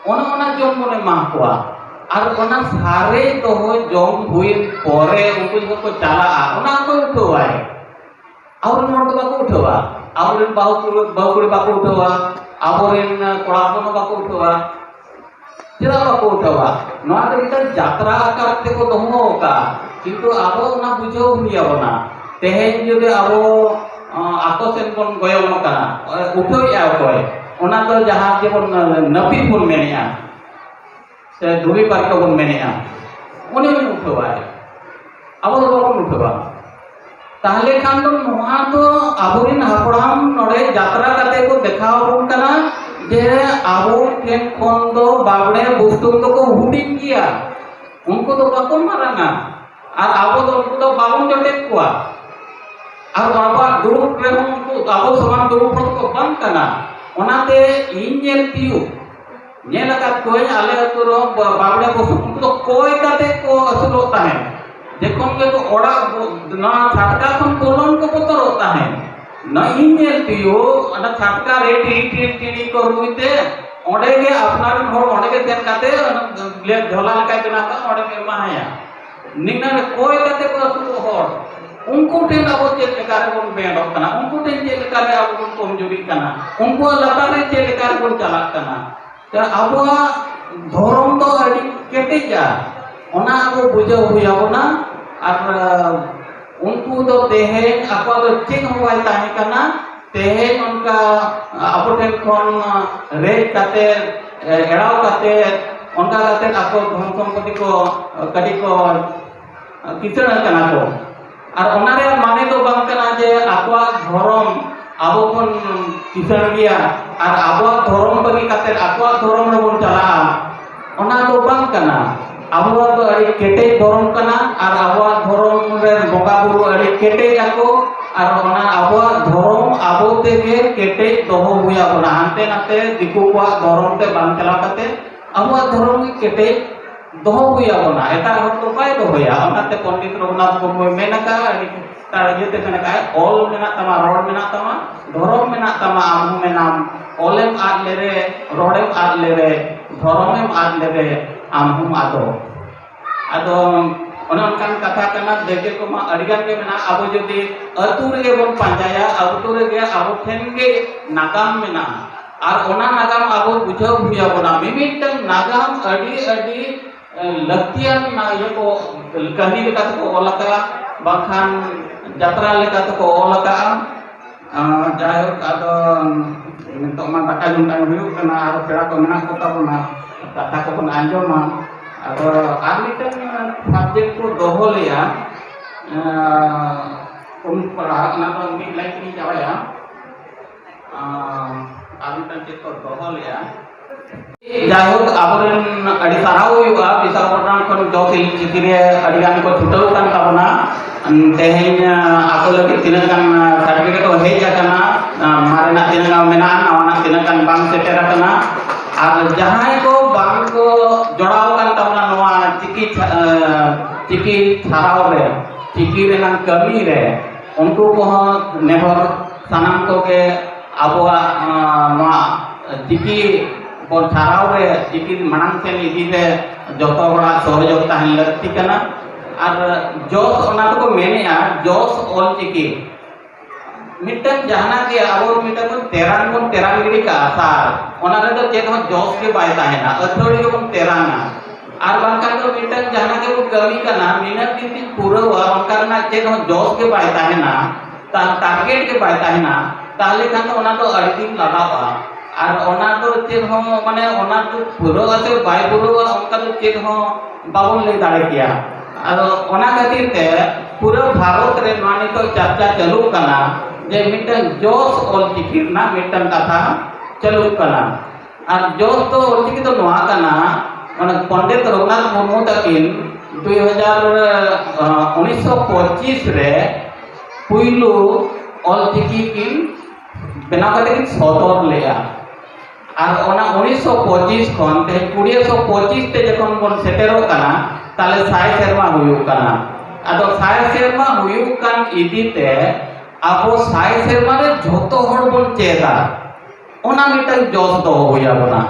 ᱚᱱᱮ ᱚᱱᱟ ᱡᱚᱢ ᱵᱚᱱ ᱮᱢᱟ ᱠᱚᱣᱟ᱾ ᱟᱨ ᱚᱱᱟ ᱥᱟᱨᱮᱡ ᱫᱚᱦᱚ ᱡᱚᱢ ᱦᱩᱭᱮᱱ ᱯᱚᱨᱮ ᱩᱱᱠᱩ ᱡᱚᱠᱷᱚᱱ ᱠᱚ ᱪᱟᱞᱟᱜᱼᱟ, ᱚᱱᱟ ᱚᱠᱚᱭ ᱩᱴᱷᱟᱹᱣᱟᱭ? ᱟᱵᱚᱨᱮᱱ ᱦᱚᱲ ᱫᱚ ᱵᱟᱠᱚ ᱩᱴᱷᱟᱹᱣᱟ, ᱟᱵᱚᱨᱮᱱ ᱵᱟᱹᱦᱩ ᱠᱩᱲᱤ, ᱵᱟᱹᱦᱩ ᱠᱩᱲᱤ ᱵᱟᱠᱚ ᱩᱴᱷᱟᱹᱣᱟ, ᱟᱵᱚᱨᱮᱱ ᱠᱚᱲᱟ ᱦᱚᱯᱚᱱ ᱦᱚᱸ ᱵᱟᱠᱚ ᱩᱴᱷᱟᱹᱣᱟ᱾ ᱪᱮᱫᱟᱜ ᱵᱟᱠᱚ ᱩᱴᱷᱟᱹᱣᱟ? ᱱᱚᱣᱟ ᱫᱚ ᱢᱤᱫᱴᱟᱝ ᱡᱟᱛᱨᱟ ᱟᱠᱟᱨ ᱛᱮᱠᱚ ᱫᱚᱦᱚ ᱟᱠᱟᱫᱼᱟ, ᱠᱤᱱᱛᱩ ᱟᱵᱚ ᱚᱱᱟ ᱵᱩᱡᱷᱟᱹᱣ ᱦᱩᱭ ᱟᱵᱚᱱᱟ᱾ ᱛᱮᱦᱮᱧ ᱡᱩᱫᱤ ᱟᱵᱚ ᱟᱸ, ᱟᱠᱚ ᱥᱮᱱ ᱵᱚᱱ ᱜᱚᱭᱚᱱᱚᱜ ᱠᱟᱱᱟ, ᱩᱴᱷᱟᱹᱣᱮᱫᱼᱟ ᱚᱠᱚᱭ? ᱚᱱᱟ ᱫᱚ ᱡᱟᱦᱟᱸ ᱡᱮᱵᱚᱱ ᱱᱟᱹᱯᱤᱛ ᱵᱚᱱ ᱢᱮᱱᱮᱫᱼᱟ, ᱥᱮ ᱫᱷᱩᱵᱤ ᱯᱟᱨᱠᱚᱢ ᱵᱚᱱ ᱢᱮᱱᱮᱫᱼᱟ, ᱩᱱᱤ ᱩᱱᱤ ᱩᱴᱷᱟᱹᱣᱟᱭ, ᱟᱵᱚ ᱫᱚ ᱵᱟᱵᱚᱱ ᱩᱴᱷᱟᱹᱣᱟ᱾ ᱛᱟᱦᱞᱮ ᱠᱷᱟᱱ ᱫᱚ ᱱᱚᱣᱟ ᱫᱚ ᱟᱵᱚᱨᱮᱱ ᱦᱟᱯᱲᱟᱢ ᱱᱚᱰᱮ ᱡᱟᱛᱨᱟ ᱠᱟᱛᱮ ᱠᱚ ᱫᱮᱠᱷᱟᱣ ᱟᱵᱚᱱ ᱠᱟᱱᱟ ᱡᱮ ᱟᱵᱚ ᱴᱷᱮᱱ ᱠᱷᱚᱱ ᱫᱚ ᱵᱟᱵᱲᱮ ᱵᱩᱥᱛᱩᱢ ᱫᱚᱠᱚ ᱦᱩᱰᱤᱧ ᱜᱮᱭᱟ, ᱩᱱᱠᱩ ᱫᱚ ᱵᱟᱠᱚ ᱢᱟᱨᱟᱝᱟ᱾ ᱟᱨ ᱟᱵᱚ ᱫᱚ ᱩᱱᱠᱩ ᱫᱚ ᱵᱟᱵᱚᱱ ᱡᱚᱴᱮᱫ ᱠᱚᱣᱟ᱾ ᱟᱨ ᱟᱵᱚᱣᱟᱜ ᱫᱩᱲᱩᱵ ᱨᱮᱦᱚᱸ ᱩᱱᱠᱩ ᱟᱵᱚ ᱥᱚᱢᱟᱱ ᱫᱩᱲᱩᱵ ᱦᱚᱲ ᱠᱚ ᱵᱟᱝ ᱠᱟᱱᱟ᱾ ᱚᱱᱟᱛᱮ ᱤᱧ ᱧᱮᱞ ᱛᱤᱭᱳᱜ, ᱧᱮᱞ ᱟᱠᱟᱫ ᱠᱚᱣᱟᱧ ᱟᱞᱮ ᱟᱹᱛᱩ ᱨᱮᱦᱚᱸ ᱵᱟ-, ᱵᱟᱵᱲᱮ ᱵᱚᱥᱩᱵ ᱩᱱᱠᱩ ᱫᱚ ᱠᱚᱭ ᱠᱟᱛᱮ ᱠᱚ ᱟᱹᱥᱩᱞᱚᱜ ᱛᱟᱦᱮᱸᱫ᱾ ᱡᱚᱠᱷᱚᱱ ᱜᱮᱠᱚ ᱚᱲᱟᱜ ᱵᱚ-, ᱱᱚᱣᱟ ᱪᱷᱟᱴᱠᱟ ᱠᱷᱚᱱ ᱵᱚᱞᱚᱱ ᱠᱚ ᱵᱚᱛᱚᱨᱚᱜ ᱛᱟᱦᱮᱸᱫ᱾ ᱱᱚᱣᱟ ᱤᱧ ᱧᱮᱞ ᱛᱤᱭᱳᱜ, ᱚᱱᱟ ᱪᱷᱟᱴᱠᱟ ᱨᱮ ᱴᱤᱲᱤ ᱴᱤᱲᱤ ᱴᱤᱲᱤ ᱠᱚ ᱨᱩᱭ ᱛᱮ ᱚᱸᱰᱮ ᱜᱮ ᱟᱯᱱᱟᱨ ᱨᱮᱱ ᱦᱚᱲ ᱚᱸᱰᱮ ᱜᱮ ᱥᱮᱱ ᱠᱟᱛᱮ ᱚᱱᱟ ᱵᱞᱮᱰ ᱡᱷᱚᱞᱟ ᱞᱮᱠᱟᱭ ᱵᱮᱱᱟᱣ ᱠᱟᱜᱼᱟ, ᱚᱸᱰᱮ ᱜᱮ ᱮᱢᱟᱭᱟ᱾ ᱱᱤᱱᱟᱹᱜ ᱠᱚᱭ ᱠᱟᱛᱮ ᱠᱚ ᱟᱹᱥᱩᱞᱚᱜ ᱦᱚᱲ, ᱩᱱᱠᱩ ᱴᱷᱮᱱ ᱟᱵᱚ ᱪᱮᱫ ᱞᱮᱠᱟ ᱨᱮᱵᱚᱱ ᱵᱮᱸᱰᱚᱜ ᱠᱟᱱᱟ? ᱩᱱᱠᱩ ᱴᱷᱮᱱ ᱪᱮᱫ ᱞᱮᱠᱟ ᱨᱮ ᱟᱵᱚ ᱵᱚᱱ ᱠᱚᱢᱡᱩᱨᱤᱜ ᱠᱟᱱᱟ? ᱩᱱᱠᱩᱣᱟᱜ ᱞᱟᱛᱟᱨ ᱨᱮ ᱪᱮᱫ ᱞᱮᱠᱟ ᱨᱮᱵᱚᱱ ᱪᱟᱞᱟᱜ ᱠᱟᱱᱟ? ᱛᱚ ᱟᱵᱚᱣᱟᱜ ᱫᱷᱚᱨᱚᱢ ᱫᱚ ᱟᱹᱰᱤ ᱠᱮᱴᱮᱡᱟ, ᱚᱱᱟ ᱟᱵᱚ ᱵᱩᱡᱷᱟᱹᱣ ᱦᱩᱭ ᱟᱵᱚᱱᱟ᱾ ᱟᱨ, ᱟᱸ, ᱩᱱᱠᱩ ᱫᱚ ᱛᱮᱦᱮᱧ ᱟᱠᱚᱣᱟᱜ ᱫᱚ ᱪᱮᱫ ᱦᱚᱸ ᱵᱟᱭ ᱛᱟᱦᱮᱸ ᱠᱟᱱᱟ᱾ ᱛᱮᱦᱮᱧ ᱚᱱᱠᱟ ᱟᱵᱚ ᱴᱷᱮᱱ ᱠᱷᱚᱱ ᱨᱮᱡ ᱠᱟᱛᱮ, ᱮᱲᱟᱣ ᱠᱟᱛᱮ, ᱚᱱᱠᱟ ᱠᱟᱛᱮ ᱟᱠᱚ ᱫᱷᱚᱱ ᱥᱚᱢᱯᱚᱛᱤ ᱠᱚ ᱠᱟᱹᱴᱤᱡ ᱠᱚ ᱠᱤᱥᱟᱹᱬ ᱟᱠᱟᱱᱟ ᱠᱚ᱾ ᱟᱨ ᱚᱱᱟ ᱨᱮᱭᱟᱜ ᱢᱟᱱᱮ ᱫᱚ ᱵᱟᱝ ᱠᱟᱱᱟ ᱡᱮ ᱟᱠᱚᱣᱟᱜ ᱫᱷᱚᱨᱚᱢ ᱟᱵᱚ ᱠᱷᱚᱱ ᱠᱤᱥᱟᱹᱬ ᱜᱮᱭᱟ ᱟᱨ ᱟᱵᱚᱣᱟᱜ ᱫᱷᱚᱨᱚᱢ ᱵᱟᱹᱜᱤ ᱠᱟᱛᱮ ᱟᱠᱚᱣᱟᱜ ᱫᱷᱚᱨᱚᱢ ᱨᱮᱵᱚᱱ ᱪᱟᱞᱟᱜᱼᱟ, ᱚᱱᱟ ᱫᱚ ᱵᱟᱝ ᱠᱟᱱᱟ᱾ ᱟᱵᱚᱣᱟᱜ ᱫᱚ ᱟᱹᱰᱤ ᱠᱮᱴᱮᱡ ᱫᱷᱚᱨᱚᱢ ᱠᱟᱱᱟ, ᱟᱨ ᱟᱵᱚᱣᱟᱜ ᱫᱷᱚᱨᱚᱢ ᱨᱮᱱ ᱵᱚᱸᱜᱟ ᱵᱩᱨᱩ ᱟᱹᱰᱤ ᱠᱮᱴᱮᱡ ᱟᱠᱚ, ᱟᱨ ᱚᱱᱟ ᱟᱵᱚᱣᱟᱜ ᱫᱷᱚᱨᱚᱢ ᱟᱵᱚ ᱛᱮᱜᱮ ᱠᱮᱴᱮᱡ ᱫᱚᱦᱚ ᱦᱩᱭ ᱟᱵᱚᱱᱟ᱾ ᱦᱟᱱᱛᱮ ᱱᱟᱛᱮ ᱫᱤᱠᱩ ᱠᱚᱣᱟᱜ ᱫᱷᱚᱨᱚᱢ ᱛᱮ ᱵᱟᱝ ᱪᱟᱞᱟᱣ ᱠᱟᱛᱮ ᱟᱵᱚᱣᱟᱜ ᱫᱷᱚᱨᱚᱢ ᱜᱮ ᱠᱮᱴᱮᱡ ᱫᱚᱦᱚ ᱦᱩᱭ ᱟᱵᱚᱱᱟ, ᱮᱴᱟᱜ ᱦᱚᱲ ᱫᱚ ᱵᱟᱭ ᱫᱚᱦᱚᱭᱟ᱾ ᱚᱱᱟᱛᱮ ᱯᱚᱱᱰᱤᱛ ᱨᱚᱜᱷᱩᱱᱟᱛᱷ ᱢᱩᱨᱢᱩᱭ ᱢᱮᱱ ᱟᱠᱟᱫᱼᱟ, ᱟᱹᱰᱤ ᱛᱟᱲ ᱤᱭᱟᱹᱛᱮ ᱢᱮᱱ ᱟᱠᱟᱫᱼᱟ, "ᱚᱞ ᱢᱮᱱᱟᱜ ᱛᱟᱢᱟ, ᱨᱚᱲ ᱢᱮᱱᱟᱜ ᱛᱟᱢᱟ, ᱫᱷᱚᱨᱚᱢ ᱢᱮᱱᱟᱜ ᱛᱟᱢᱟ, ᱟᱢ ᱦᱚᱸ ᱢᱮᱱᱟᱢ, ᱚᱞᱮᱢ ᱟᱫ ᱞᱮᱨᱮ, ᱨᱚᱲᱮᱢ ᱟᱫ ᱞᱮᱨᱮ, ᱫᱷᱚᱨᱚᱢᱮᱢ ᱟᱫ ᱞᱮᱨᱮ, ᱟᱢ ᱦᱚᱸᱢ ᱟᱫᱚᱜ᱾" ᱟᱫᱚ ᱚᱱᱮ ᱚᱱᱠᱟᱱ ᱠᱟᱛᱷᱟ ᱠᱟᱱᱟ, ᱫᱟᱹᱭᱠᱟᱹ ᱠᱚᱢᱟ ᱟᱹᱰᱤᱜᱟᱱ ᱜᱮ ᱢᱮᱱᱟᱜᱼᱟ᱾ ᱟᱵᱚ ᱡᱩᱫᱤ ᱟᱹᱛᱩ ᱨᱮᱜᱮ ᱵᱚᱱ ᱯᱟᱸᱡᱟᱭᱟ, ᱟᱹᱛᱩ ᱨᱮᱜᱮ ᱟᱵᱚ ᱴᱷᱮᱱ ᱜᱮ ᱱᱟᱜᱟᱢ ᱢᱮᱱᱟᱜᱼᱟ᱾ ᱟᱨ ᱚᱱᱟ ᱱᱟᱜᱟᱢ ᱟᱵᱚ ᱵᱩᱡᱷᱟᱹᱣ ᱦᱩᱭ ᱟᱵᱚᱱᱟ᱾ ᱢᱤᱢᱤᱫᱴᱟᱝ ᱱᱟᱜᱟᱢ ᱟᱹᱰᱤ, ᱟᱹᱰᱤ, ᱮ, ᱞᱟᱹᱠᱛᱤᱭᱟᱱ ᱱᱟ-, ᱤᱭᱟᱹ ᱠᱚ, ᱠᱟᱹᱦᱱᱤ ᱞᱮᱠᱟ ᱛᱮᱠᱚ ᱚᱞ ᱟᱠᱟᱫᱼᱟ, ᱵᱟᱝᱠᱷᱟᱱ ᱡᱟᱛᱨᱟ ᱞᱮᱠᱟ ᱛᱮᱠᱚ ᱚᱞ ᱟᱠᱟᱫᱼᱟ᱾ ᱟᱸ, ᱡᱟᱭᱦᱳᱠ, ᱟᱫᱚ ᱱᱤᱛᱚᱜ ᱢᱟ ᱫᱟᱠᱟ ᱡᱚᱢ ᱴᱟᱭᱤᱢ ᱦᱩᱭᱩᱜ ᱠᱟᱱᱟ, ᱟᱨ ᱯᱮᱲᱟ ᱠᱚ ᱢᱮᱱᱟᱜ ᱠᱚ ᱛᱟᱵᱚᱱᱟ, ᱠᱟᱛᱷᱟ ᱠᱚᱵᱚᱱ ᱟᱸᱡᱚᱢᱟ᱾ ᱟᱫᱚ ᱟᱨ ᱢᱤᱫᱴᱟᱝ subject ᱠᱚ ᱫᱚᱦᱚ ᱞᱮᱜᱼᱟ, ᱟᱸ, ᱩᱢ ᱯᱟᱲᱦᱟᱜ, ᱚᱱᱟ ᱫᱚ ᱢᱤᱫ ᱞᱟᱭᱤᱱ ᱛᱮᱜᱤᱧ ᱪᱟᱵᱟᱭᱟ᱾ ᱟᱸ, ᱟᱨ ᱢᱤᱫᱴᱟᱝ ᱪᱮᱫ ᱠᱚ ᱫᱚᱦᱚ ᱞᱮᱜᱼᱟ? ᱡᱟᱭᱦᱳᱠ, ᱟᱵᱚᱨᱮᱱ ᱟᱹᱰᱤ ᱥᱟᱨᱦᱟᱣ ᱦᱩᱭᱩᱜᱼᱟ, ᱵᱤᱥᱟᱠᱷᱟᱯᱟᱴᱱᱟᱢ ᱠᱷᱚᱱ ᱡᱚᱥ ᱚᱞᱪᱤᱠᱤ ᱨᱮ ᱟᱹᱰᱤ ᱜᱟᱱ ᱠᱚ ᱪᱷᱩᱴᱟᱹᱣ ᱟᱠᱟᱱ ᱛᱟᱵᱚᱱᱟ᱾ ᱛᱮᱦᱮᱧ, ᱟᱸ, ᱟᱠᱚ ᱞᱟᱹᱜᱤᱫ ᱛᱤᱱᱟᱹᱜ ᱜᱟᱱ, ᱟᱸ, certificate ᱠᱚ ᱦᱮᱡ ᱟᱠᱟᱱᱟ, ᱟᱸ, ᱢᱟᱨᱮᱱᱟᱜ ᱛᱤᱱᱟᱹᱜ ᱜᱟᱱ ᱢᱮᱱᱟᱜᱼᱟ, ᱱᱟᱣᱟᱱᱟᱜ ᱛᱤᱱᱟᱹᱜ ᱜᱟᱱ ᱵᱟᱝ ᱥᱮᱴᱮᱨ ᱟᱠᱟᱱᱟ᱾ ᱟᱨ ᱡᱟᱦᱟᱸᱭ ᱠᱚ ᱵᱟᱝ ᱠᱚ ᱡᱚᱲᱟᱣ ᱟᱠᱟᱱ ᱛᱟᱵᱚᱱᱟ ᱱᱚᱣᱟ ᱪᱤᱠᱤ ᱪᱷᱟ-, ᱟᱸ, ᱪᱤᱠᱤ ᱪᱷᱟᱨᱟᱣ ᱨᱮ, ᱪᱤᱠᱤ ᱨᱮᱱᱟᱜ ᱠᱟᱹᱢᱤ ᱨᱮ, ᱩᱱᱠᱩ ᱠᱚᱦᱚᱸ ᱱᱮᱦᱚᱨ ᱥᱟᱱᱟᱢ ᱠᱚᱜᱮ ᱟᱵᱚᱣᱟᱜ, ᱟᱸ, ᱱᱚᱣᱟ ᱪᱤᱠᱤ ᱵᱚᱱ ᱪᱷᱟᱨᱟᱣ ᱨᱮ, ᱪᱤᱠᱤ ᱢᱟᱲᱟᱝ ᱥᱮᱱ ᱤᱫᱤ ᱨᱮ ᱡᱚᱛᱚ ᱦᱚᱲᱟᱜ ᱥᱚᱦᱚᱡᱳᱜᱽ ᱛᱟᱦᱮᱱ ᱞᱟᱹᱠᱛᱤ ᱠᱟᱱᱟ᱾ ᱟᱨ ᱡᱚᱥ, ᱚᱱᱟ ᱫᱚᱠᱚ ᱢᱮᱱᱮᱜᱼᱟ, ᱡᱚᱥ ᱚᱞᱪᱤᱠᱤ ᱢᱤᱫᱴᱟᱝ ᱡᱟᱦᱟᱱᱟᱜ ᱜᱮ ᱟᱵᱚ ᱢᱤᱫᱴᱟᱝ ᱵᱚᱱ ᱛᱮᱨᱟᱝ, ᱵᱚᱱ ᱛᱮᱨᱟᱝ ᱜᱤᱰᱤ ᱠᱟᱜᱼᱟ ᱥᱟᱨ, ᱚᱱᱟ ᱨᱮᱫᱚ ᱪᱮᱫ ᱦᱚᱸ ᱡᱚᱥ ᱜᱮ ᱵᱟᱭ ᱛᱟᱦᱮᱱᱟ, ᱟᱹᱛᱷᱟᱹᱲᱤ ᱜᱮᱵᱚᱱ ᱛᱮᱨᱟᱝᱟ᱾ ᱟᱨ ᱵᱟᱝᱠᱷᱟᱱ ᱫᱚ ᱢᱤᱫᱴᱟᱝ ᱡᱟᱦᱟᱱᱟᱜ ᱜᱮᱵᱚᱱ ᱠᱟᱹᱢᱤ ᱠᱟᱱᱟ, ᱱᱤᱱᱟᱹᱜ ᱫᱤᱱ ᱛᱤᱧ ᱯᱩᱨᱟᱹᱣᱟ, ᱚᱱᱠᱟ ᱨᱮᱱᱟᱜ ᱪᱮᱫ ᱦᱚᱸ ᱡᱚᱥ ᱜᱮ ᱵᱟᱭ ᱛᱟᱦᱮᱱᱟ, ᱛᱟ-, target ᱜᱮ ᱵᱟᱭ ᱛᱟᱦᱮᱱᱟ, ᱛᱟᱦᱚᱞᱮ ᱠᱷᱟᱱ ᱫᱚ ᱚᱱᱟ ᱫᱚ ᱟᱹᱰᱤ ᱫᱤᱱ ᱞᱟᱜᱟᱜᱼᱟ᱾ ᱟᱨ ᱚᱱᱟ ᱫᱚ ᱪᱮᱫ ᱦᱚᱸ, ᱢᱟᱱᱮ, ᱚᱱᱟ ᱫᱚ ᱯᱩᱨᱟᱹᱜᱼᱟ ᱥᱮ ᱵᱟᱭ ᱯᱩᱨᱟᱹᱜᱼᱟ, ᱚᱱᱠᱟ ᱫᱚ ᱪᱮᱫ ᱦᱚᱸ ᱵᱟᱵᱚᱱ ᱞᱟᱹᱭ ᱫᱟᱲᱮ ᱠᱮᱭᱟ᱾ ᱟᱫᱚ ᱚᱱᱟ ᱠᱷᱟᱹᱛᱤᱨ ᱛᱮ ᱯᱩᱨᱟᱹ ᱵᱷᱟᱨᱚᱛ ᱨᱮ ᱱᱚᱣᱟ ᱱᱤᱛᱚᱜ ᱪᱟᱨᱪᱟ ᱪᱟᱹᱞᱩᱜ ᱠᱟᱱᱟ ᱡᱮ ᱢᱤᱫᱴᱟᱝ ᱡᱚᱥ ᱚᱞᱪᱤᱠᱤ ᱨᱮᱱᱟᱜ ᱢᱤᱫᱴᱟᱝ ᱠᱟᱛᱷᱟ ᱪᱟᱹᱞᱩᱜ ᱠᱟᱱᱟ᱾ ᱟᱨ ᱡᱚᱥ ᱫᱚ ᱚᱞᱪᱤᱠᱤ ᱫᱚ ᱱᱚᱣᱟ ᱠᱟᱱᱟ, ᱚᱱᱟ ᱯᱚᱱᱰᱤᱛ ᱨᱚᱜᱷᱩᱱᱟᱛᱷ ᱢᱩᱨᱢᱩ ᱛᱟᱹᱠᱤᱱ ᱫᱩᱭ ᱦᱟᱡᱟᱨ ᱩᱱᱤᱥᱥᱚ ᱯᱚᱸᱪᱤᱥ ᱨᱮ ᱯᱩᱭᱞᱩ ᱚᱞᱪᱤᱠᱤ ᱠᱤᱱ ᱵᱮᱱᱟᱣ ᱠᱟᱛᱮ ᱠᱤᱱ ᱥᱚᱫᱚᱨ ᱞᱮᱫᱼᱟ᱾ ᱟᱨ ᱚᱱᱟ ᱩᱱᱤᱥᱥᱚ ᱯᱚᱸᱪᱤᱥ ᱠᱷᱚᱱ ᱛᱮᱦᱮᱧ ᱠᱩᱲᱤᱥᱚ ᱯᱚᱸᱪᱤᱥ ᱛᱮ ᱡᱚᱠᱷᱚᱱ ᱵᱚᱱ ᱥᱮᱴᱮᱨᱚᱜ ᱠᱟᱱᱟ, ᱛᱟᱦᱞᱮ ᱥᱟᱭ ᱥᱮᱨᱢᱟ ᱦᱩᱭᱩᱜ ᱠᱟᱱᱟ᱾ ᱟᱫᱚ ᱥᱟᱭ ᱥᱮᱨᱢᱟ ᱦᱩᱭᱩᱜ ᱠᱟᱱ ᱤᱫᱤ ᱛᱮ ᱟᱵᱚ ᱥᱟᱭ ᱥᱮᱨᱢᱟ ᱨᱮ ᱡᱷᱚᱛᱚ ᱦᱚᱲ ᱵᱚᱱ ᱪᱮᱫᱟ, ᱚᱱᱟ ᱢᱤᱫᱴᱟᱝ ᱡᱚᱥ ᱫᱚᱦᱚ ᱦᱩᱭ ᱟᱵᱚᱱᱟ᱾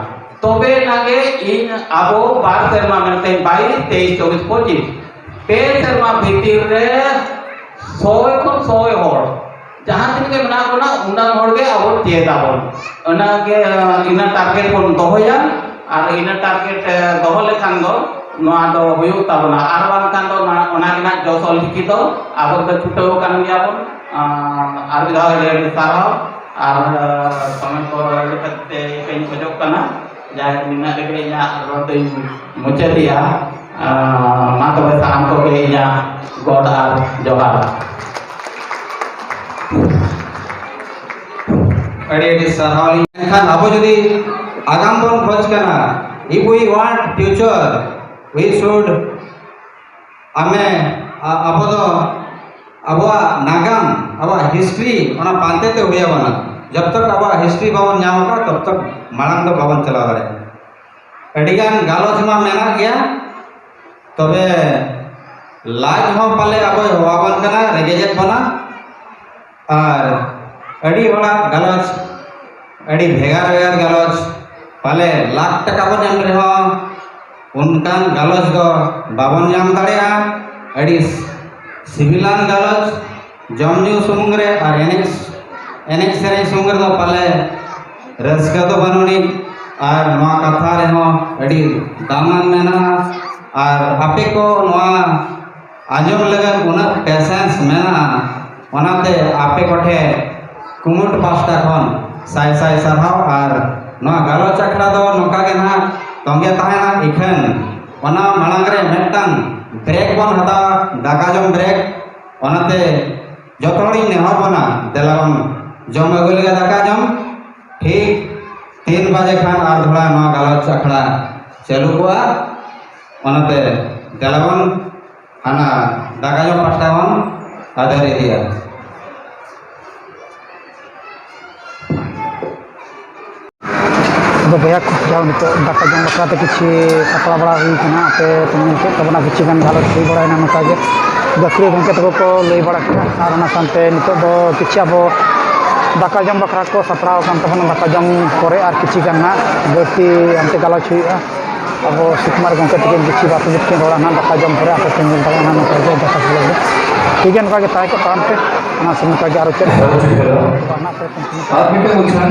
ᱛᱚᱵᱮ ᱮᱱᱟᱜᱮ ᱤᱧ ᱟᱵᱚ ᱵᱟᱨ ᱥᱮᱨᱢᱟ ᱢᱮᱱᱛᱮ ᱵᱟᱭᱤᱥ, ᱛᱮᱭᱤᱥ, ᱪᱚᱵᱵᱤᱥ, ᱯᱚᱸᱪᱤᱥ, ᱯᱮ ᱥᱮᱨᱢᱟ ᱵᱷᱤᱛᱤᱨ ᱨᱮ ᱥᱚᱭ ᱠᱷᱚᱱ ᱥᱚᱭ ᱦᱚᱲ ᱡᱟᱦᱟᱸ ᱛᱤᱱᱟᱹᱜ ᱜᱮ ᱢᱮᱱᱟᱜ ᱵᱚᱱᱟ, ᱩᱱᱟᱹᱜ ᱦᱚᱲ ᱜᱮ ᱟᱵᱚ ᱪᱮᱫ ᱟᱵᱚᱱ᱾ ᱚᱱᱟᱜᱮ, ᱤᱱᱟᱹ ᱴᱟᱨᱜᱮᱴ ᱵᱚᱱ ᱫᱚᱦᱚᱭᱟ᱾ ᱟᱨ ᱤᱱᱟᱹ ᱴᱟᱨᱜᱮᱴ, ᱮ, ᱫᱚᱦᱚ ᱞᱮᱠᱷᱟᱱ ᱫᱚ ᱱᱚᱣᱟ ᱫᱚ ᱦᱩᱭᱩᱜ ᱛᱟᱵᱚᱱᱟ᱾ ᱟᱨ ᱵᱟᱝᱠᱷᱟᱱ ᱫᱚ ᱚᱱᱟ, ᱚᱱᱟ ᱨᱮᱱᱟᱜ ᱡᱚᱥ ᱚᱞᱪᱤᱠᱤ ᱫᱚ ᱟᱵᱚ ᱫᱚ ᱪᱷᱩᱴᱟᱹᱣ ᱟᱠᱟᱱ ᱜᱮᱭᱟ ᱵᱚᱱ᱾ ᱟᱨ ᱟᱨ ᱢᱤᱫ ᱫᱷᱟᱣ ᱟᱹᱰᱤ ᱟᱹᱰᱤ ᱥᱟᱨᱦᱟᱣ᱾ ᱟᱨ, ᱮ, ᱥᱚᱢᱚᱭ ᱠᱚ ᱟᱹᱰᱤ ᱠᱟᱛᱮ ᱤᱧ ᱠᱷᱚᱡᱚᱜ ᱠᱟᱱᱟ᱾ ᱡᱟᱭᱦᱳᱠ, ᱱᱤᱱᱟᱹᱜ ᱨᱮᱜᱮ ᱤᱧᱟᱹᱜ ᱨᱚᱲ ᱫᱚᱧ ᱢᱩᱪᱟᱹᱫᱮᱜᱼᱟ᱾ ᱟᱨ ᱢᱟ ᱛᱚᱵᱮ ᱥᱟᱱᱟᱢ ᱠᱚᱜᱮ ᱤᱧᱟᱹᱜ ᱜᱚᱰ ᱟᱨ ᱡᱚᱦᱟᱨ᱾ ᱟᱹᱰᱤ ᱟᱹᱰᱤ ᱥᱟᱨᱦᱟᱣ᱾ ᱮᱱᱠᱷᱟᱱ ᱟᱵᱚ ᱡᱩᱫᱤ ᱟᱜᱟᱢ ᱵᱚᱱ ᱠᱷᱚᱡᱽ ᱠᱟᱱᱟ, if we want future, we should, ᱟᱢᱮ, ᱟ-, ᱟᱵᱚ ᱫᱚ ᱟᱵᱚᱣᱟᱜ ᱱᱟᱜᱟᱢ, ᱟᱵᱚᱣᱟᱜ ᱦᱤᱥᱴᱨᱤ, ᱚᱱᱟ ᱯᱟᱱᱛᱮ ᱛᱮ ᱦᱩᱭ ᱟᱵᱚᱱᱟ᱾ ᱡᱚᱵ ᱛᱚᱠ ᱟᱵᱚᱣᱟᱜ ᱦᱤᱥᱴᱨᱤ ᱵᱟᱵᱚᱱ ᱧᱟᱢ ᱟᱠᱟᱫ, ᱛᱚᱵ ᱛᱚᱠ ᱢᱟᱲᱟᱝ ᱫᱚ ᱵᱟᱵᱚᱱ ᱪᱟᱞᱟᱣ ᱫᱟᱲᱮᱭᱟᱜᱼᱟ᱾ ᱟᱹᱰᱤᱜᱟᱱ ᱜᱟᱞᱚᱪ ᱢᱟ ᱢᱮᱱᱟᱜ ᱜᱮᱭᱟ, ᱛᱚᱵᱮ ᱞᱟᱡ ᱦᱚᱸ ᱯᱟᱞᱮ ᱟᱵᱚᱭ ᱦᱚᱦᱚᱣᱟᱵᱚᱱ ᱠᱟᱱᱟ, ᱨᱮᱸᱜᱮᱡᱮᱫ ᱵᱚᱱᱟ᱾ ᱟᱨ ᱟᱹᱰᱤ ᱦᱚᱲᱟᱜ ᱜᱟᱞᱚᱪ, ᱟᱹᱰᱤ ᱵᱷᱮᱜᱟᱨ ᱵᱷᱮᱜᱟᱨ ᱜᱟᱞᱚᱪ, ᱯᱟᱞᱮ ᱞᱟᱠᱷ ᱴᱟᱠᱟ ᱵᱚᱱ ᱮᱢ ᱨᱮᱦᱚᱸ ᱚᱱᱠᱟᱱ ᱜᱟᱞᱚᱪ ᱫᱚ ᱵᱟᱵᱚᱱ ᱧᱟᱢ ᱫᱟᱲᱮᱭᱟᱜᱼᱟ᱾ ᱟᱹᱰᱤ ᱥᱤᱵᱤᱞᱟᱱ ᱜᱟᱞᱚᱪ, ᱡᱚᱢ ᱧᱩ ᱥᱩᱢᱩᱝ ᱨᱮ ᱟᱨ ᱮᱱᱮᱡ, ᱮᱱᱮᱡ ᱥᱮᱨᱮᱧ ᱥᱩᱢᱩᱝ ᱨᱮᱫᱚ ᱯᱟᱞᱮ ᱨᱟᱹᱥᱠᱟᱹ ᱫᱚ ᱵᱟᱹᱱᱩᱜ ᱟᱹᱱᱤᱡ᱾ ᱟᱨ ᱱᱚᱣᱟ ᱠᱟᱛᱷᱟ ᱨᱮᱦᱚᱸ ᱟᱹᱰᱤ ᱫᱟᱢᱟᱱ ᱢᱮᱱᱟᱜᱼᱟ᱾ ᱟᱨ ᱟᱯᱮ ᱠᱚ ᱱᱚᱣᱟ ᱟᱸᱡᱚᱢ ᱞᱟᱹᱜᱤᱫ ᱩᱱᱟᱹᱜ ᱯᱮᱥᱮᱱᱥ ᱢᱮᱱᱟᱜᱼᱟ, ᱚᱱᱟᱛᱮ ᱟᱯᱮ ᱠᱚᱴᱷᱮᱱ ᱠᱩᱢᱩᱴ ᱯᱟᱥᱴᱟ ᱠᱷᱚᱱ ᱥᱟᱭ ᱥᱟᱭ ᱥᱟᱨᱦᱟᱣ᱾ ᱟᱨ ᱱᱚᱣᱟ ᱜᱟᱞᱚᱪ ᱟᱠᱷᱲᱟ ᱫᱚ ᱱᱚᱝᱠᱟ ᱜᱮ ᱱᱟᱦᱟᱜ ᱛᱚᱸᱜᱮ ᱛᱟᱦᱮᱱᱟ᱾ ᱤᱠᱷᱟᱹᱱ ᱚᱱᱟ ᱢᱟᱲᱟᱝ ᱨᱮ ᱢᱤᱫᱴᱟᱝ ᱵᱨᱮᱠ ᱵᱚᱱ ᱦᱟᱛᱟᱣᱟ, ᱫᱟᱠᱟ ᱡᱚᱢ ᱵᱨᱮᱠ᱾ ᱚᱱᱟᱛᱮ ᱡᱚᱛᱚ ᱦᱚᱲᱤᱧ ᱱᱮᱦᱚᱨ ᱵᱚᱱᱟ, ᱫᱮᱞᱟ ᱵᱚᱱ ᱡᱚᱢ ᱟᱹᱜᱩ ᱞᱮᱜᱮ ᱫᱟᱠᱟ ᱡᱚᱢ᱾ ᱴᱷᱤᱠ ᱛᱤᱱ ᱵᱟᱡᱮ ᱠᱷᱟᱱ ᱟᱨ ᱛᱷᱚᱲᱟ ᱱᱚᱣᱟ ᱜᱟᱞᱚᱪ ᱟᱠᱷᱲᱟ ᱪᱟᱹᱞᱩ ᱠᱚᱜᱼᱟ᱾ ᱚᱱᱟᱛᱮ ᱫᱮᱞᱟᱵᱚᱱ ᱦᱟᱱᱟ ᱫᱟᱠᱟ ᱡᱚᱢ ᱯᱟᱦᱴᱟ ᱵᱚᱱ ᱟᱫᱮᱨ ᱤᱫᱤᱭᱟ᱾ ᱟᱫᱚ ᱵᱚᱭᱦᱟ ᱠᱚ, ᱡᱟᱣ ᱱᱤᱛᱚᱜ ᱫᱟᱠᱟ ᱡᱚᱢ ᱵᱟᱠᱷᱨᱟ ᱛᱮ ᱠᱤᱪᱷᱩ ᱥᱟᱯᱲᱟᱣ ᱵᱟᱲᱟ ᱦᱩᱭ ᱠᱟᱱᱟ᱾ ᱟᱯᱮ ᱯᱮ ᱧᱮᱞ ᱠᱮᱫ ᱛᱟᱵᱚᱱᱟ, ᱠᱤᱪᱷᱩ ᱜᱟᱱ ᱜᱟᱞᱚᱪ ᱦᱩᱭ ᱵᱟᱲᱟᱭᱮᱱᱟ ᱱᱚᱝᱠᱟ ᱜᱮ ᱜᱟᱹᱠᱷᱩᱲᱤᱭᱟᱹ ᱜᱚᱢᱠᱮ ᱛᱟᱠᱚ ᱠᱚ ᱞᱟᱹᱭ ᱵᱟᱲᱟ ᱠᱮᱫᱟ᱾ ᱟᱨ ᱚᱱᱟ ᱥᱟᱶᱛᱮ ᱱᱤᱛᱚᱜ ᱫᱚ ᱠᱤᱪᱷᱩ ᱟᱵᱚ ᱫᱟᱠᱟ ᱡᱚᱢ ᱵᱟᱠᱷᱨᱟ ᱠᱚ ᱥᱟᱯᱲᱟᱣ ᱟᱠᱟᱱ ᱛᱟᱵᱚᱱᱟ᱾ ᱫᱟᱠᱟ ᱡᱚᱢ ᱯᱚᱨᱮ ᱟᱨ ᱠᱤᱪᱷᱩ ᱜᱟᱱ ᱦᱟᱸᱜ ᱵᱟᱹᱲᱛᱤ ᱦᱟᱱᱛᱮ ᱜᱟᱞᱚᱪ ᱦᱩᱭᱩᱜᱼᱟ᱾ ᱟᱵᱚ ᱥᱩᱠᱩᱢᱟᱨ ᱜᱚᱢᱠᱮ ᱛᱟᱹᱠᱤᱱ ᱠᱤᱪᱷᱩ ᱵᱟᱨ ᱯᱮ ᱢᱤᱱᱤᱴ ᱠᱤᱱ ᱨᱚᱲᱟ ᱱᱟᱦᱟᱜ, ᱫᱟᱠᱟ ᱡᱚᱢ ᱯᱚᱨᱮ ᱟᱯᱮ ᱯᱮ ᱧᱮᱞ ᱫᱟᱲᱮᱭᱟᱜᱼᱟ ᱱᱟᱦᱟᱜ ᱱᱚᱝᱠᱟ ᱜᱮ ᱫᱟᱠᱟ ᱠᱷᱟᱵᱟᱨ ᱫᱚ᱾ ᱴᱷᱤᱠ ᱜᱮᱭᱟ, ᱱᱚᱝᱠᱟ ᱜᱮ ᱛᱟᱦᱮᱸ ᱠᱚᱜ ᱛᱟᱵᱚᱱ ᱯᱮ᱾ ᱚᱱᱟ ᱥᱚᱢᱚᱭ ᱱᱚᱝᱠᱟ ᱜᱮ ᱟᱨᱚ ᱪᱮᱫ ᱠᱚ ᱱᱟᱦᱟᱜ ᱯᱮ ᱟᱨ ᱢᱤᱫᱴᱮᱱ ᱵᱚᱪᱷᱚᱨ